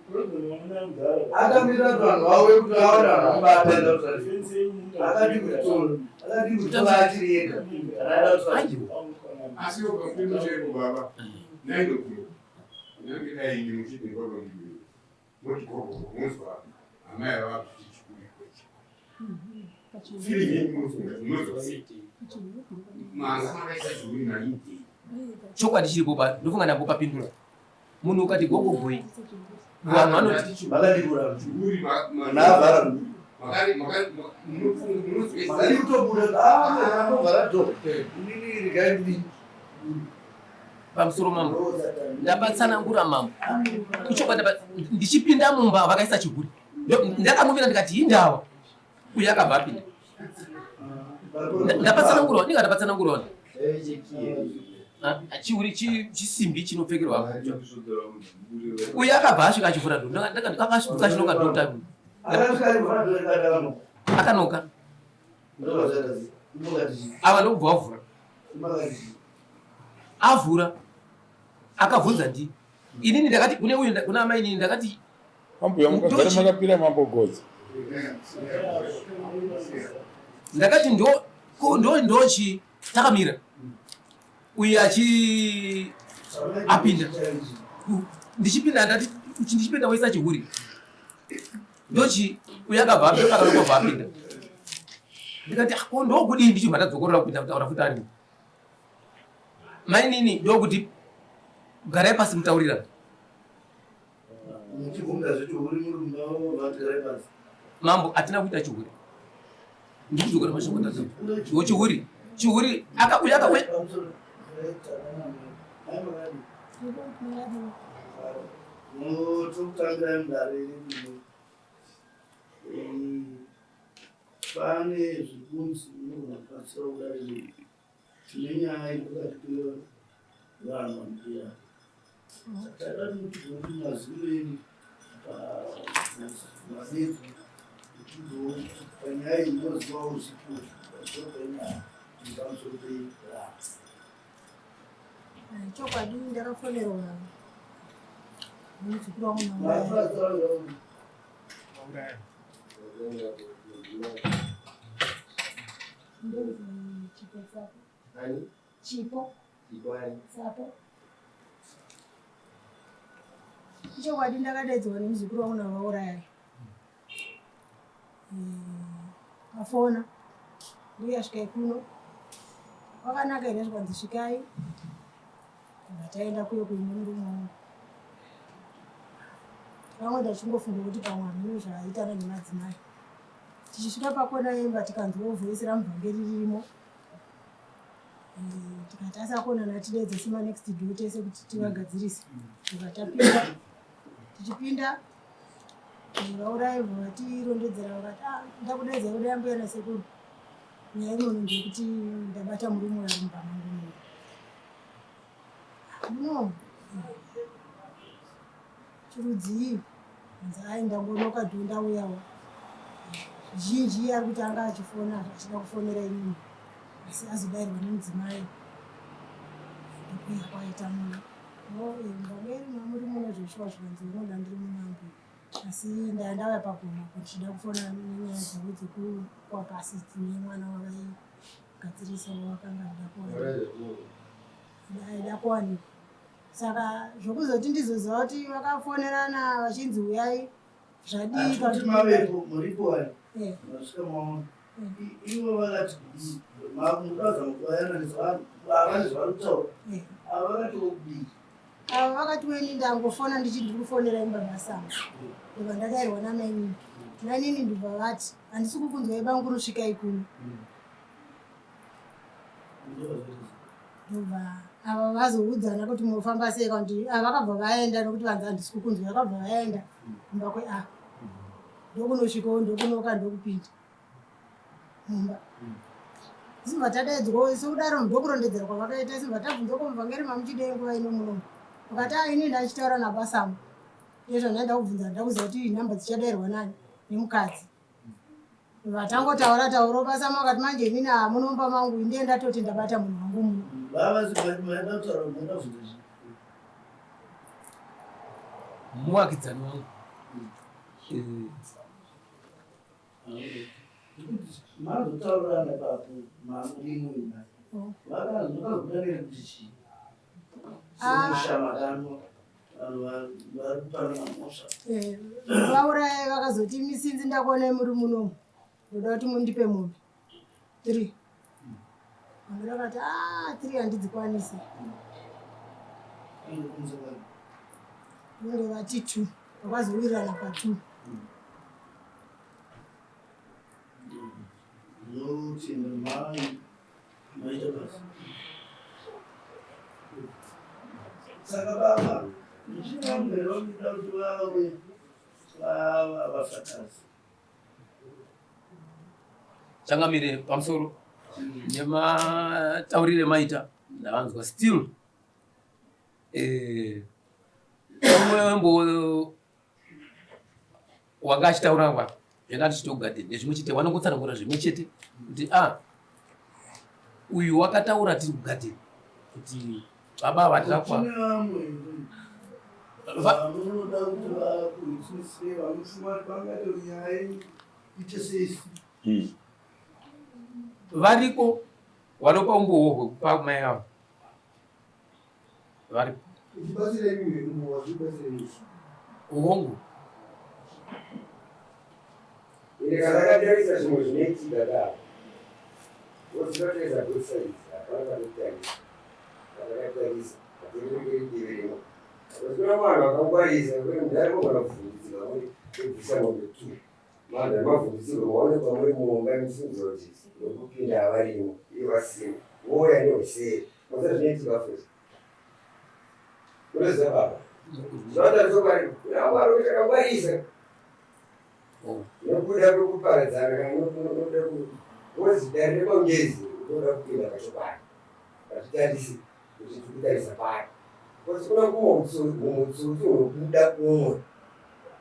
akamira vanhu vauye kuti vaone vanhu vamubata akadi kutora akadi kutora achiri ega asi ukapinda chaipo baba nainokuro unenge dai ini muchiti baba mudii moti gogo munzwa amai ava kuti chikuri kwechi feeling yenyu munozwa sei manga makaisa chihuri nainti chokwadi chiripo pa ndofunga ndambopapindura munhu ukati gogogoi vanhu vanoti pamusoro mambo ndabatsanangura mambo ichokwadi ndichipinda mumba vakaisa chiguri ndakamuvira ndikati hindawa uye akabva apinda ndapatsanangurawo ndinga ndapatsanangurawo chiuri chisimbi chinopfekerwa uye akabva asvika achivhura do akasvika achinoka dota akanoka ava ndokubva wavhura avhura akabvunza ndi inini ndakati kune uyu kuna amai inini ndakati Ambuya mukagara makapira mambo godzi. Ndakati ndo ko ndo ndochi takamira. Uyu achi apinda. Ndichipinda ndati kuti ndichipinda waisa chihuri. Ndochi uyu akabva apinda akabva apinda. Ndikati ah, ko ndokudii ndichibva ndadzokorora kupinda kutaura futi arimo. Mainini ndokuti garai pasi mutaurirana. Mambo hatina kuita chihuri. Ndikudzokera mashoko ndataura. Ndiwo chihuri. Chihuri akauya akauya. Pane zvikunzi munogona kubatsira kudai Tine nyaya iri pakati pevanhu vanoteerana. Saka taida kuti kuti maziviro enyu pamadedzi kuti panyaya iyi munozivawo zvipi pamusoro penyaya nepamusoro pevanhu. Chokwadi ndakafonerwa nemuzukuru wangu mangwana. Chipo. Sapo. Ichokwadi ndakadaidzwa nemuzukuru wangu navauraya. Afona. Ndoya svikai kuno. Kwakanaka here zvikanzi svikai. Ndataenda kuyo kuine murume wangu. Vamwe ndachingofunga kuti pamwe hameno zvaaitana nemadzimai. Tichisvika pakona yemba tikanzwawo voice ramuvhangeri ririmo. Eh, tikati asakonana tideedze sema next door tese kuti tivagadzirise. Ndobva tapinda. Tichipinda eh, vaurayi vatirondedzera vakati ah, ndakudeedza kuda mbuya nasekuru. Nyaya imono ndeyekuti ndabata murume uyo ari mumba mangu muno. No. Chirudzii? Hanzi ai ndangonoka dho ndauyawo. Zvizhinji iye ari kuti anga achifona achida kufonera inini asi azodairwa nemudzimai ndokuya kwaita muno. No, ndameri mamuri muno zveshuwa zvikanzi unoda ndiri munambo asi ndaya ndauya pagomo apo ndichida kufona nenyaya dzavo dzekuwa pasi nemwana wavaigadzirisa wavakanga achida kuwanikwa. Aida kuwanikwa. Saka zvokuzoti ndizoziva kuti vakafonerana vachinzi uyai zvadii Kuti mavepo muripo wani eh. masvika maona eh. ivo vakati makuda kuvayananisa vane zvavari kutaura eh. ava vakati wokudii ava vakati weni ndangofona ndichiti ndiri kufonera imba basa ndobva ndadairwa namainini mainini ndobva vati handisi kukunzwai banguru svikai kuno Ndobva ava vazoudzana kuti mofamba sei kana kuti ava vakabva vaenda nokuti vanzi handisi kukunzwa vakabva vaenda kumba kweava ndokunosvikawo ndokunoka ndokupinda mumba isu vatadaidzwawo sokudaro ndokurondedzera kwavakaita isu vatabvunzwa ko muvhangeri mamuchidei nguva ino munomu vakati a ini ndachitaura nabasamu ndizvo ndaenda kubvunza ndakuziva kuti nhamba dzichadairwa nani nemukadzi Vatangotaura taura basa makati manje inini ah munomba mangu ndiye ndatoti ndabata munhu wangu muno. Baba zibati maida kutaura munoda kubvunza chii? Muwakidzani wangu. Eh. Mazotaurirana papo mamurimwe. Vakazoda nekuti chii? Eh, vauraya vakazoti misinzi ndakuonai muri munomu ndoda kuti mundipe mombe three vamwe vakati a ah, three handidzikwanisi vange vati two vakazowirirana patwo Maita basa. Saka baba, muchinambere vanoda kuti vave vafakazi. Changamire pamusoro nemataurire maita ndavanzwa still eh, umwe wembo wanga achitaura wa zvanga tichitogadhi ndezvimwe chete wanongotsanangura zvimwe chete kuti a ah, uyu wakataura tiri kugadheni kuti baba vatakwa hmm. Variko vanopa umbowo hwekupa mai avo. Varipo. Uchibatsira imwe nguva zvibatsira izvi. Hongu. Ine kana akatarisa zvimwe zvinoitika ka wozvinotarisa both sides hapana panotarisa patakatarisa hatirengeri divi rimwe Kuna vanhu vakangwarisa kune mudare mogona kuvhundutsirwa muri kubvisa mombe two vanhu vemavhundutsirwa maonekwa muri mumba muchifungidzira kuti nokupinda havarimo ivo vasimo vouya nehuseri moza zvinoitika futi unoziva baba zvinotaridza kwari kuna mwari uchakangwarisa nokuda kwekuparadzana kana nokuda wozi dare rekwangezi unoda kupinda pachokwadi hazvitarisi kuti tiri kutarisa pari because kuna kumwe mutsotsi unobuda kumwe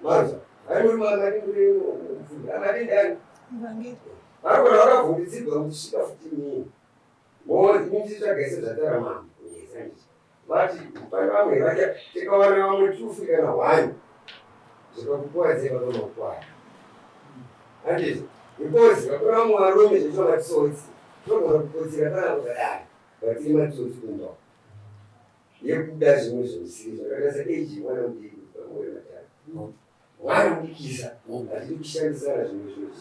manzwa amadendani varikona vakavhundutsirwa muchisvika futi mii momuchitsvaga sezvatara mambo kunyesa vati pane vamwe vacha tikawana vamwe tufi kana hwani zvikakukuwadzei vakamakwara handizvo because vakuna vamwe varume zvaitwa matsotsi tinogona kukotsira kana kukadai Vatiri matsotsi kumba uko. Yekuda zvimwe zvisiri zvakaita sa age mwana mudiki pamakore matatu. Mwana mudikisa hatidi kushandisana zvimwe zvinhu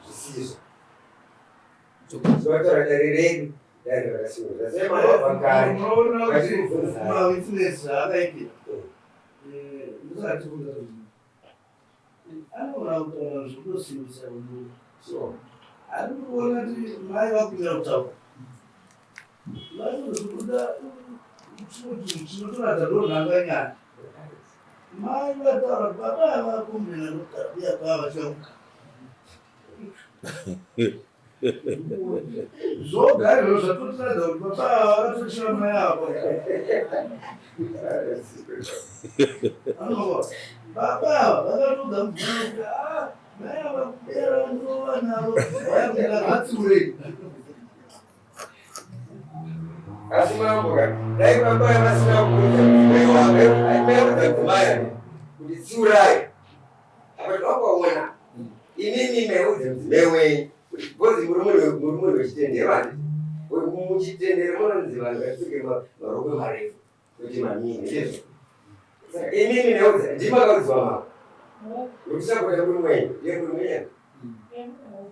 zvisizvo. Tinotaura dare redu dare rakasimuka. Sei mwana wabva kare. Unoona kuti mawitness zvaakaitira. Ndisati kuda anogona kutaura zvekutosimbisa munhu so ari kuona kuti mai vakunyara kutaura vaitozobuda chimwe chinhu chinotoratidza ndonhanga nyaya mai vataura baba avakumbira nokutaura kwava vachamuka zvoga izvo zvatotiratidza kuti baba ava vakatochira mai avo baba ava vakatoudza mubvunzo kuti ah, mai ava kudera ndova navo vayakuatsiurei asi mambo ka dai baba vasina kuudza mudzimai wavo aimaudza mudzimai kuti tsiurai apa tinopaona imimi maiudza mudzimai wenyu kuti because muri munhu wechitendero handiti muchitendero munonzi vanhu vatipfeke marokwe marefu kuti mamini ndizvo saka imimi maiudza ndimakaudzwa mambo nokusapota murume wenyu ndiye murume wenyu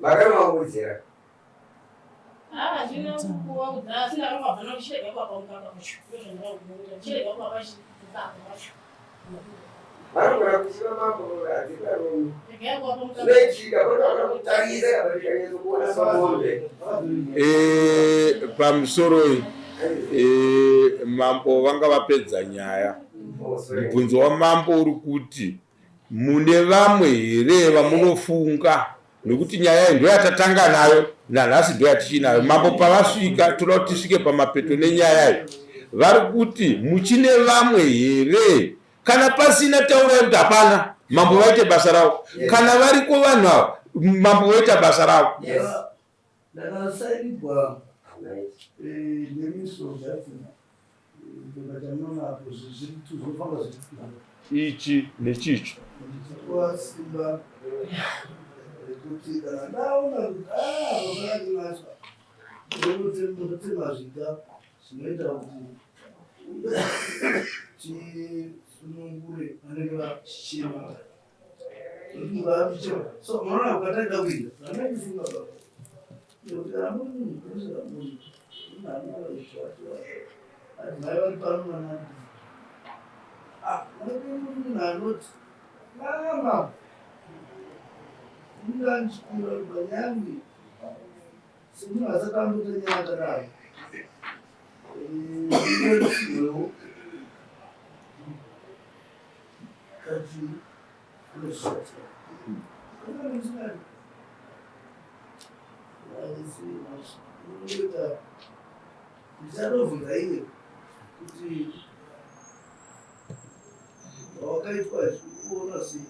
makanomamuudzira Hazvina kuvaudza asi ndakangobva nokuchirega kuvapa mukaka wacho ndozvandakakuita chirega kuvapa mukaka wacho vanogona kuchiva mambo hadzikarumi regai kuvapa mukaka zvinoitika vanogona kutarisa kana zvikanyatso kuona pamombe Eh, pamusoroi eh, mambo vanga vapedza nyaya mubvunzo wamambo uri kuti Mune vamwe here vamunofunga nekuti nyaya iyi ndoyatatanga nayo nanhasi ndoyatichinayo. Mambo pavasvika toda kuti tisvike pamapeto nenyaya iyi. Vari kuti muchine vamwe here? Kana pasina taurai kuti hapana, mambo vaite basa ravo. Kana variko vanhu ava, mambo voita basa ravo. Ndakasainigwa eh, nemiso Ichi nechicho. Ndichipuwa simba rekuti kana ndaona kuti ah, zvakandinaswa ndinotema zviga zvinoita kuti tisunungure vanenge vachichema. So unoona ukataida kuita zvandaifunga baba nekuti kana muri munhu kunosvika munhu Mai vari pano mwana ah, munhu anoti mama ndingandichikura panyange semunhu asati amboita nyaya yakadaro ndinotsiwewo kati unozvishatira Ndichatobvunza iye kuti wakaitwa kuona sei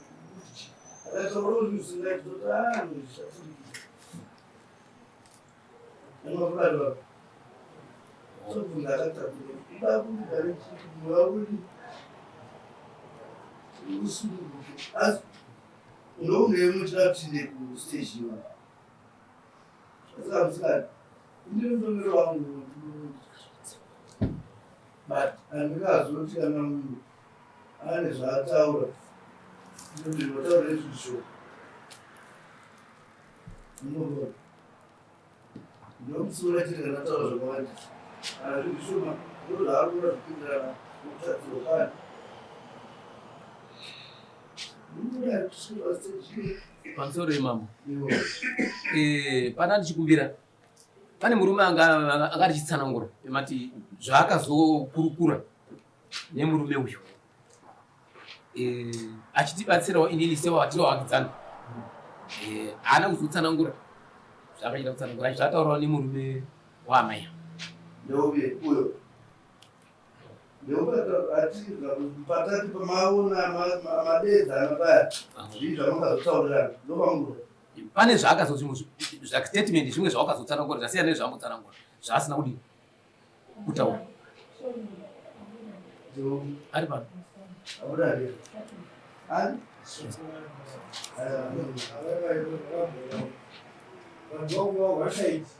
akataura kuti usingaiti toti anozvishatirikisa nemafurati vako tobvunza akatakura kuda kuti pane chii kuti usununguke asi unounge muchida kutinde kustage iyoyo But handingazoti kana uyu ane zvaataura ndoti vataura izvizvo munoona ndomutsiura chete kana ataura zvakawandisa kana zviri zvishoma ndozvaari kuda zvipindirana nokutadzirwa kwani. Pamusoro imambo eh, pana ndichikumbira pane murume anga anga achitsanangura mati zvaakazokurukura nemurume uyu eh, achitibatsirawo inini sewatinovakidzana eh, haana kuzotsanangura zvaakachida kutsanangura zvaataurawo nemurume waamai. Ndeupi uyo? Patati pamaona madeedzana paya zvii zvamakazotaurirana ndopamuro pane zvaakazostatement zvimwe zvawakazotsanangura zvasiyana nezvaambotsanangura zvaasina kudii kutaura ari pano.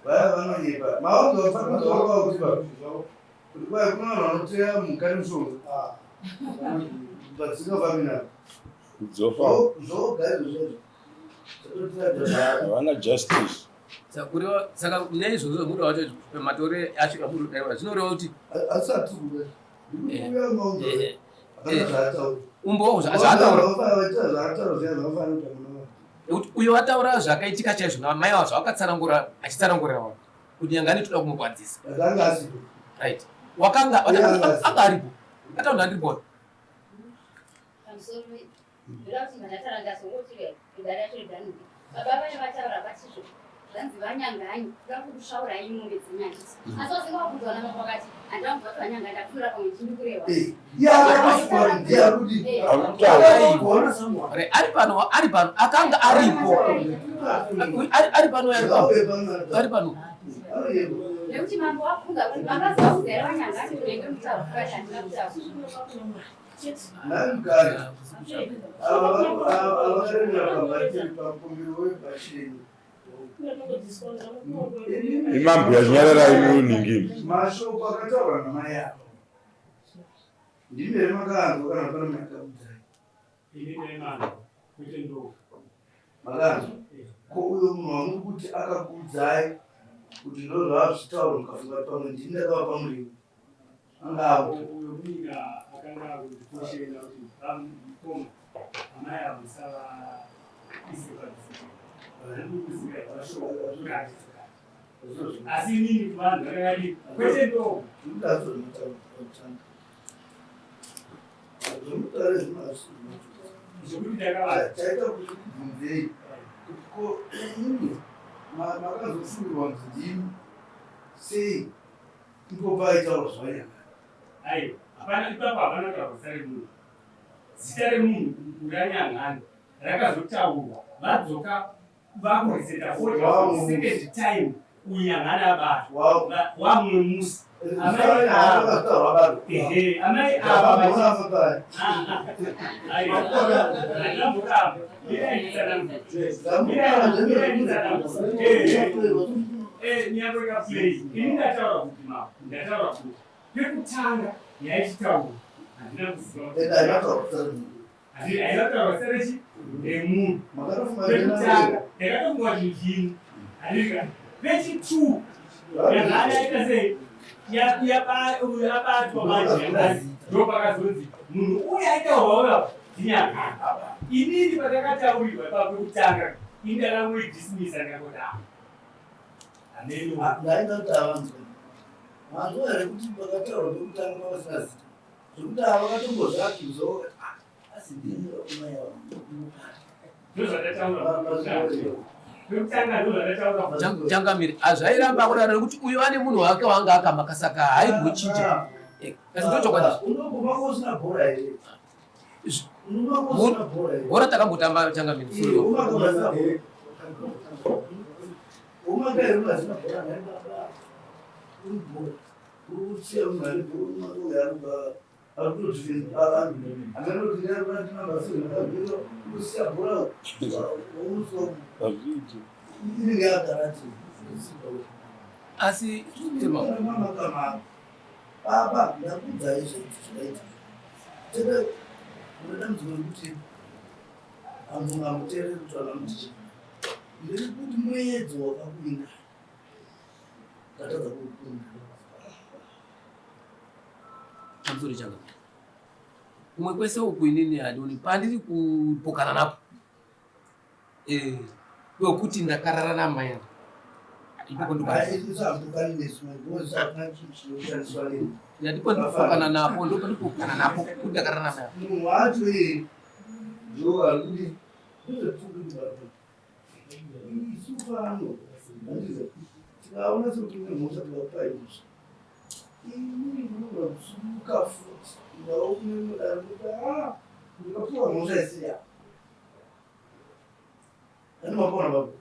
Vaya vanonyepa maonzwa kuti kwai kuna vanhu vanoteya mhuka nemushonga vadzingafambi navo Dzofa. Zvoga izvo zvezvo Havana justice. Saka kureva saka neizvozvo zvamuda wacho matore acho amuri kutaura zvinoreva kuti asati kuda ndikuuya maunzo hapana zvaataura umbowo zvaataura zvaataura zviya zvakafanira kuita mwana wake nekuti uyo ataura zvakaitika chaizvo namai avo zvavakatsanangura achitsanangurira vanhu kuti nyangani toda kumukwadzisa akanga asipo right wakanga anga aripo ataura ndandiripo Pamusoro ndoda kuti ndataura ndazongoti dare racho riganuke. Baba vaya vataura vatizvo zvanzi vanyanganyi kuda kukusvaurai mombe dzenyu handiti. Asi wazinga wakudzwa namambo akati handina kubva kuti vanyanga ndapfuura pamwe ndini kurehwa. Right, ari pano ari pano akanga aripo ari ari pano ari pano ari pano Nekuti mambo wabvunza kuti makazovaudza here vanyanganyi kuti ndenge mutaura kati handina kutaura. Nhai mukadzi, ava vakaremera pambatiri pamukumbiro webhacheni. Imambuya nyararai muningini. Mashoko akataurwa namai ava ndimi here makaanzwa kana pane makamudzai? Ini ndaimanzwa kwete ndoga. Makanzwa? Ko uyo munhu wamuri kuti akakuudzai kuti ndozvaazvitaura mukafunga kuti pamwe ndini ndakavapa muriwo angavo Uyo muninga akanga akundikoshera kuti mukoma amai avo musavaise padziva. Vandikuziva mashoko akati akati. Asi inini kuvanhu vakakati kwete ndoga. Zvekuti ndakavati. Chaita kuti kubvunzei kuti ko imimi makazofungirwa kunzi ndimi sei ipo paitaurwa zvavanyangani? Aiwa, hapana ipapo hapana kutaurwa zita remunhu. Zita remunhu raNyanhani rakazotaurwa vadzoka vakuriseta foni second time uyu Nyanhani abatwa wamumwe musi. Amai ava ehe amai ava aiwa handina mboramba mirai nditsanangure mirai nditsanangure ehe nyangwe kaplay ini ndataura kuti ma ndataura kuti pekutanga yaichitaura handina kuziva haina kutaurwa zita rechi remunhu pekutanga ndakatofunga kuti ndini handika pechi-two yanhani aita sei abatwa manje yanhani ndopakazonzi munhu uyu aitaurwa uya ndinyanhani inini patakataurirwa ipapo pekutanga ini ndakangoidismisa ndikangoti ah hameno Ndaida kuti avanzwe. Manzwa here kuti pakataurwa pekutanga pavasina zita? Zvekuti ava vakatombozviakiuzawo vakati ah, asi ndini vakomai ava. Ndozvandataura ndozvandataura. Changamire hazvairamba kudaro nekuti uyo ane munhu wake waanga akamaka saka haimbochinja. Eh, asi ndochokwadi. Unoguma usina bhora here? Unoguma usina bhora here? Bhora takambotamba changamire. Eh, unoguma usina bhora. Umaka here unasina bhora nhai baba? Uri bhora. Uri kusiya munhu ane bhora umaka uyo ari ari kutodefend vanhu. Amene kuti ndari kuna number 7 akabvira kusiya bhora womusi Hazviiti. inenge yagara ti. Asi Mama kamara. Baba, ndakuudzai zvaiti zvakaitika. Tete, mune dambudziko rekuti hamuteereri kutaura muti chii. Ndiri kuti muedzo wakakuvingai. Ndatadza kukunda. Pamusoro changa. Kumwe kwese uku inini handioni pandiri kupokana napo. Eh, kwekuti ndakarara namai ava. Ipapo ndipo ndipokana napo ndipo ndipokana napo kuti ndakarara namai ava. Munhu wacho iye ndo ari kuti isu pano handiza tikaona sekuti une mhosva tikakupai mhosva ini munogona kusununguka futi ndawo kune rimwe dare kuti a ndikapiwa mhosva isiri yako ani mapona baba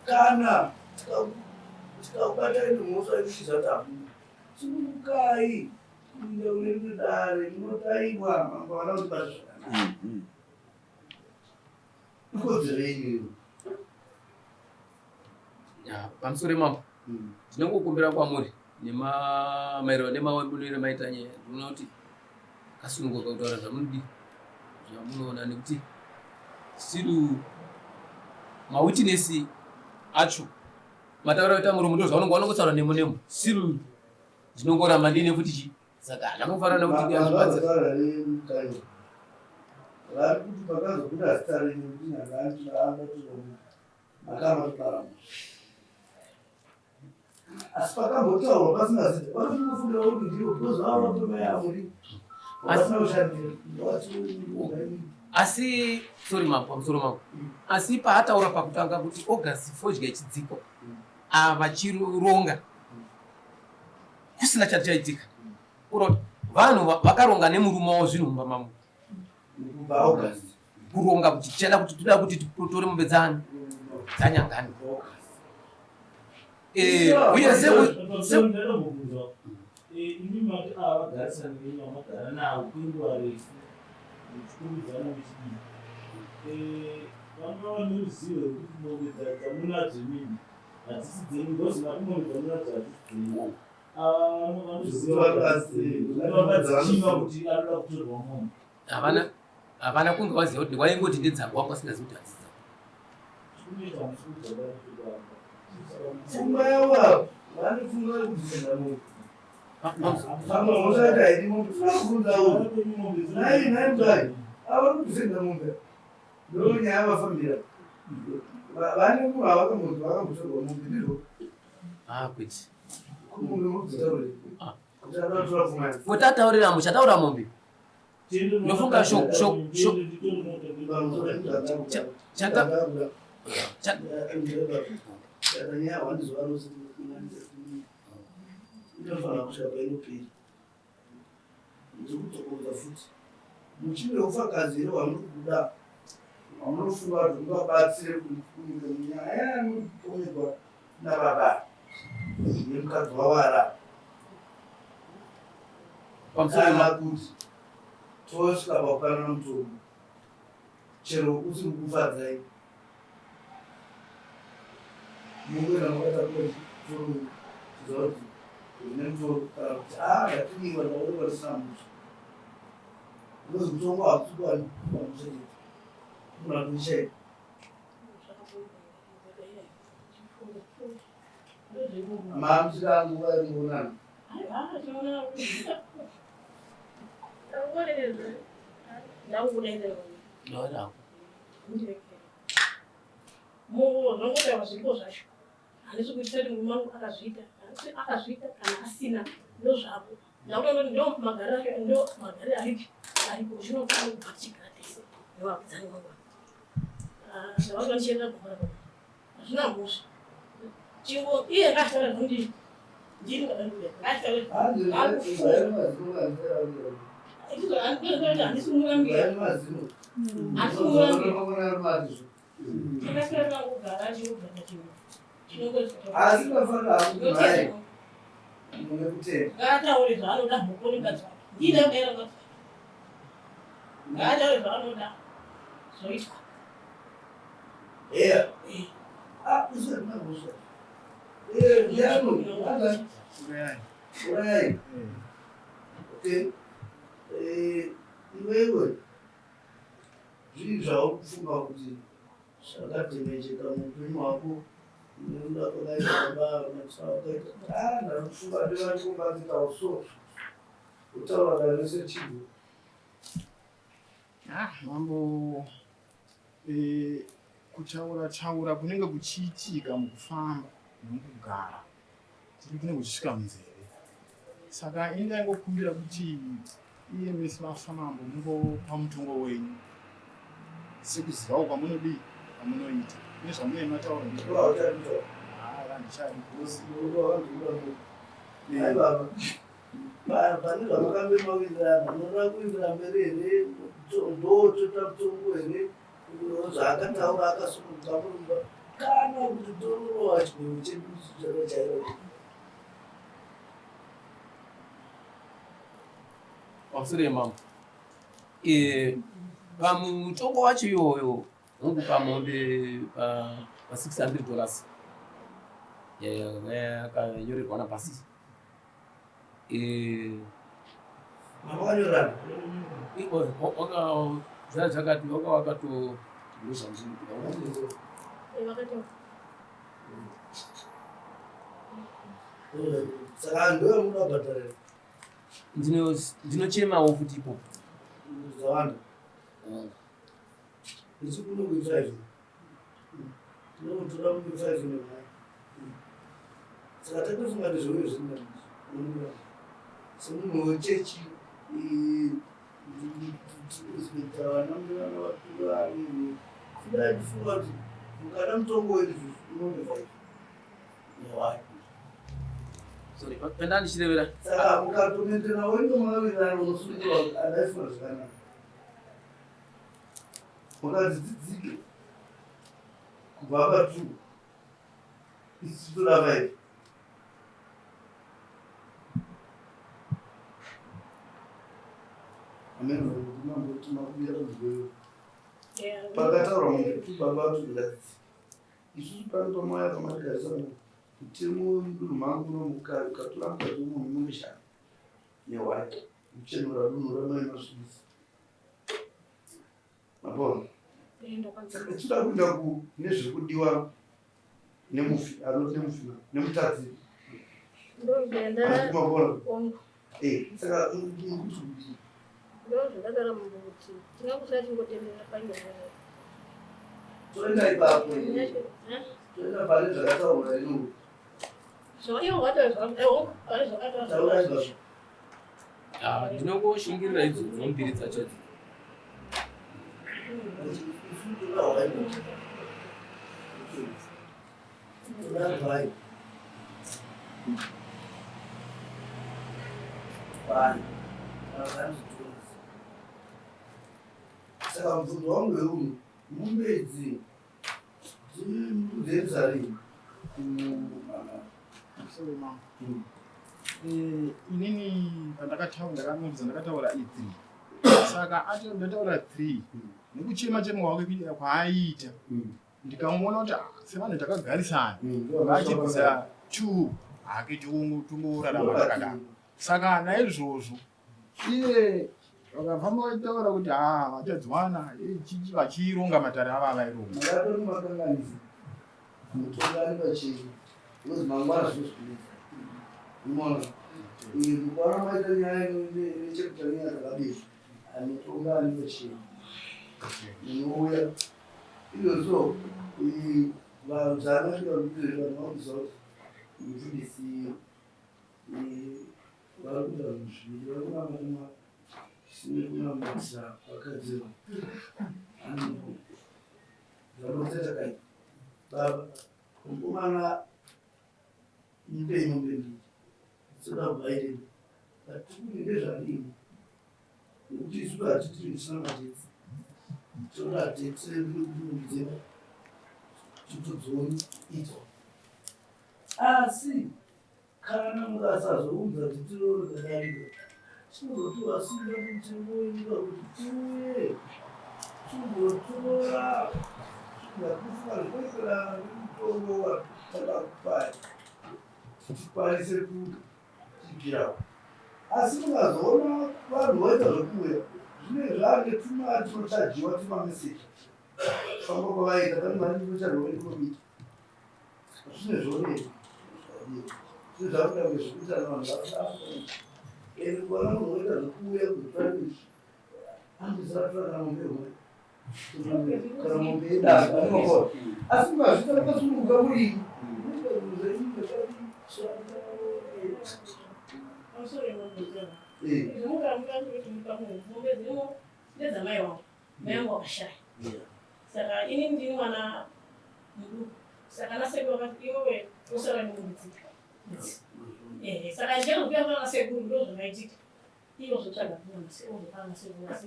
kana tikakubatai nemhosva yekuti zvatamuna sunungukai kuinda kune rimwe dare munotaiwa mambo vana kuti bata zvakanaka ikodzero yenyu iyo. Ya, pamusoro mambo ndinongokumbira kwamuri nemaererano nemaonero maita nyaya ndinoona kuti kasununguka kutaura zvamunodi zvamunoona nekuti still mawitness acho mataura kuita muromo ndo zvaunonga wanongotaura nemo nemo still ndinongoramba ndiine futi chi saka zvangofanana nekuti ndiyazvibatsira vari kuti pakazobuda zita renyu kuti makanga asi pakambotaurwa pasina zita vanotofungira kuti ndivo because vava vatomai amuri vasina kushandira. Asi sorry mambo, pamusoro mambo, asi paataura pakutanga kuti August fodya ichidzikwa avachironga kusina chati chaitika kuroti vanhu vakaronga nemurume wavo zvinhu mumba mamo kuronga kuti tichada kuti toda kuti titore mombe dzani dzanyangani uye Imi mati ava vagarisani venyu vamagara navo kwenguva refu muchikurudzana muchidii vanga vane ruzivo rwekuti mombe dzamunadzo imimi hadzisi dzenyu because mati mombe dzamunadzo hadzisi dzenyu ava vanoziva vakadzichiva kuti anoda kutorwa mombe havana havana kunge waziva kuti waingoti ndedzangu wanga usingazivi kuti hadzisi dzangu. Pfungwa yavo ava vane pfungwa yekubvisa mombe. Pamwe mhosva yacho haidi mombe. Tinoda kubvunza uyu. Nhai nhai mudai. Ava vari kudefenda mombe. Ndo nyaya yavafambira. Vane munhu avakambozi vakambotorwa mombe ndizvo. Ah kwete. Kumbe mukutaure. Ah. Kuti anoda kutora pfungwa yake. Mutataurira muchataura mombe. Ndofunga sho sho sho chata cha muchine ufakazi here hwamuri kuda hwamunofunga kuti ungabatsire kunyika munyaya yanopomerwa nababa nemukadzi wawara kana kuti tosvika pakupanana mutongo chero usiri kufadzai mungoenda makatakura chitoro chiziva kuti une mutoro kana kuti a ah, ndatumiwa ndaonekwa ndisina mhosva because mutongo hausi kuwani pamhosva chete unogona kuishaya. Mamusvika nguva yekuonana? Zvongotaura zviripo zvacho handisi kuitisa kuti murume wangu akazviita akazviita kana asina ndozvako ndakutoona ndo magariro acho ndo magariro aripi aripo zvinofanira kubva tichigara tese nevakudzani vangu ndavanga ndichienda gomba rababa hazvina mhosva chingo iye ngaachitaura zvekuti ndini ngaachitaure handisi kumurambira handisi kumurambira takaswera tangogara chingogara chinhu asi pafanira hakuti mai mune kutenda ngaataure zvaanoda mhoko nemukadzi wake ndine kudaira mukadzi wake ngaataure zvaanoda zvoitwa eya ah isu hatina mhosva. Ndiani? Urayai. Okay. Iwewe zvii zvauri kufunga kuti zvakadhemejeka muupenyu hwako nekuda kwakaita baba machisa wakaita? Ah, ndakufunga ndivandikumbatsikawo so kutaura kanese chibvo. Ah, mambo, kutaura taura kunenge kuchiitika mukufamba nemukugara tiri kunenge kuchisvika munzeve, saka ini ndaingokumbira kuti iye mese vasamambo mungopa mutongo wenyu sekuzivawo kwamunodii kwamunoita nezvamunenge mataura. Handichadi. Ai baba, pane zvamakambe mawirirana, munoda kuindira mberi here? Ndo toita mutongo here zvaakataura akasununguka murumba, kana kuti tororowa chigwego chedu chakajaira? Pamusoro mambo, pamutongo wacho iyoyo ungupa mombe pa $600 yakanyorerwa napasi. Makanyorana? Zvaa zvakati waka wakato. Saka ndoyo munoda kubhadharira? Ndinochemawo futi ipopo. Dzawanda isu kuno kuifive tinokutora muifive nemhai, saka tatofunga nezveuyo zvina semunhu wechechi tinorespekta vana vana vakuru vanini. Kudai tifunga kuti mukada mutongo wedu unonge five newani. Sorry, penda ndichirevera. Saka mukatomentena wenyu makawirirana, unosungirwa adaifunga zvakanaka mukadzi dzidzike kubva pa2, isu toda 5. Amen. Mamboti makuya kunzweyo pakataurwa mombe two, baba vatozadzisa isusu pano pamauya pamatigarisa mutemo wemudunhu mangu uno, ukatora mukadzi wemunhu mombe 5 nehwai muchenura dunhu ramai masvibisa mapona. Saka tinoda kuenda nezviri kudiwa nemufi anoti nemufi nemutadzi mapona. Saka mukuti kudii? Ndozvandataura mambo kuti tingakusara tingotenderera panyaya. Toenda ipapo, toenda pane zvakataurwa ino. Ivo pane zvakataurwa. Taura izvazvo. Ah, ndinongoshingirira idzodzo mbiri dzacho idzi. Isu toda hwai, toda hwai, hwai. Saka mubvunzo wangu weuno, mombe idzi dzemuzarei? Sorry, mama. Inini pandakataura ndakamubvunza, ndakataura i3, saka ati ndataura 3 nekuchema chema kwake kwaaiita, ndikamuona kuti ah, sevanhu takagarisana, vachibvisa 2 hake tongorarama takadaro. Saka naizvozvo iye vakafamba vachitaura kuti ha vachadzwana chichi, vachironga matare ava avaironga. Mungatori makanganisa mutongani pachenyu because mangwana zvinozvinetsa. Unoona, mukaona maita nyaya inechekuita nenyaya dzakadii, anotongani pachenyu munouya izvozvo zvakasvika kuti vanhu vakuziva kuti mufundisi vari kuita zvinhu zviviri, vari kunamata nekunamatira vakadzi zvanoita chakaipa. Baba, mukomana mupenyu mberi toda kuvairei patikuti ndezvadini, nekuti isu hatitiri tisina matetsi, toda tetse dzedu titodzoni idzo. Asi kana mukasazounza dzitiro rakadarika, tinozotiwa simba mutemo wenyika kuti tiuye timbotora zvakufunga zvinoenderana nemutongo watakakupai. Kuti tikwanise kuipirawo. Asi mukazoona vanhu voita zvekuuya zvinenge zvaane tumari tunochajiwa tumameseji kufamba kwavaita pane mari inochadwa nekomiti zvine zvonei zvine zvakuda kunge zvekuita navanhu vakuda ende kuona munhu woita zvekuuya kuzotora izvi anozaratora kana mombe homwe kana mombe yedanga asi mukazviita makasununguka murimi ndedzamai wangu mai wangu wakashaya saka ini ndini mwana muduku saka nasekuru vakati iwewe usara nemombe ehe saka ndichazokuya kuna nasekuru ndo zvakaitika ivo zvotsvaga ozopana nasekuru asi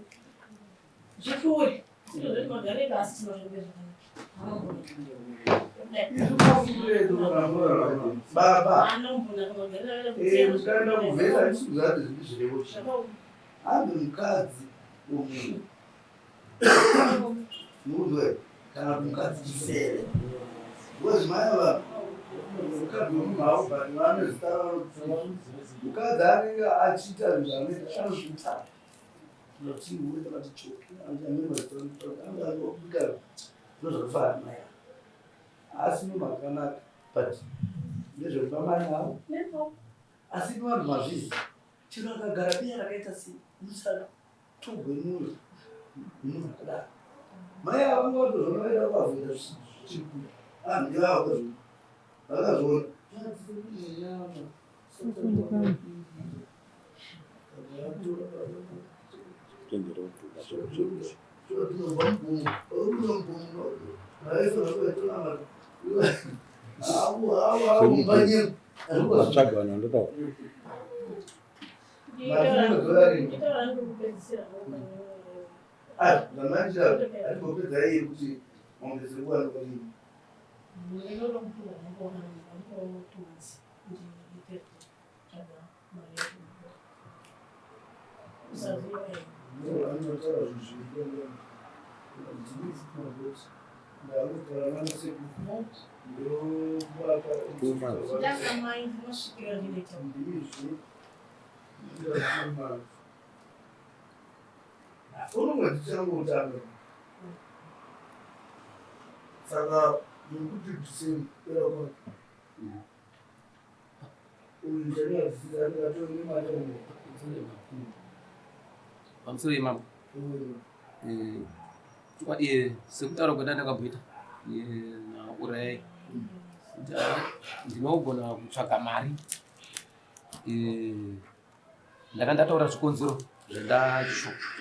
zvipfuure sitozvoti magare edu asi tinozvombe zvakanaka baba mukaenda kuvhesa handisi kuziva kuti zvipi zvirevo chii hanzi mukadzi womunhu murume kana kuti mukadzi chisere because mai ava mukadzi wemunhu avo but vane zita ravanoti mukadzi anenge achiita zvinhu zvanoita anozviita zvatihure kana kuti choki anenge ndozvakafanana mai ava asi munhu akanaka but ndezvekuba mai avo asi vanhu mazvizi Chero akagara beya rakaita sei musatogwe mwoyo nemunhu akadaro. Mai ava vanga vatozviona vaida kuvavhunza zvichiri kure. Ah, ndivavo vakazviona. Vakazviona. Vatsvaga vanhu vandotaura. Saka nekuti kupera kwake Pamusoro imambo chokwadi sekutaura kwenda ndakamboita naurayai kuti ndinogona kutsvaga mari ndanga ndataura zvikonzero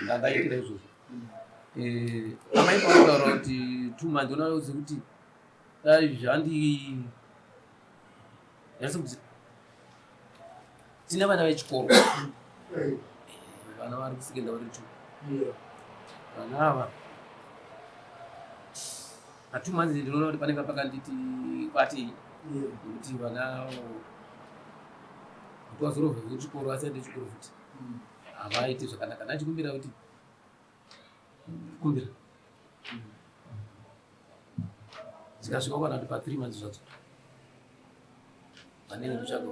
zvandaitira izvozvo amai pavataura kuti 2 months unoona sekuti dai zvandi tine vana vechikoro vana vari kusekendari vari two vana ava pa2 months ndinoona kuti panenge pakanditi kwatei nekuti vana kuti vazorovha vechikoro vasaende chikoro futi havaiti zvakanaka ndachikumbira kuti kumbira dzikasvika kana kuti pa3 months zvadzo vanenge ndotsvaga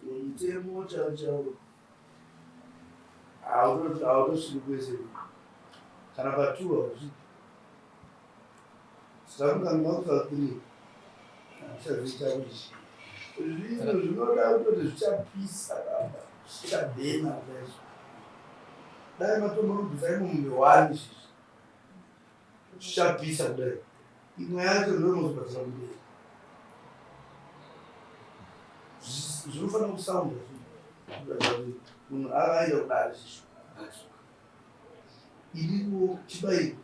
mutemo chaiwo chaiwo hautosviki kwese kana pa2 hausviki saka mukange makupa 3 handichazivi chako ichi zvinhu zvinoda kutoti zvichapisa baba zvichabhena kudai dai matombonobvisa imo mombe one izvizvi zvichapisa kudai imwe yacho ndoinozobhadhara kumberi zvinofanira kusaunda munhu akaenda kudare zvisho iriwo chibairo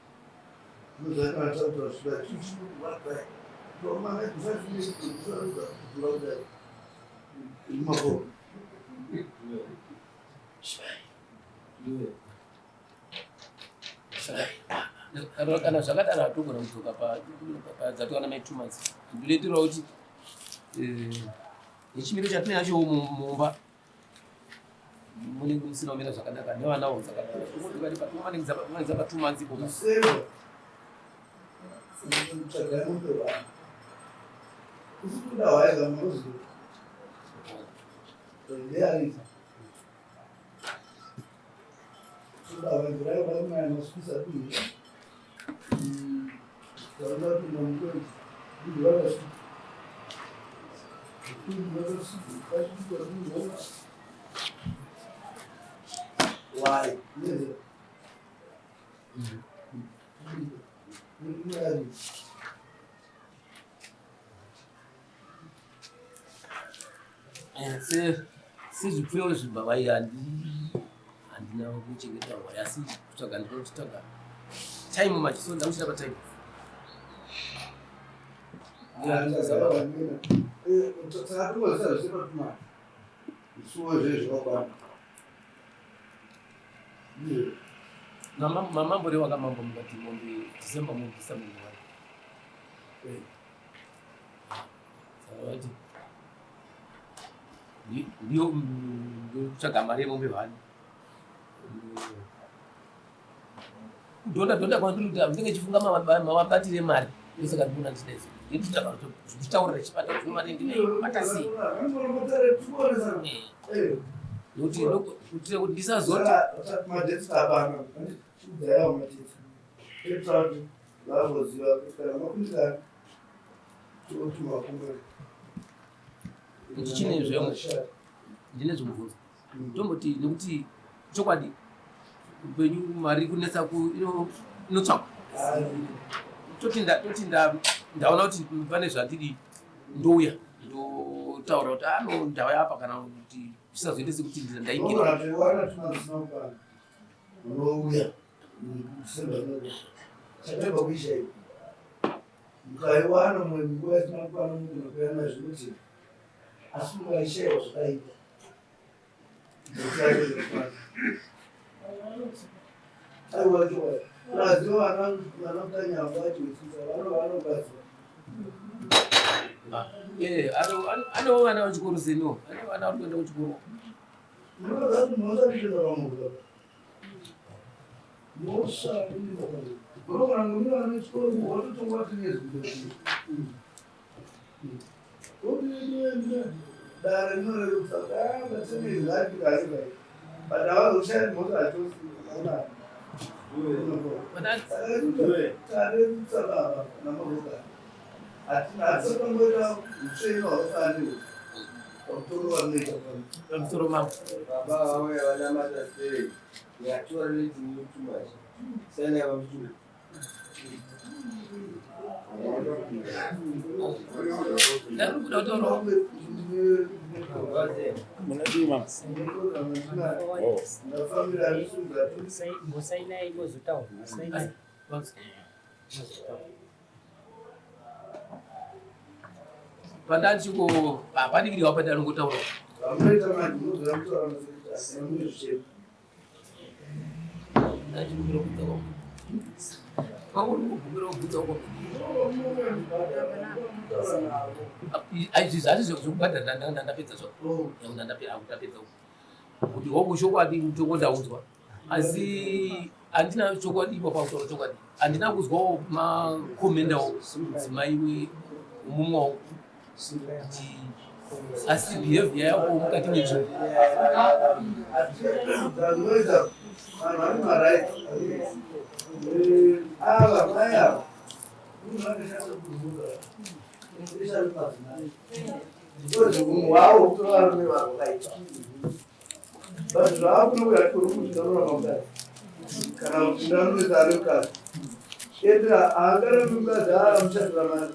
ndozvakanataura chibairo chinokurwadza kudai mafo Kana zvakadaro hatogona kudzoka padzatokana mai 2 months ndinoitirawo kuti nechimiro chatinacho mumba munenge musina kumira zvakanaka nevanawo dzakatomanidza pa2 months ipoka. Tsvagai mombe one. Isi kuda hwai kamunoziva. Ndearita. Kuda hwai kurai hwai mwana masukisa duhi. Taura pinda mukwezi. Duhi vakasvika. Duhi vakasvika. Vasvika duhi vakasvika. Why? Neze. Sezvipfuyo zvibavai handina kuchengeta hwai asi kutsvaga ndinochitsvaga time machiso ndakuchita patime. Mamambo rewa kamambo mukati mombe December mobvisa mombe wani. Saka vati ndiyo kutsvaga mari yemombe hwani. Kudhonda dhonda kwandiri kuita ndinge chifunga mabatire emari ndosaka ndikuona ndichida izvo. Ndichitaurira chibata kuti mari ndinayo bata sei. Nokuti kuitira kuti ndisazoti madetsi apana udzayawo madetsi etsvatu vagoziva kana makundikana totuma kumwe kuti chine zvemo ndine zvomubvunzo tomboti nekuti chokwadi upenyu mari kunetsa inotsvakwa toti toti ndaona kuti pane zvandiri ndouya ndotaura kuti ano ah, ndauya apa kana kuti zvisazoite sekuti ndaingira unouya chatobva kuisha iyo mukaiwana mwe nguva isina kukwana munhu kuyana zvinoti asi mukaishaiwa zvakaipa. Anewo vana vechikoro seniwo ane vana vari kuenda kuchikoro. Dare rinorerutsa but havazoshaya mhosva achose tarerutsa baba namaroka hatina utsvene hwafanira pamusoro vanoita pamusoro mavo baba vauya vanamata sei we are tolerating you too much sana vamuchuru. Pandachiko hapadikiriwa padanongotaura. Izvi zvati zvekubhadhara ndapedza zvako ndapedza kuti hongu chokwadi mutongo ndaudzwa asi handina chokwadi ipo pakutaura chokwadi handina kuzwawo makomendawo mudzimai mumwe wangu kuti asi behavior yako mukati menzvimbo. Kana kuti ndanomisa ari mukadzi endera haangarambi mukadzi aamuchatira mari.